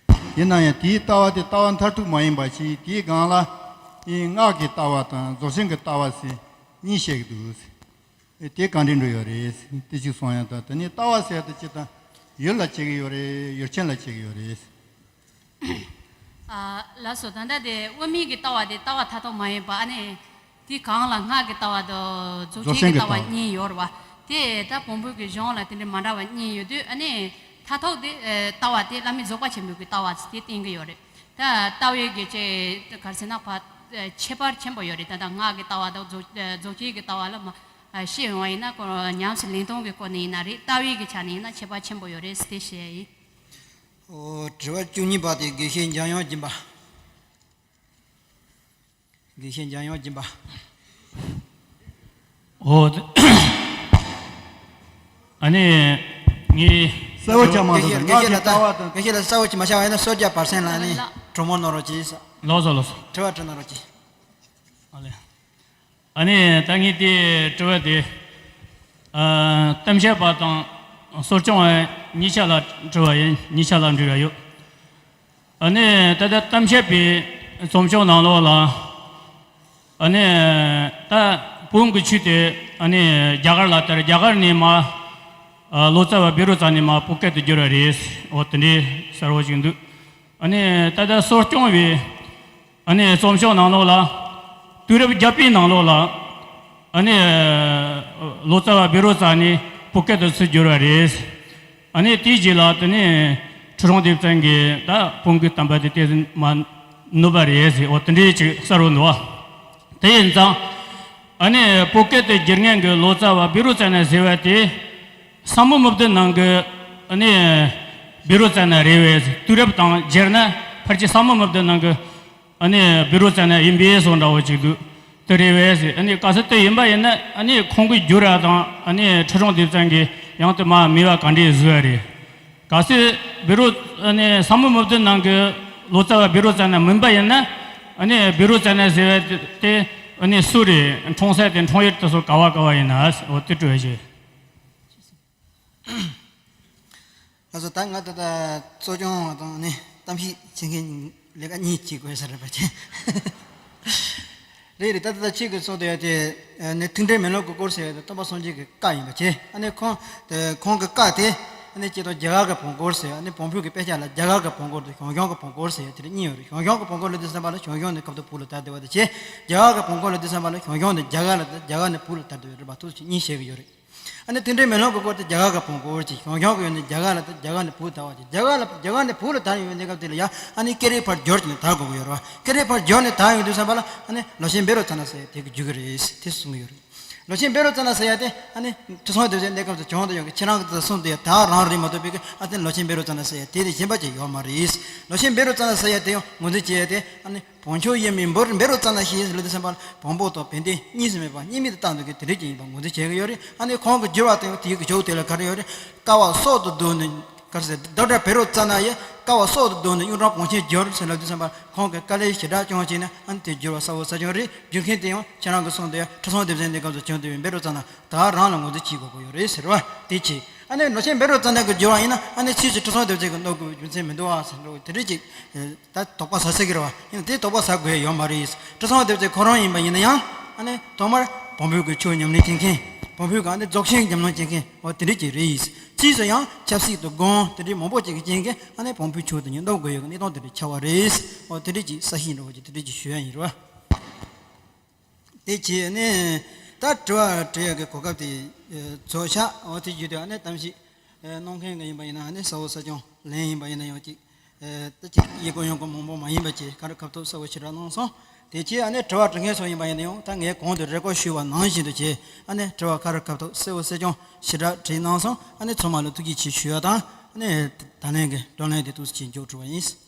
ཡིན་ན་ཡང་དེའི་ལྟ་བ་དེ་ལྟ་བ་མཐར་ཐུག་མ་ཡིན་པ་ཞིག་དེའི་སྒང་ལ་ཨེ་སྔགས་ཀྱི་ལྟ་བ་དང་རྫོགས་ཆེན་གྱི་ལྟ་བ་ཟེར་གཉིས་བཤད་ཀྱི་འདུག་ཨེ་དེ་གང་འདྲ་འགྲོ་ཡོད་རེད། དེ་གཅིག་གསུང་ཡ་དང་དེ་ནས་ལྟ་བ་ཟེར་དེ་སྤྱིར་བཏང་ཡུལ་ལ་བྱེད་ཀྱི་ཡོད་རེད། ཡུལ་ཅན་ལ་བྱེད་ཀྱི་ཡོད་རེད། ཨ། ལགས་སོ། ད་ལྟ་དེ་དབུ་མའི་གི་ལྟ་བ་དེ་ལྟ་བ་མཐར་ཐུག་མ་ཡིན་པ་ཨ་ནི། དེ་གང་ལ་སྔགས་ཀྱི་ལྟ་བ་དང་རྫོགས་ཆེན་གྱི་ལྟ་བ་གཉིས་ཡོད་རེད་བ། དེ་ད་བོན་པོ་གི་གཞུང་ལ་དེ་འདྲ་མ་འདྲ་བ་གཉིས་ཡོད་དུས་ཨ་ནི། མཐར་ཐུག་དེ་ལྟ་བ་དེ་བླ་མེད་རྫོགས་པ་ཆེན་པོའི་གི་ལྟ་བ་དེ་བསྟན་གྱི་ཡོད་རེད། ད་ལྟ་བའི་གི་ཅེ་ག་རེ་ཟེར་ན་ཕ། ཁྱད་པར་ཆེན་པོ་ཡོད་རེད། ད་ལྟ་སྔགས་ཀྱི་ལྟ་བ་དང་རྫོགས་རྫོགས་ཆེན་གྱི་ལྟ་བ་ལ་མ། ཤེས་ཡོང་བ་ཡིན་ན་ཁོ་ཉམས་སུ་ལེན་སྟངས་ཀྱི་སྐོར་ནས་ཡིན་ན་རེད། ལྟ་བའི་གི་ཆ་ནས་ཡིན་ན་ཁྱད་པར་ཆེན་པོ་ཡོད་རེད་ཟེར་དེ་བཤད་ཡིན། ཨོ། དྲི་བ་བཅུ་གཉིས་པ་དེ་དགེ་བཤེས་འཇམ་དབྱངས་སྦྱིན་པ། དགེ་བཤེས་འཇམ་དབྱངས་སྦྱིན་པ། ཨོ། ཨ་ནི། ངའི། གསལ་བོ་ཅང་མ་དགེ་བཤེས་དགེ་བཤེས་ལགས་ད་ལྟ་བ་དང་། དགེ་བཤེས་ལགས་གསལ་བོ་ཅིག་མ་ཤར་བ་ཡིན་ན་གསོལ་ཇ་བར་གསེང་ལ་ཨ་ནི་གྲོས་མོལ་གནང་རོགས་གྱིས། ལགས་སོ་ལགས་སོ། དྲི་བ་དྲི་གནང་རོགས་གྱིས། ཨ་ལེ། ཨ་ནི་ད་ངས་དེ་དྲི་བ་དེ། ཨ། གཏམ་བཤད་པ་དང་གསོ་སྐྱོང་བ་གཉིས་ཆ་ལ་དྲི་བ་ཡིན། གཉིས་ཆ་ལ་འདྲི་བ་ཡོད། ཨ་ནི་ད་ལྟ་གཏམ་བཤད་པའི་རྩོམ་ཤོག་ནང་ལོགས་ལ། ཨ་ནི་ད་བོན་གྱི་ཆོས་དེ་ཨ་ནི་རྒྱ་གར་ལ་དར། རྒྱ་གར་ནས་མ། ཨ། ལོ་ཙཱ་བ་བཻ་རོ་ཙ་ནས་མ་བོད་སྐད་དུ་བསྒྱུར་བ་རེད། འོ་དེ་འདྲའི་གསལ་བོ་ཞིག་འདུག་ཨ་ནི་ད་ལྟ་གསོ་སྐྱོང་བའི་ཨ་ནི་རྩོམ་ཤོག་ནང་ལོགས་ལ། དུས་རབས་བརྒྱད་པའི་ནང་ལོགས་ལ་ཨ་ནི་ལོ་ཙཱ་བ་བཻ་རོ་ཙ་ནས་བོད་སྐད་དུ་ཚུར་བསྒྱུར་བ་རེད། ཨ་ནི་དེའི་རྗེས་ལ་དེ་ནས་ཁྲི་སྲོང་ལྡེ་བཙན་གྱིས་ད་བོན་གྱི་བསྟན་པ་དེ་ཏོག་ཙམ་མར་ནུབ་པ་རེད་ཟེར། འོ་དེ་འདྲའི་ཅིག་གསལ་བོ་འདུག་བ། དེ་ཡིན་ཙང་ཨ་ནི་བོད་སྐད་དུ་བསྒྱུར་མཁན་གྱི་ལོ་ཙཱ་བ་བཻ་རོ་ཙ་ན་ཟེར་བ་དེ། ས་མོ་མུ་བདུན་ནང་གི་ཨ་ནི་བཻ་རོ་ཙ་ན་རེད་བས། དུས་རབས་དང་སྦྱར་ན་ཕལ་ཆེར་ས་མོ་མུ་བདུན་ནང་གི་ཨ་ནི་བཻ་རོ་ཙ་ན་ཡིན་པས་སོགས་འདྲ་བོ་ཅིག་འདུག་དེ་རེད་བས་ཟེར། ཨ་ནི་གལ་སྲིད་དེ་ཡིན་པ་ཡིན་ན་ཨ་ནི་ཁོང་གིས་བསྒྱུར་བ་དང་ཨ་ནི་ཁྲི་སྲོང་ལྡེ་བཙན་གྱིས་ཡང་དུ་མར་མེད་པ་ག་འདྲས་བཟོས་པ་རེད། གལ་སྲིད་བཻ་རོ་ཨ་ནི་ས་མོ་མུ་བདུན་ནང་གི་ལོ་ཙཱ་བ་བཻ་རོ་ཙ་ན་མིན་པ་ཡིན་ན་ཨ་ནི་བཻ་རོ་ཙ་ན་ཟེར་བ་དེ་ཨ་ནི་སུ་རེད། འཁྲུངས་ས་དེ་འཁྲུངས་ཡུལ་དེ་སོགས་ག་བ་ག་བ་ཡིན་ན། འོ་དེ་དྲི་བ་ཞིག་ལགས་སོ། ད་ང་ད་ལྟ་གཙོ་སྐྱོང་བ་དང་ནི་གཏམ་བཤད་བྱེད་མཁན་ལས་ཀ་གཉིས་བྱེད་དགོས་ས་རེད་པ་ཅེ། རེད་རེད། ད་ལྟ་ཁྱེད་ཀྱིས་གསུངས་བསྡད་ཡ་དེ་ནི་ཐུགས་འགྲེལ་མེ་ལོང་གི་སྐོར་ཟེར་ཡ་དེ་སྟོན་པ་སངས་རྒྱས་ཀྱི་བཀའ་ཡིན་པ་ཅེ། ཨ་ནི་ཁོང་དེ་ཁོང་གི་བཀའ་དེ་ཨ་ནི་སྤྱིར་བཏང་རྒྱ་གར་གྱི་བོན་སྐོར་ཟེར། ཨ་ནི་བོན་པོའི་གི་དཔེ་ཆ་ལ་རྒྱ་གར་གྱི་བོན་སྐོར་དང་ཞང་ཞུང་གི་བོན་སྐོར་ཟེར་ཡ་དེ་གཉིས་ཡོད་རེད། ཞང་ཞུང་གི་བོན་སྐོར་ལ་བལྟས་ཙམ་པ་ལ་ཞང་ཞུང་ནི་སྐབས་དང་བོད་ལ་དར་བསྡད་པ་དེ་ཅེ། རྒྱ་གར་གྱི་བོན་སྐོར་ལ་བལྟས་ཙམ་པ་ལ་ཞང་ཞུང་ནི་རྒྱ་གར་ལ་དར། རྒྱ་གར་ནི་བོད་ལ་དར་བསྡད་པའི་རེད་པ། ཐུགས་སུ་གཉིས་བཤད་ཀྱི་ཡོད་རེད། ཨ་ནི་ཐུགས་འགྲེལ་མེ་ལོང་གི་སྐོར་དེ་རྒྱ་གར་གྱི་བོན་སྐོར་ཅིག་ཞང་ཞུང་གི་ཡོད་ནི་རྒྱ་གར་ལ་དར། རྒྱ་གར་ནས་བོད་དར་བ་ཅིག་རྒྱ་གར་ལ་རྒྱ་གར་ནས་བོད་ལ་དར་ཡོང་བའི་གནས་སྐབས་དེ་ལ་ཡ་ཨ་ནི་ཀེ་རི་ཕར་སྦྱོར་བྱས་ནས་དར་དགོས་ཀྱི་ཡོད་རེད་བ། ཀེ་རི་ཕར་སྦྱོར་ནས་དར་ཡོང་དུས་ཙམ་པ་ལ་ཨ་ནི་ལོ་ཆེན་བཻ་རོ་ཙ་ན་ཟེར་དེ་གི་རྒྱུད་ཀྱི་རེད་དེ་གསུང་གི་ཡོད་རེད། ལོ་ཆེན་བཻ་རོ་ཙ་ན་ཟེར་ཡ་དེ་ཨ་ནི་ཁྲི་སྲོང་ལྡེ་བཙན་གནས་སྐབས་སུ་བྱུང་དུ་ཡོང་གི། ཁྱེད་རང་གིས་གསུངས་དུ་ཡ་ད་རང་རེད་མ་གཏོགས་པའི་གི་ཨ་དེ་ལོ་ཆེན་བཻ་རོ་ཙ་ན་ཟེར་ཡ་དེ་དེ་གཞན་པ་ཅིག་ཡོད་མ་རེད། ལོ་ཆེན་བཻ་རོ་ཙ་ན་ཟེར་ཡ་དེ་ཡང་ངོས་འཛིན་བྱེད་ཡ་དེ་ཨ་ནི་བོན་ཆོས་ཡིན་མིན་བཻ་རོ་ཙ་ན་ཞེས་ལབ་དུས་ཙམ་པ་ལ་བོན་པོ་དང་བན་དེ་གཉིས་སུ་མེད་པ་གཉིས་མེད་དུ་བཏང་འདུག་གི་དེ་འདྲ་ཅིག་ཡིན་པ་ངོས་འཛིན་བྱེད་ཀྱི་ཡོད་རེད། ཨ་ནི་ཁོང་གི་བསྒྱུར་བ་དེ་དེའི་གི་མཇུག་དེ་ལ་ག་རེ་ཡོད་རེད། ཀ་བ་སྲོག་ཏུ་བསྡུས་ནས། ག་རེ་ཟེར། བདག་སྒྲ་བཻ་རོ་ཙ་ན་ཡིས། ཀ་བ་སྲོག་ཏུ་བསྡུས་ནས་གཡུང་དྲུང་བོན་ཆེན་བསྒྱུར་ཟེར་ལབ་དུས་ཙམ་པ་ཁོང་གིས་དཀའ་ལས་ཞེ་དྲག་བྱུང་བ་བྱས་ནས་ཨ་ནི་དེ་བསྒྱུར་བ་གསལ་བོ་གསལ་རྐྱང་རེད། བསྒྱུར་མཁན་དེ་ཡང་ཁྱེད་རང་གིས་གསུངས་དུས་ཁྲི་སྲོང་ལྡེ་བཙན་གནས་སྐབས་སུ་བྱུང་བསྡད་པའི་བཻ་རོ་ཙ་ན་ད་རང་ལ་ངོས་འཛིན་བྱེད་དགོས་ཀྱི་ཡོད་རེད་ཟེར་བ་དེ་བྱས། ཨ་ནི་ལོ་ཆེན་བཻ་རོ་ཙ་ན་གིས་བསྒྱུར་བ་ཡིན་ན་ཨ་ནི་ཕྱིས་སུ་ཁྲི་སྲོང་ལྡེ་བཙན་གྱིས་སྣོབ་དགོས་རྒྱུ་མཚན་མི་འདུག་བ་ཟེར་འགྲོ་དེ་འདྲ་ཅིག་ད་དོགས་པ་ཟ་ས་གི་རེད་བ། ཡིན་ན་དེ་དོགས་པ་ཟ་དགོས་ཡ་ཡོད་མ་རེད། ཁྲི་སྲོང་ལྡེ་བཙན་ཁོ་རང་ཡིན་པ་ཡིན་ན་ཡང་ཨ་ནི་ཐོག་མར་བོན་པོའི་གི་ཆོས་ཉམས་ལེན་བྱེད་མཁན། བོན་པོའི་གི་ཨ་ནི་རྫོགས་ཆེན་ཉམས་ལེན་བྱེད་མཁན་འོ་དེ་འདྲ་ཅིག་རེད། ཕྱིས་སུ་ཡང་ཆབ་སྲིད་དང་དགོན་དེ་འདྲའི་མང་པོ་ཅིག་གི་རྐྱེན་གྱིས་ཨ་ནི་བོན་པོའི་ཆོས་དེ་ཉིད་སྣོབ་དགོས་ཡོད་གི་གནས་སྟངས་དེ་འདྲ་ཆགས་པ་རེད། འོ་དེ་འདྲ་ཅིག་ས་ཤིང་འདྲ་བོ་ཅིག་དེ་འདྲ་ཅིག་ཞུ་ཡ་ཡིན་རེད་བ། དེ་བྱས་ནས་ད་དྲི་བ་དྲི་ཡ་གི་གོ་སྐབས་དེ་རྫོགས་ཤག་འོ་དེ་བརྒྱུད་དེ་ཨ་ནི་གཏམ་བཤད་གནང་མཁན་གི་ཡིན་པ་ཡིན་ན་ཨ་ནི་གསལ་བོ་གསལ་རྐྱང་ལན་ཡིན་པ་ཡིན་ན་ཡང་ཅིག་ད་ཅིག་ཡིན་གོ་ཡོང་གོ་མང་པོ་མ་ཡིན་པ་ཅིག་ག་རེ་ཁ་ཐུག་གསལ་བོ་ཞེ་དྲག་གནང་སོང་། དེ་བྱས་ཨ་ནི་དྲི་བ་དྲི་མཁན་ཚོ་ཡིན་པ་ཡིན་ན་ཡང་ད་ངས་གོང་དུ་རེ་སྐུལ་ཞུས་པ་ནང་བཞིན་དུ་བྱས་ཨ་ནི་དྲི་བ་ག་རེ་ཁ་ཐུག་གསལ་བོ་གསལ་རྐྱང་ཞེ་དྲག་དྲིས་གནང་སོང་། ཨ་ནི་ཚང་མ་ལ་ཐུགས་རྗེ་ཆེ་ཞུ་ཡ་དང་ཨ་ནི་ད་ལན་གྱི་བགྲོ་གླེང་དེ་ཐུགས་རྗེ་ཆེ་མཇུག་སྒྲིལ་བ་ཡིན།